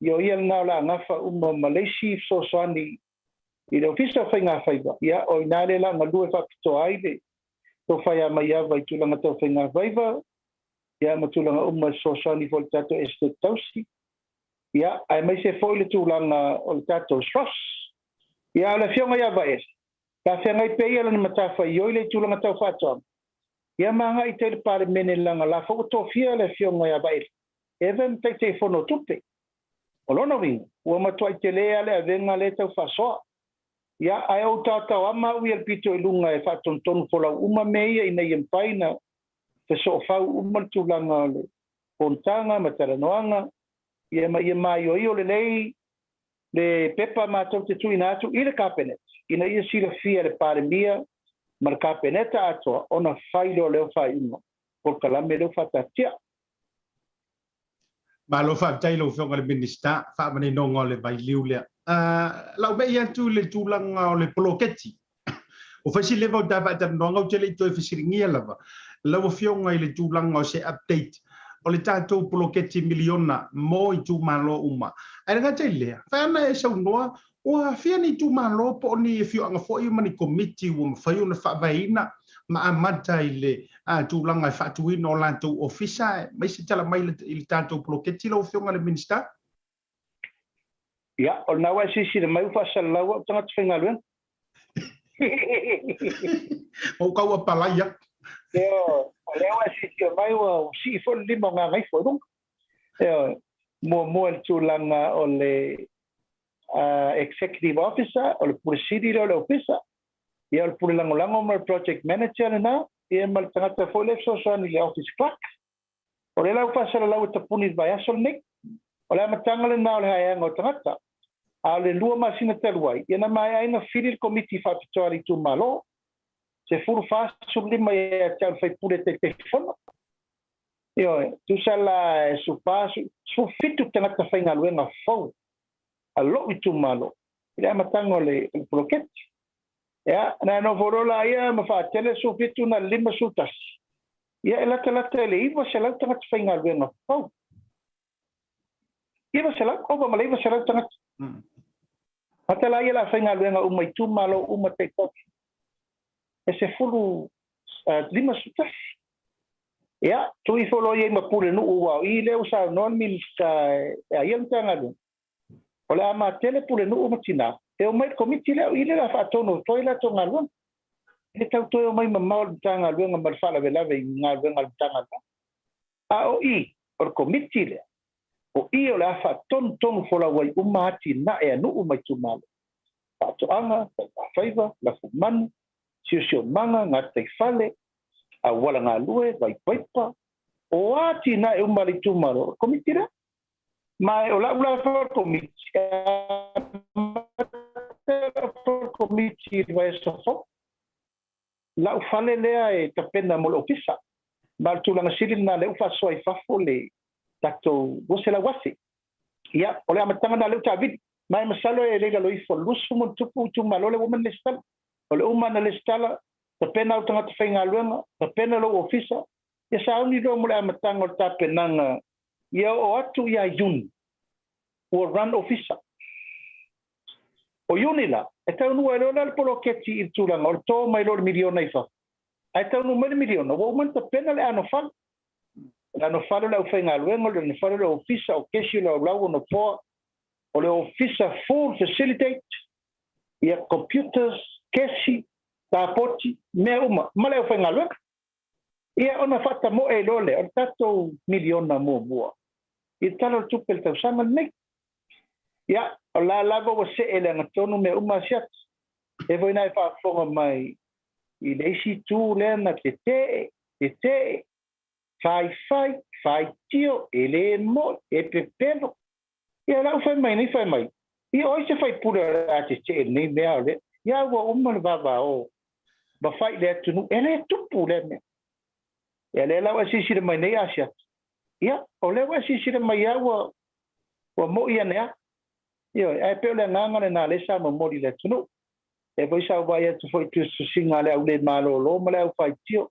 ia o ia lena o le a gafa uma ma le isi fesoasoani i le Ofisa o Faigafaiva, ia, o i ina lea o le a galue faapitoa ai le Tofa ia Maiava i tulaga tau faigafaiva, ia ma tulaga uma e fesoasoani foi i le tatou Esetete Tausi, ia, aemaise foi le tulaga o le tatou SROS. Ia, a o le Afioga ia Vaele, pe a feagai pea ia lana matafaioi lea i tulaga tau faatoaga, ia ma agai i tai i le Palemene leaga la foi ua tofia le Afioga ia Vaele e avea ma Taitaifono o Tupe. O lona uiga, ua matuai tele lava le avega lea e tau faasoa. Ia, ae ou taotaoama au ia i le pito i luga e faatonutonu folau uma mea ia ina ia mafai ona fesoofau uma le tulaga o le fonotaga ma talanoaga, ia ma ia maioio lelei le pepa matou te tuuina atu i le Kapeneta ina ia silafia e le Palemia ma le Kapeneta atoa ona fai loa lea o faaiuga polokalame lea ua faataatia. Malo faafetai i lau Afioga i le Minisita, faamaninoga o le vailiu lea. Lau mei atu i le tulaga o le poloketi. Ua fai si leva o ta faatalanoaga ou te le i toe fesiligia lava lau Afioga i le tulaga o se update o le tatou poloketi miliona mo itumalo uma. Ae le gata i lea, fai ana e saunoa ua aafia ni itumalo po o ni afioaga foi ma ni komiti ua mafai ona faavaeina ma amata i le tulaga e faatuina o latou ofisa aemaise tala mai i le tatou poloketi lau Afioga i le Minisita. Ia, o lena ua e silasila mai ua faasalalau au tagata faigaluega. Ua ou tau apalai atu. Ioe, o lea ua e silasila mai ua sii foi le lima o Gagaifo i luga. Ioe, muamua i le tulaga o le Executive Officer, o le Pule Sili lea o le Ofisa, ia o le Pule Lagolago ma le Project Manager lena, ia ma le tagata foi lea e fesoasoani i le Office Clerk. O lea la ua faasalalau e tapuni i le vaiaso lenei. O le amataga lena o le haehaega o tagata. A o le lua masina talu ai, ia na maea ai ona fili le Komiti Faapitoa a le Itumalo, 45 ia te au le faipule Taitaifono. Ioe, tusa la e 47 tagata faigaluega fou a lou itumalo i le amataga o le poloketi. Ia, na nofo loa la ia ma faatele 17 na le 51. Ia e latalata i le 900 tagata faigaluega fou. 900, ova ma le 900 tagata. Mata la ia la faigaluega uma itumalo uma taitasi. E 51. Ia, tuu ifo loa i ai ma Pulenuu aua o i lea ua saunoa le Minisita e a ia le Matagaluega. O le a matele Pulenuu ma Tina e omai i le Komiti lea, o i lea o le a faatonu atu ai latou galuega. E le tau toe omai mamao le Matagaluega ma le faalavelave i galuega a le Matagaluega. A o i, o le Komiti lea, o i o le a faatonutonu folau ai uma atinae a nuu ma itumalo, faatoaga, faigafaiva, lafumanu, siosiomaga, gataifale, auala galue, vaipaipa, o a atinae uma a le itumalo, o le Komiti lea. Ma o lau la foi Komiti, e amata lau foi Komiti i le vaiaso fou. Lau fale lea e tapena mo le ofisa. Ma o le tulaga sili lena lea ua faasoa i fafo le tatou 200,000. Ia, o le amataga lena lea ua taavili. Ma e masalo e le i lalo ifo o le 20 + itumalo lea ua uma ona lesitala. O le uma ona lesitala, tapena au tagata faigaluega, tapena lou ofisa, ia sauni loa mo le amataga o le tapenaga ia oo atu ia Iuni, ua run ofisa. O Iuni la, e taunuu ai loa la le poloketi i le tulaga o le to mai loa o le miliona i fafo. Ae taunuu mai le miliona, ua uma ona tapena le anofale. O le anofale o le aufaigaluega, o le anofale o le ofisa, o kesi, o le laulau, o nofoa. O le ofisa full facilitate, ia computers, kesi, tapoti, mea uma, ma le aufaigaluega. Ia ona faatamoe ai loa lea o le tatou miliona muamua i le Tala o le Tupe i le tausaga lenei. Ia, o la lava ua see le agatonu mea uma a Siata. E foi na e faafofoga mai i le isi itu lea na tetee, tetee, faifai, faitio, e le moi, e pepelo. Ia lau fai mai nei fai mai, ia o ai se faipule o le a tetee i lenei mea o lea. Ia ua uma le vavao ma fai i le atunuu, e le tupu lea mea. Ia lea la ua e silasila mai nei Asiata. Ia, o lea ua e silasila mai ia ua, ua moi ane a. Ioe, ae pei o le agaga lena lea sa momoli i le atunuu. Lea foi sa ou vaai atu foi i tusitusiga a le au le malolo ma le au faitio.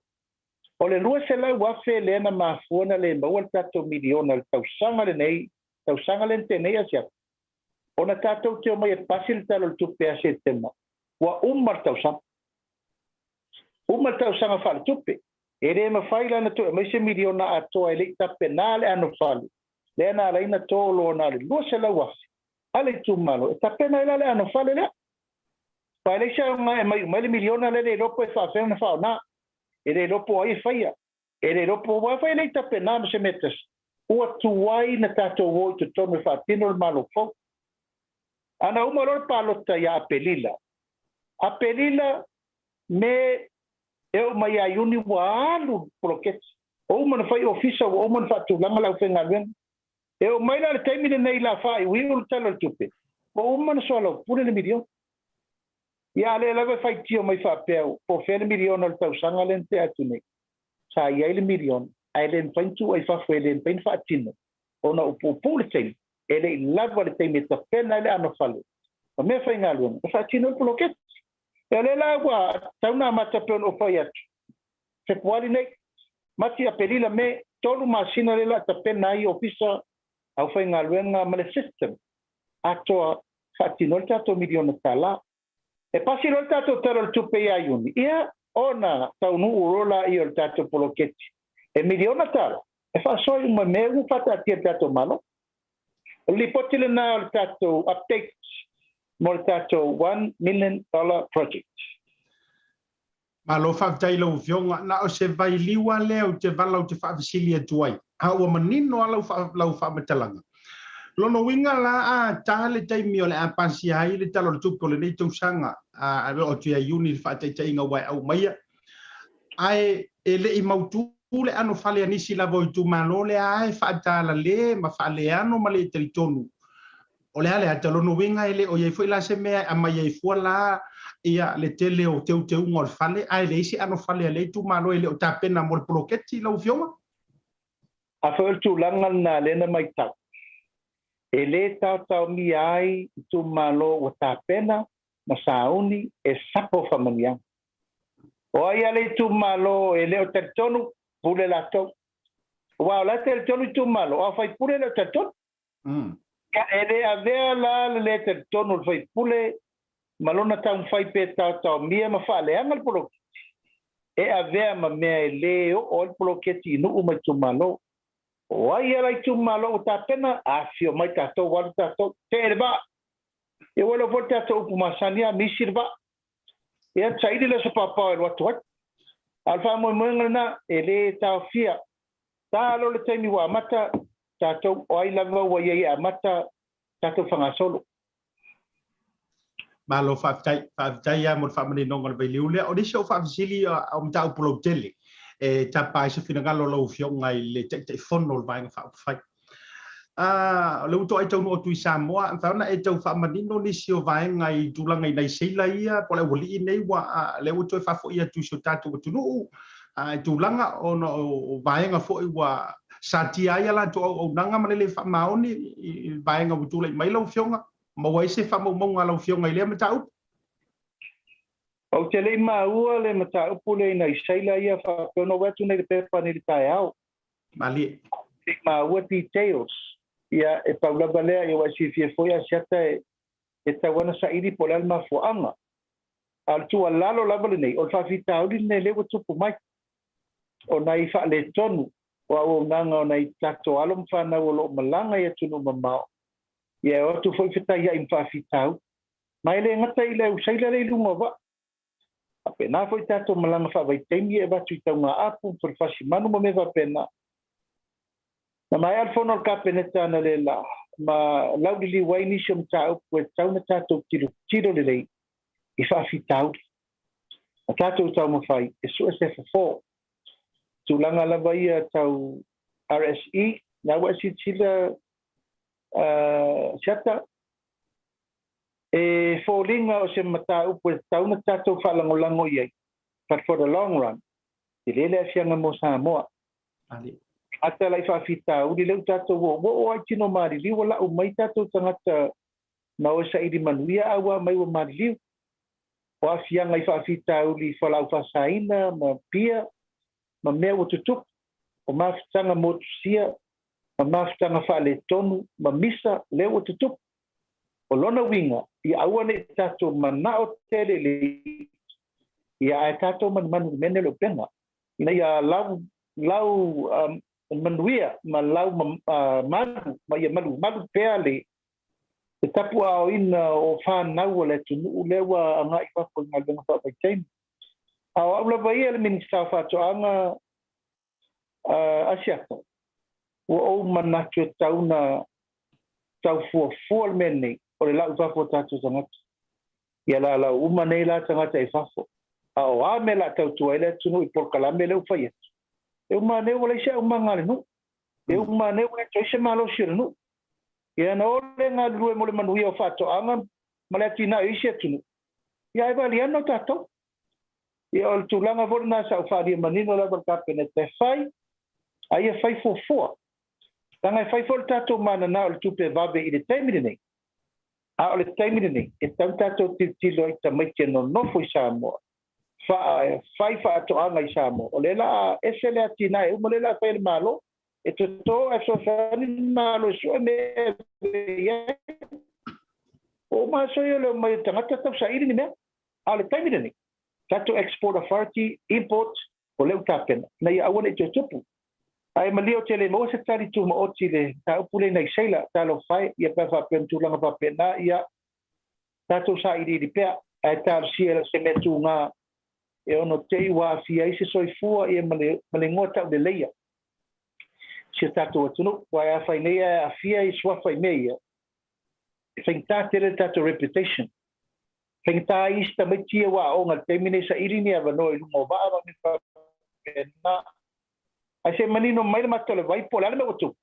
O le $200,000 lea na mafua na le maua le tatou miliona i le tausaga lenei, tausaga lea na tea nei Asiata, ona tatou te omai e pasi le Tala o le Tupe ia Setema, ua uma le tausaga. Uma le tausaga faaletupe. E le mafai la ona toe aumai se miliona atoa e le i tapena le anofale, lea na ala ai ona toloa na o le $200,000 a le itumalo e tapena ai la le anofale lea. Aua e leai se aoga e aumai uma ai le miliona lea le iloa po e faafefea ona faaaoga. E le iloa po o ai e faia. E le iloa po o ai e le i tapena ma se mea tasi. Ua tuai na tatou o i totonu e faatino le Malo fou. A na uma loa le palota ia Apelila, Apelila, Me, e oo mai ia Iuni ua alu le poloketi. Ua uma ona fai ofisa, ua uma ona faatulaga le aufaigaluega. E oo mai la i le taimi lenei la faaiuiu le Tala o le Tupe, ua uma ona soalaupule le miliona. Ia a lea lava e faitio mai faapea po o fea le miliona o le tausaga lea na tea atu nei. Sa i ai le miliona, ae le mafai ona tuu ai fafo, e le mafai ona faatino ona ua puupuu le taimi, e le i lava le taimi e tapena ai le anofale ma mea faigaluega e faatino ai le poloketi. Ia lea la ua tatau ona amata pei ona ou fai atu, Fepuari nei, Mati, Aperila, Me, 3 masina lea la tapena ai ofisa, aufaigaluega ma le system atoa faatino ai le tatou miliona tala. E pasi loa le tatou Tala o le Tupe ia Iuni, ia ona taunuu loa laia o le tatou poloketi e miliona tala e faasoa uma i mea ua faataatia e le tatou Malo. O le lipoti lena o le tatou update mo le tatou $1 million project. Malo faafetai i lau Afioga. Na o se vailiu lava lea ou te vala ou te faafesili atu ai, a ua manino lava lau faamatalaga. Lona uiga la a ta le taimi o le a pasia ai le Tala o le Tupe o lenei tausaga, a oo atu ia Iuni i le faataitaiga ua e aumaia, ae e le i mautu le anofale a nisi lava o itumalo lea e faatalale ma faaleano ma le talitonu o le a le ata. Lona uiga e le o i ai foi la se mea e aumai ai fua la ia le tele o teuteuga o le fale, ae leai se anofale a lea itumalo e le o tapena mo le poloketi, lau Afioga? A foi o le tulaga lena lea na matau, e le taotaomia ai itumalo ua tapena ma sauni e sapo faamanuiaga. O ai a le itumalo e le o talitonu, pule latou. Aua o la e talitonu itumalo, o a faipule e le o talitonu. Ia, e le avea la le le talitonu o le faipule ma lona taumafai pe taotaomia ma faaleaga le poloketi, e avea ma mea e le oo ai le poloketi i nuu ma itumalo. O ai a la itumalo ua tapena, afifio mai tatou, alu tatou, tee le vaa. Ia ua iloa foi le tatou upu masani a, misi le vaa. Ia, saili le aso paopao e alu atu ai. A o le faamoemoega lena, e le taofia. Ta loa le taimi ua amata tatou, o ai lava ua i ai e amata tatou fagasolo. Malo faafetai, faafetai lava mo le faamaninoga o le vailiu lea. O nisi ou faafesili o mataupu lautele e tapa ai se finagalo o lau Afioga i le Taitaifono o le Vaega Faaupufai. O lea ua toai taunuu atu i Samoa, e mafai ona e tau faamanino nisi o vaega i tulaga i nai seila ia, po o le aualii nei ua, lea ua toe faafoi atu i si o tatou atunuu, i tulaga ona o vaega foi ua satia ai a latou auaunaga ma le le faamaoni i vaega ua tulai mai lau Afioga, maua ai se faamaumauga a lau Afioga i lea mataupu? Ou te le i maua le mataupu lea i nai seila ia faapea ona ou atu nei i le pepa nei i le taeao. Malie. Te maua details. Ia, e pau lava lea, ia ua e silafia foi Asiata e, e tau ana saili po o le a le mafuaaga. A o le tuualalo lava lenei, o le faafitauli lenei lea ua tupu mai, o nai faaletonu o auaunaga o nai tatou alo ma fanau o lo o malaga i atunuu mamao. Ia e o atu foi fetaia'i ma faafitauli. Ma e le gata i le au sailor lea i luga o vaa. Faapena foi tatou malaga faavaitaimi e avatu i taugaapu ma falefasi-manu ma mea faapena. Na maea le fono a le Kapeneta analeila ma lauliliu ai nisi o mataupu e tatau ona tatou tilotilo lelei i faafitauli. Na tatou taumafai e sue se fofo. Tulaga lava ia tau RSE, na ua e silasila Asiata, e foliga o se mataupu e tatau ona tatou faalagolago i ai, but for the long run, tele le aafiaga mo Samoa. Ata la i faafitauli lea ua tatou oooo lava i tino maliliu ua lau mai tatou tagata na o e saili manuia a ua aumai ua maliliu. O aafiaga i faafitauli i fualaau faasaina ma pia ma mea ua tutupu, o mafutaga motusia ma mafutaga faaletonu ma misa lea ua tutupu. O lona uiga, ia aua ne i tatou manao tele i le ia ae tatou manumanu i le mea lenei o le upega, ina ia lau lau manuia ma lau malu ma ia malumalu pea le tapuaaoina o fanau a le atunuu lea ua agai i fafo i galuega faavaitaimi. A o au lava ia le Minisita o Faatoaga Asiata, ua ou manatu e tatau ona tau fuafua le mea lenei o le lau i fafo o tatou tagata. Ia la lau uma nei la tagata i fafo. A o a mea la tautua ai le atunuu i polokalame lea ua fai atu? E uma ane ua leai se aumaga a le nuu. E uma ane ua le toe se malosi o le nuu. Ia na o le galulue mo le manuia o faatoaga ma le atinae o isi atunuu. Ia ae valiana o tatou. Ia o le tulaga foi lena sa ou faaalia manino lava i le Kapeneta e fai, a ia fai fuafua. Leaga e fai foi le tatou manana o le tupe vave i le taimi lenei, a o le taimi lenei, e tatau ona tatou tilotilo i tamaiti e nonofo i Samoa, fai faatoaga i Samoa. O lea la a ese le atinae uma lea la a fai e le Malo, e toto ae fesoasoani le Malo e sue mea e ave i ai. Ua uma aso ia o le omai o tagata tau saili ni mea. A o le taimi lenei, tatou Export Authority, Import, o lea ua tapena, ina ia aua ne i toe tupu. Ae malie ou te le maua se tali tumaoti i le mataupu lea i nai seila, talofa e, ia pe a faapea o ni tulaga faapena, ia tatou sailiili pea, ae talosia e se mea tuga e ono te i ua aafia ai se soifua ia ma le, ma le igoa tauleleia si o tatou atunuu. Aua e afai nei ae aafia i suafa i mea ia, e faigata tele le tatou reputation. Faigata ai isi tamaiti ia ua aoga i le taimi nei saili ni avanoa i luga o vaa ma mea faapena. Ae se i manino mai le mata o le vai po o le a le mea ua tupu,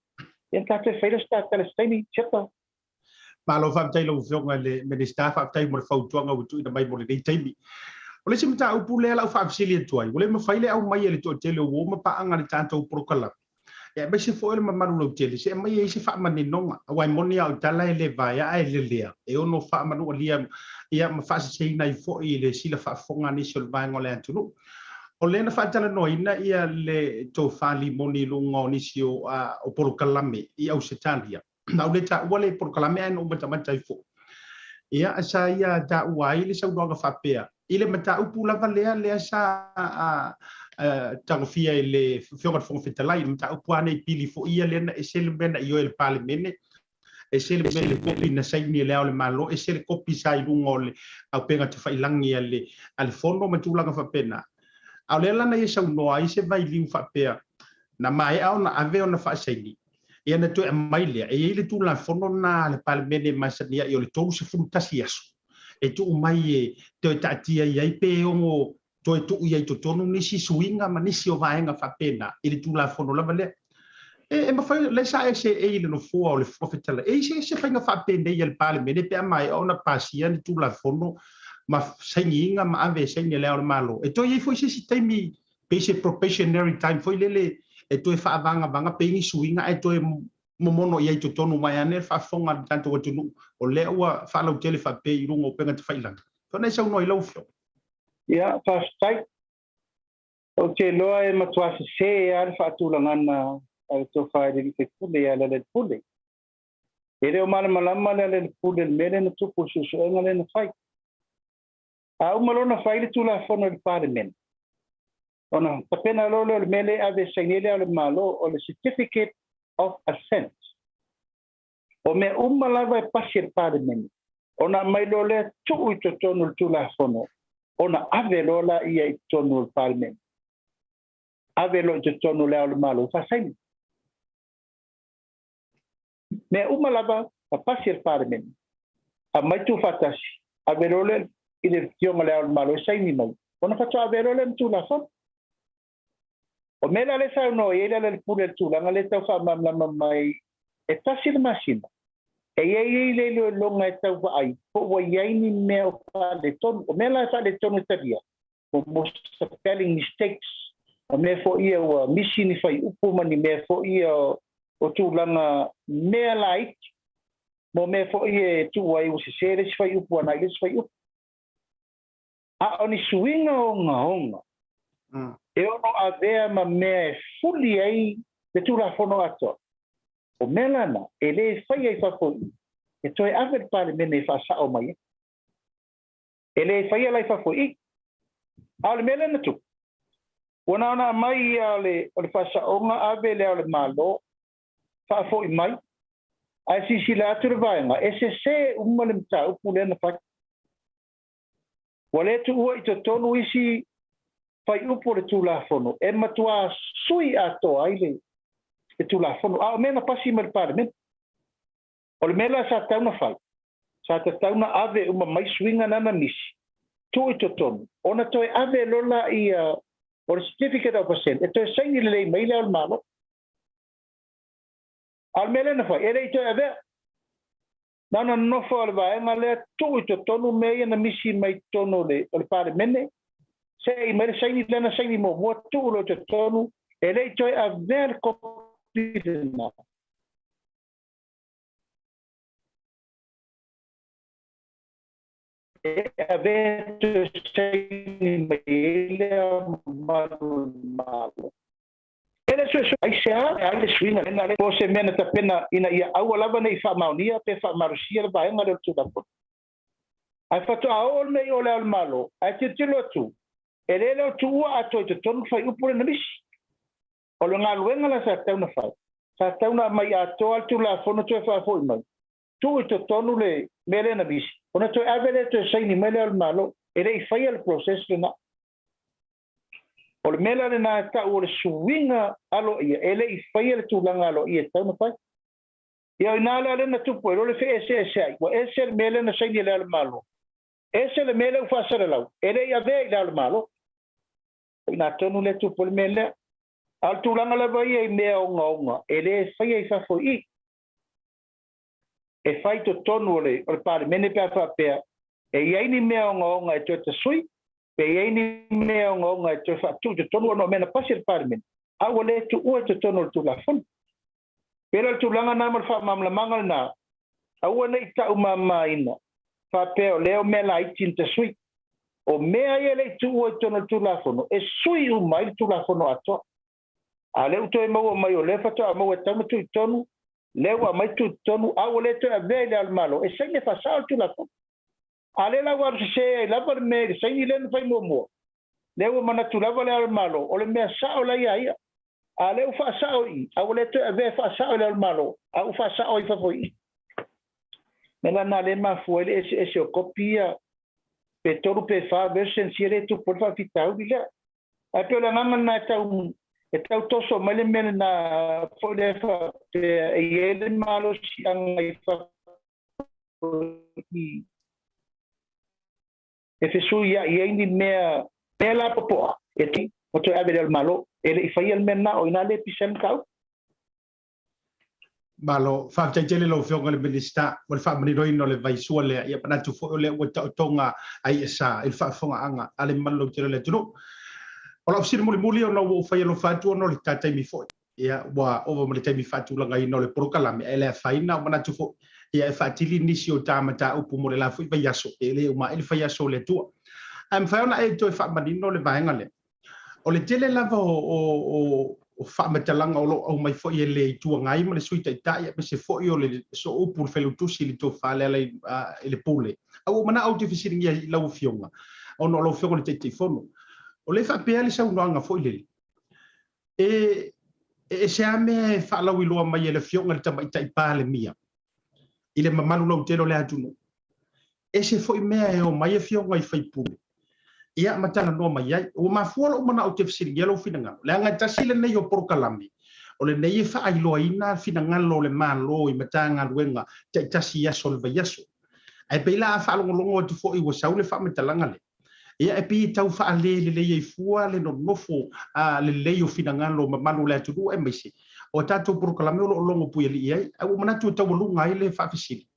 ia na tatou e fai lea o se tatala i se taimi, Siata. Malo faafetai i lau Afioga i le Minisita, faafetai mo le fautuaga ua tuuina mai mo lenei taimi. O le isi mataupu lea la u faafesili atu ai, ua le mafai le aumai e le toatele o uo ma paaga i le tatou polokalame, aemaise foi o le mamalu lautele, se aumai ai se faamaninoga, aua e moni lava o tala e le vaea ae lelea, e ono faamanualia ia ma faaseseina ai foi le sila faafofoga a nisi o le vaega o le atunuu. O lea na faatalanoaina ia le tofa limoni i luga o nisi o, o polokalame i Ausetalia. Na ou le taua le polokalame ae na ou matamata ai foi. Ia, sa ia taua ai le saunoaga faapea, i le mataupu lava lea lea sa tagofia e le Afioga i le Fofoga Fetalai, le mataupu lava nei pili foi ia lea na ese le mea na ioe e le Palemene, ese le mea le kopi na saini e Le Ao o le Malo, ese le kopi sa i luga o le auupega tafailagi a le, a le Fono ma tulaga faapena. A o lea la na ia saunoa ai se vailiu faapea, na maea ona ave ona faasaini, ia na toe aumai lea, e i ai le Tulafono lena a le Palemene e masani ai o le 31 aso e tuu mai e toe taatia i ai pe ono toe tuu i ai i totonu nisi suiga ma nisi o vaega faapena i le Tulafono lava lea. E, e mafai, lea sa e seei i le Nofoa o le Fofoga Fetalai, e i ai se, se faiga faapenei a le Palemene pe a maea ona pasia ni Tulafono ma sainiina ma ave e saini e Le Ao o le Malo. E toe i ai foi se isi taimi pei se probationary time foi lele e toe faavagavaga pei ni suiga ae toe momono i ai totonu mai ane le faafofoga a le tatou atunuu o lea ua faalautele faapea i luga o upega tafailagi. Ona e saunoa i lau Afioga. Ia, faafetai. Ou te iloa e matua sese lava le faatulagana a le Tofa i le Alii Faipule ia Lealailepule. E le o malamalama Lealailepule i le mea lea na tupu i le suesuega lea na fai. A uma loa ona fai le Tulafono i le Palemene, ona tapena loa lea o le mea lea e ave e saini ai Le Ao o le Malo, o le Certificate of Assent. O mea uma lava e pasi e le Palemene, ona aumai loa lea tuu i totonu o le Tulafono, ona ave loa laia i totonu o le Palemene, ave loa i totonu o Le Ao o le Malo e faasaini. Mea uma lava na pasi e le Palemene, aumai tuufaatasi, ave loa lea i le Afioga i Le Ao o le Malo e saini mai, ona faatoa ave loa lea ma Tulafono. O mea la lea saunoa i ai Lealailepule i le tulaga lea e tau faamalamalama mai e tasi le masina, e i ai le iloiloga e tau vaai po ua i ai ni mea o faaletonu. O mea la e faaletonu e talia, mo spelling mistakes, o mea foi ia ua misi ni fuaiupu ma ni mea foi ia o tulaga mea laiti, mo mea foi ia e tuu ai ua sese le isi fuaiupu agai i le isi fuaiupu. A o ni suiga ogaoga e ono avea ma mea e fuli ai le Tulafono atoa, o mea la na, e le faia i fafo i i, e toe ave le Palemene e faasao mai ai. E le faia la i fafo i i. A o le mea lea na tupu, ua na ona aumai ia o le, o le faasaoga ave le Ao o le Malo, faafoi mai, ae silasila atu le vaega, e sese uma le mataupu lea na fai. Ua le tuua i totonu isi fuaiupu o le Tulafono e matuā sui atoa ai le Tulafono, a o mea na pasi mai le Palemene. O le mea la sa tatau na fai, sa tatau na ave uma mai suiga na na misi, tuu i totonu, ona toe ave loa laia o le Certificate of Assent e toe saini lelei mai le Ao o le Malo. A o le mea lea na fai, e le i toe avea. Na ona nofo o le vaega lea tuu i totonu mea ia na misi mai totonu o le, o le Palemene, se'i mai le saini lea na saini muamua, tuu loa i totonu, e le i toe avea le kopi lena. E avea toe saini mai ai le Ao Mamalu o le Malo. E le suesue aisea e ai le suiga lena po o se mea na tapena ina ia aua lava ne i faamaonia pe faamalosia le vaega lea o le Tulafono. Ae faatoa oo le mea i o le Ao o le Malo, ae tilotilo atu, e le le o tuua atoa i totonu le fuaiupu lea na misi. O le galuega la sa tatau na fai, sa tatau na aumai atoa le Tulafono toe faafoi mai, tuu i totonu le mea lea na misi, ona toe ave lea toe saini mai le Ao o le Malo. E le i faia le process lena. O le mea la lena e tau o le suiga aloaia, e le i faia le tulaga aloaia e tatau ona fai. Ia o i ina la lea na tupu ai loa le feeseeseai, ua ese le mea lea na saini e Le Ao o le Malo, ese le mea lea ua faasalalau, e le i avea i Le Ao o le Malo. O i ina tonu lea e tupu ai le mea lea. A o le tulaga lava ia i mea ogaoga, e le faia i fafo i i. E fai i totonu o le, o le Palemene pe a faapea e i ai ni mea ogaoga e toe tasui, pe i ai ni mea ogaoga e toe faatuu i totonu ona o mea na pasi e le Palemene, a ua le tuua i totonu o le Tulafono. Pei la o le tulaga lena ma le faamalamalamaga lena, aua ne i taumamaina faapea o lea o mea laiti na tasui. O mea ia e le i tuua i totonu o le Tulafono, e sui uma ai le Tulafono atoa. A o lea ua toe maua mai o lea faatoa maua e tatau ona tuu i totonu, lea ua aumai tuu i totonu, a ua le toe avea i le Ao o le Malo e saini e faasao le Tulafono. A lea la ua alu sese ai lava le mea i le saini lea na fai muamua, lea ua manatu lava le Ao o le Malo, o le mea sao la ia ia. A lea ua faasao i i, a ua le toe avea e faasao i le Ao o le Malo, a ua faasao ai i fafo i i. Mea la na lea e mafua ai le eseese o kopi ia, pe tolu pe fa versions ia lea e tupu ai le faafitauli lea. Ae pei o le agaga lena e tau e tau toso mai le mea lena foi lea faapea e i ai le malosiaga i fafo i e fesuiai ai ni mea mea lapopoa e ti ma toe ave le Malo e le i faia le mea lena o ina le pisa le mataupu. Malo, faafetai tele lau Afioga i le Minisita mo le faamaninoina o le vaisua lea. Ia manatu foi o lea ua taotoga ai e sa i le faafofogaaga a le mamalu lautele o le atunuu. O lau fesili mulimuli ona ua ou fai alofa atu ona o le ta taimi foi, ia ua ova ma le taimi faatulagaina o le polokalame, ae le afaina, o manatu foi ia e faatili nisi o ta mataupu mo le la foi vaiaso, e le uma ai le faiaso o le Atua. Ae mafai ona e toe faamanino le vaega lea. O le tele lava o faamatalaga o lo o aumai foi e le Itu Agai ma le Sui Taitai aemaise foi o le sooupu o le Failautusi i le tofa lea i le Pule. A ua ou manao ou te fesiligia i lau Afioga, ona o lau Afioga o le Taitaifono. O lea e faapea le saunoaga foi lele, e ese lava mea e faalauiloa mai e le Afioga i le Tamaitai Palemia. i le mamalu lautele o le atunuu. Ese foi mea e omai afioga i sui usufono ia ma talanoa mai ai. Ua mafua lou manao ou te fesiligia lou finagalo, leaga e tasi lenei o polokalame o lenei e faailoaina finagalo o le Malo i Matagaluega taitasi i aso o le vaiaso. Ae pei la a faalogologo atu foi ua sau le faamatalaga lea, ia e pei e tau faalelelei ai fua le nonofo lelei o finagalo o mamalu o le atunuu aemaise o a tatou polokalame o lo o logo puialii ai. Ae ua manatu e taualuga ai le faafesili,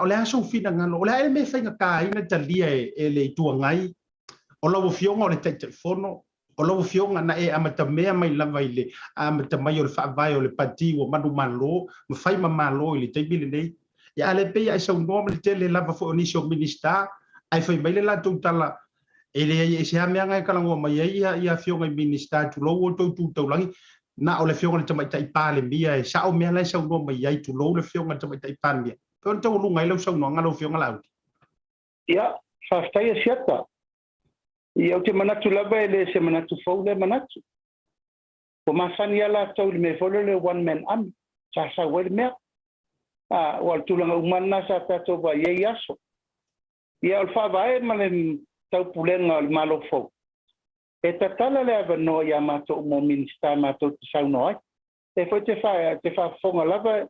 o le a sou finagalo, o le a ea le mea e faigata ai ona talia e le Itu Agai o lau Afioga o le Taitaifono, o lau Afioga na e amatamea mai lava i le amata mai o le faavae o le Pati ua manumalo ma fai ma Malo i le taimi lenei. Ia a le pei a e saunoa ma le tele lava foi o nisi o Minisita ae fai mai le latou tala e leai e ese lava mea na e talanoa mai ai ia Afioga i Minisita tulou outou tu taulagi na o le Afioga i le Tamaitai Palemia e sao mea la e saunoa mai ai tulou le Afioga i le Tamaitai Palemia. Pei ona taualuga ai lau saunoaga lau Afioga Laauli. Ia, faafetai Asiata. Ia, ou te manatu lava e le se manatu fou lea manatu. Ua masani lava latou i le mea foi lea o le one man army, sa sau ai le mea. A, aua o le tulaga uma lava lena sa tatou vaai ai i aso. Ia, o le faavae ma le taupulega o le Malo fou, e tatala le avanoa ia matou uma o Minisita matou te saunoa ai. E foi te faafofoga lava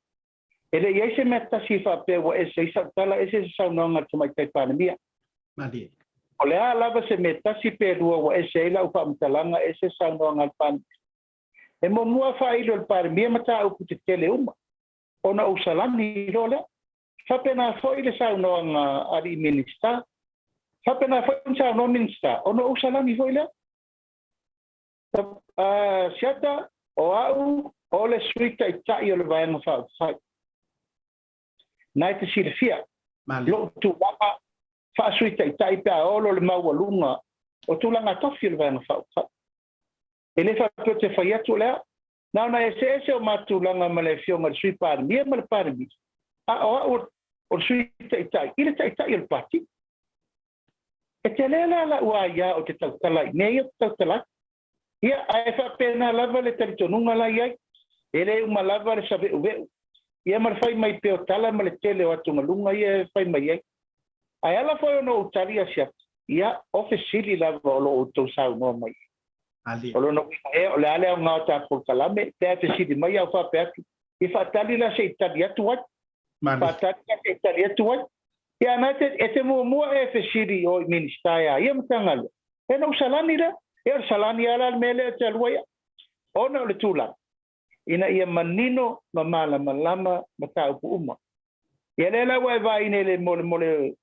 E le i ai se mea tasi e faapea ua ese ai sau tala, ese se saunoaga a le Tamaitai Palemia. Malie. O le a lava se mea tasi pe lua ua ese ai lau faamatalaga, ese saunoaga a le Palemia. E muamua a faailo e le Palemia mataupu tetele uma, ona ou salani loa lea. Faapena foi le saunoaga a alii Minisita. Faapena foi ona saunoa Minisita, ona ou salani foi lea. Siata, o au o le Sui Taitai o le Vaega Faaupufai. Na e te silafia lou tulaga faa-Sui Taitai pe a olo le maualuga o tulaga tofi o le Vaega Faaupufai. E le faapea ou te fai atu o le a. Na ona eseese o ma tulaga ma le Afioga i le Sui Palemia ma le Palemia, a o au o le Sui Taitai i le Taitai o le Pati. E tele la lau aia ou te tautala i mea ia ou te tautala ai. Ia, ae faapena lava le talitonuga la i ai, e le uma lava le saveuveu, ia ma le fai mai pea o tala ma le tele o atugaluga ia e fai mai ai. Ae ala foi ona ou tali asiata, ia, o fesili lava o lo outou saunoa mai ai. O lona uiga ea, o le a le aoga o ta polokalame, pe a fesili mai au faapea atu, ia faatali la se i tali atu ai. Faatali la se i tali atu ai. Ia na e te, e te muamua e fesili i o i Minisita e a ia Matagaluega. E na ou salani lea. E o le salani lava la le mea lea e te alua ia. Ona o le tulaga, ina ia manino ma malamalama mataupu uma. Ia lea la ua e vaai nei i le molemole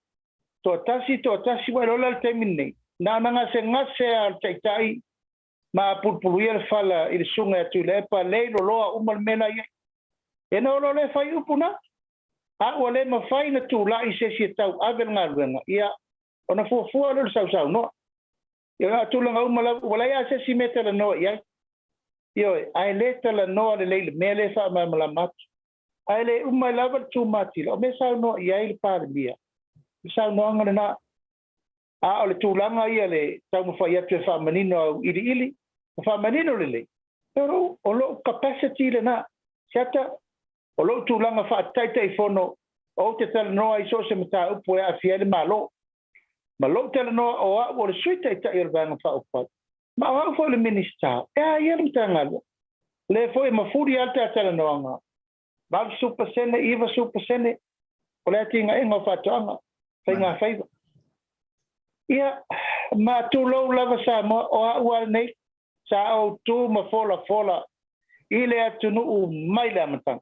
toatasi, toatasi, ua iloa la le taimi lenei, na ona gasegase lava o le Taitai ma apulupuluia le fala i le susuga ia Tuilaepa, lei loloa uma le mea la i ai. Ia na o loa lea fai upu na. A ua le mafai na tulai se isi e tauave le galuega, ia, ona fuafua lea o le sausaunoa. Ia, a tulaga uma lava, ua leai lava se isi mea e talanoa i ai. Ioe, ae le talanoa lelei i le mea lea e faamalamalama atu. Ae le uma ai lava le tumatila, o mea e saunoa i ai le Palemia, o le saunoaga lena. A o le tulaga ia le taumafai atu e faamanino au iliili, ma faamanino lelei, o lou capacity lena. Siata, o lou tulaga faa-Taitaifono, ou te talanoa i so o se mataupu e aafia ai le Malo. Ma lou talanoa o au o le Sui Taitai o le Vaega Faaupufai, ma o au foi o le Minisita e a ia le Matagaluega. O lea foi e mafuli lava le ta talanoaga, 80%, 90% o le atinaega o faatoaga, faigafaiva. Ia, ma tulou lava Samoa, o au lava lenei, sa ou tu ma folafola i le atunuu mai le amataga.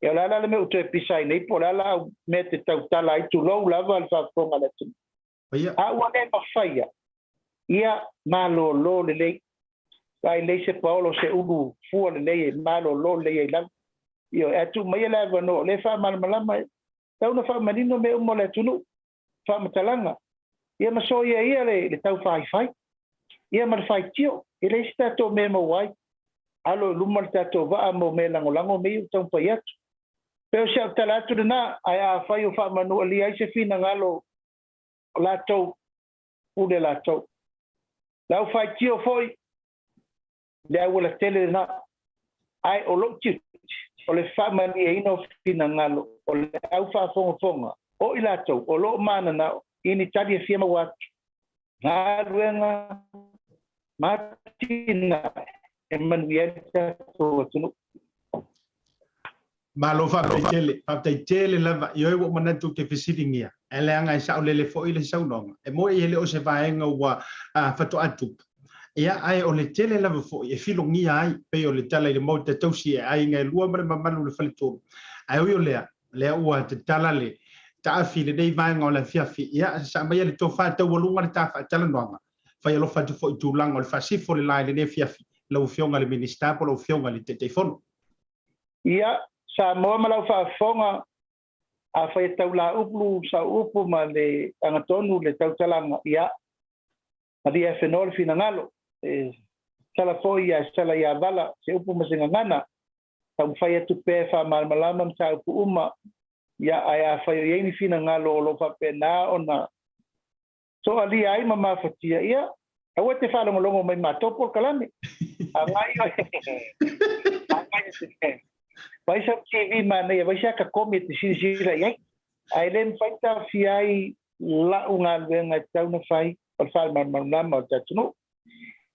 Ia o le a la le mea ua toe pisa ai nei po o le a la au mea te tautala ai, tulou lava le faafofoga a le atunuu. A ua le mafaia, ia malolo lelei. Vaai lelei se paolo o se ulu fua lelei e malolo lelei ai lava. Ioe, ae tuu maia le avanoa o lea e faamalamalama e tatau ona faamanino mea uma o le atunuu, faamatalaga, ia ma soia ia le tau faifai, ia ma le faitio. E leai se tatou mea e maua ai. Alo i luma le tatou vaa mo mea lagolago mea ia ua taumafai atu. Pei o si au tala atu lena, ae afai o faamanualia ai se finagalo o latou, pule latou. Le au faitio foi, le aualatele lena, ae o lou tiute, O le faamalieina o finagalo o le au faafogafoga o i latou o lo o mananao i ni tali e fia maua atu, galuega ma atinae e manuia ai le tatou atunuu. Malo faafetai tele, faafetai tele lava. Ioe ua ou manatu ou te fesiligia, ae leaga e saolele foi le saunoaga. E moni e le o se vaega ua faatoa tupu, ia, ae o le tele lava foi e filogia ai, pei o le tala i le Maota tausi e aiga e lua ma le mamalu o le faletolu. Ae ui o lea, lea ua tatala le taafi i lenei vaega o le afiafi, ia, sasaa maia le tofa taualuga le ta faatalanoaga. Fai alofa atu foi i tulaga o le faasifo o le la i lenei afiafi, lau Afioga i le Minisita po o lau Afioga i le Taitaifono. Ia, Samoa ma lau faafofoga, afai e tau laupu sau upu ma le agatonu le tautalaga, ia, malie afenoa le finagalo, e sala foi ia sala ia vala se upu ma se gagana, taumafai atu pea e faamalamalama mataupu uma, ia, ae afai o i ai ni finagalo o lo o faapena ona toalia ai ma mafatia, ia, aua e te faalogologo mai matou polokalame. Agai oe, agai e vai sau TV manaia, vai se ata komi e te silasila i ai. Ae le mafai ona taofia ai la'u galuega e tatau ona fai o le faamalamalama o le atunuu.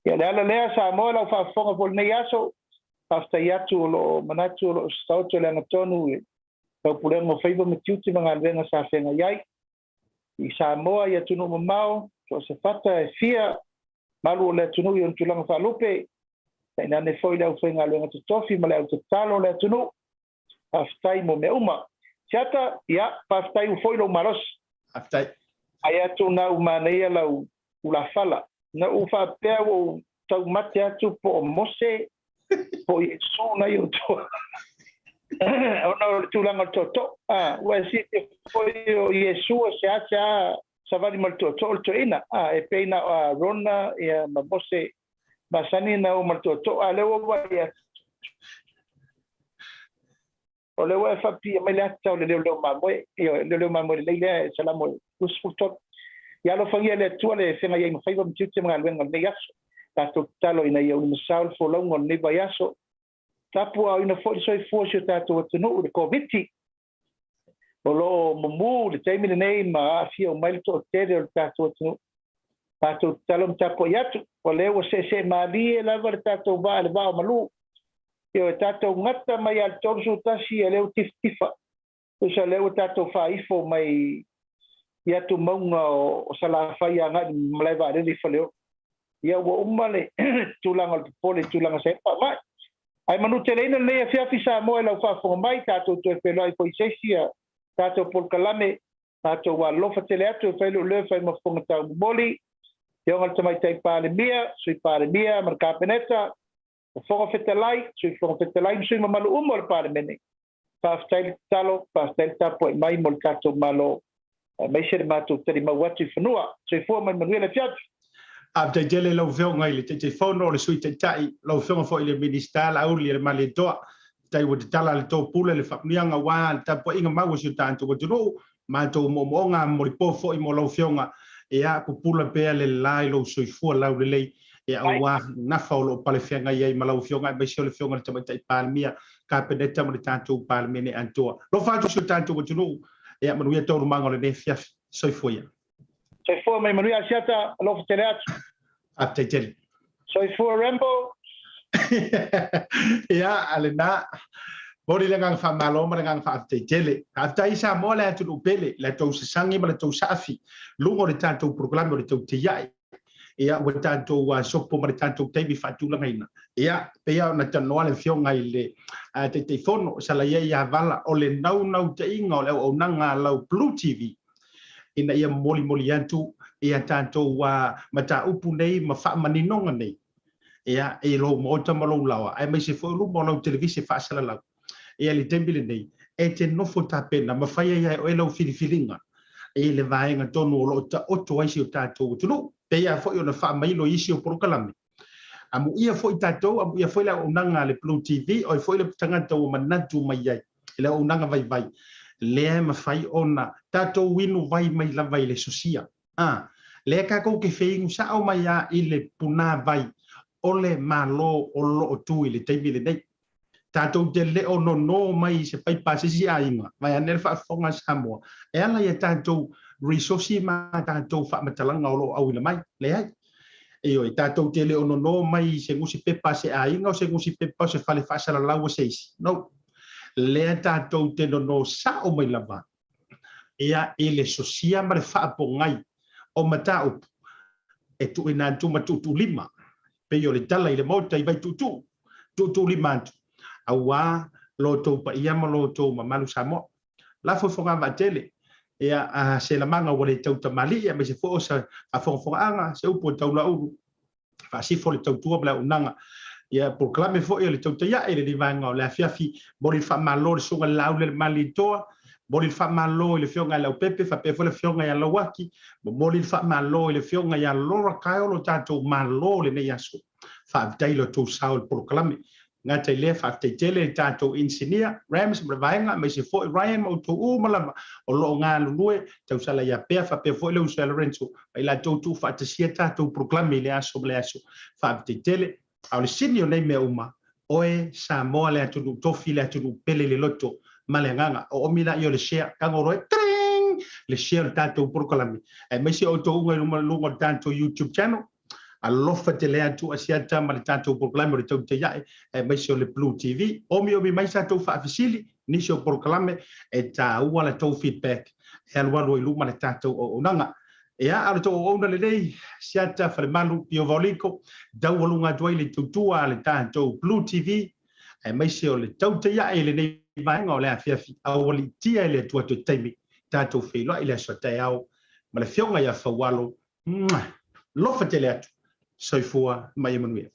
Ia, o le ala lea, Samoa, lau faafofoga foi i lenei aso, faafetai atu o lo o manatu o lo o taoto i le agatonu i taupulega o faiva ma tiute ma galuega sa feagai ai. I Samoa, i atunuu mamao, so o se fata e fia malu o le atunuu i ona tulaga faalupe, tainane foi le aufaigaluega totofi ma le au tatalo o le atunuu. Faafetai mo mea uma. Siata, ia, faafetai ua foi lou malosi. Faafetai. Ai atu na u manaia lau ulafala. Na ou faapea ua ou taumate atu po o Mose po o Iesu na i outou. Ona o le tulaga o le tootoo. Ah, ua e silafia foi o Iesu e seasea savali ma le tootoo o le toeaina. Ah, e pei na o Arona ia, ma Mose masani na o ma le tootoo. A lea ua vaai atu. O lea ua e faapipii mai le ata o le leoleo mamoe, ioe, leoleo mamoe lelei lea e Salamo 23. Ia alofagia e le Atua le feagai ai ma faiva ma tiute ma galuega o lenei aso. Tatou tatalo ina ia ulimasao le folauga o lenei vaiaso. Tapuaaoina foi le soifua o si o tatou atunuu i le Koviti o lo o mumu i le taimi lenei ma aafia uma ai le toatele o le tatou atunuu. Tatou tatalo ma tapuai atu, o lea ua seesee malie lava le tatou vaa i le vaa o Malu. Ioe, tatou gata mai lava i le 31, ia lea ua tifatifa. Tusa lea ua tatou faaifo mai i atu mauga o Salafai agai i le malae vaalele i Faleolo. Ia ua uma le tulaga o le popole i tulaga sa i ai le faamai. Ae manuteleina lenei afiafi Samoa i lau faafofoga mai, tatou toe feiloai foi i se isi a tatou polokalame, tatou alofa tele atu e fai lou leo e fai ma fofoga taumomoli, Afioga i le Tamaitai Palemia, Sui Palemia ma le Kapeneta, Fofoga Fetalai, Sui Fofoga Fetalai ma sui mamalu uma o le Palemene. Faafetai le tatalo, faafetai le tapuai mai mo le tatou Malo, aemaise le matou talimau atu i fanua. Soifua ma ia manuia le afiafi. Faafetai tele i lau Afioga i le Taitaifono, o le Sui Taitai, lau Afioga foi i le Minisita Laauli Malietoa. Faafetai ua tatala le topule le faamanuiaga aua le tapuaiga mau a si o tatou atunuu. Matou moomooga molipo foi mo lau Afioga, ia pupula pea le la i lou soifua laulelei, ia aua nafa o lo o palefeagai ai ma lau Afioga aemaise o le Afioga i le Tamaitai Palemia, Kapeneta ma le tatou Palemene atoa. Alofa atu si o tatou atunuu, ia manuia taualumaga o lenei afiafi. Soifua ia. Soifua mai manuia Asiata, alofa tele atu. Faafetai tele. Soifua Rambo. Ia, a lena. Momoli le agaga faamalo ma le agaga faafetai tele. Faafetai Samoa le atunuu pele, la tou sasagi ma la tou saafi, luga o le tatou polokalame o le tou tiai. Ia, ua tatou sopo ma le tatou taimi faatulagaina. Ia, pei ona talanoa le afioga i le Taitaifono, Salaia ia Vala, o le naunautaiga o le auaunaga a lau Blue TV, ina ia molimoli atu ia tatou mataupu nei ma faamaninoga nei ia i lou maota ma lou laoa, aemaise foi o luma o lau televise faasalalau. Ia le taimi lenei, e te nofo tapena ma fai ai e oe lau filifiliga i le vaega tonu o lo o taoto ai si o tatou atunuu. Pei lava foi ona faamailo i isi o polokalame. Amuia foi tatou, amuia foi le auaunaga a le Blue TV, o ai foi le tagata ua manatu mai ai i le auaunaga vaivai, lea e mafai ona tatou inu vai mai lava i le sosia. A, lea tatou te feinu sao mai lava i le punāvai o le Malo o lo o tu i le taimi lenei. Tatou te le o nono mai i se paipa a se isi aiga, vaeane le faafofoga a Samoa, e ala i a tatou resources ma a tatou faamatalaga o lo o auina mai. Leai. Ioe, tatou te le o nono mai i se nusipepa a se aiga o se nusipepa o se fale faasalalau a se isi. No. Lea tatou te nono sao mai lava ia i le sosia ma le faapogai o mataupu e tuuina atu ma tuutuulima, pei o le tala i le Maota i Vaituutuu, tuutuulima atu, auā lo outou paia ma lo outou mamalu Samoa. Lafo i Fogavaatele, ia, a se lamaga ua le tau tamalii, aemaise foi o se faafogafogaaga, se upu a Taulaulu, faasifo le tautua ma le auaunaga. Ia, polokalame foi o le tautai ae i lenei vaega o le afiafi. Momoli le faamalo i le Susuga i le Laaulelemalitoa, momoli le faamalo i le Afioga ia Leaupepe faapea foi le Afioga ia Lauaki, momoli le faamalo i le Afioga ia Laura Kyle lo tatou Malo i lenei aso. Faafetai i lo outou sao i le polokalame. Gata i lea, faafetai tele i le tatou inisinia, Rams ma le vaega, aemaise foi Ryan ma outou uma lava o lo o galulue, tausala ia Pea faapea foi le uso ia Lorenzo ma i latou tuufaatasia tatou polokalame i lea aso ma lea aso. Faafetai tele. A o le sini o nei mea uma, oe Samoa le atunuu tofi, le atunuu pele i le loto ma le agaga. Oomi laia o le share, tago loa e tring! Le share o le tatou polokalame, aemaise outou uma i luga o le tatou YouTube channel. Alofa tele atu Asiata ma le tatou polokalame o le Tautai Ae, aemaise o le Blue TV. Omiomi mai sa tou faafesili, nisi o polokalame, e taua la tou feedback e alualu ai luma le tatou auaunaga. Ia, a o le tou auauna lelei, Asiata, Falemalu, Pio Vaoliko, taualuga atu ai le tautua a le tatou Blue TV, aemaise o le Tautai Ae i lenei vaega o le afiafi, aualiitia e le Atua toe taimi, tatou feiloai i le aso a taeao ma le Afioga ia Faualo. Mwah! Lofa tele atu. Soifua ma ia manuia.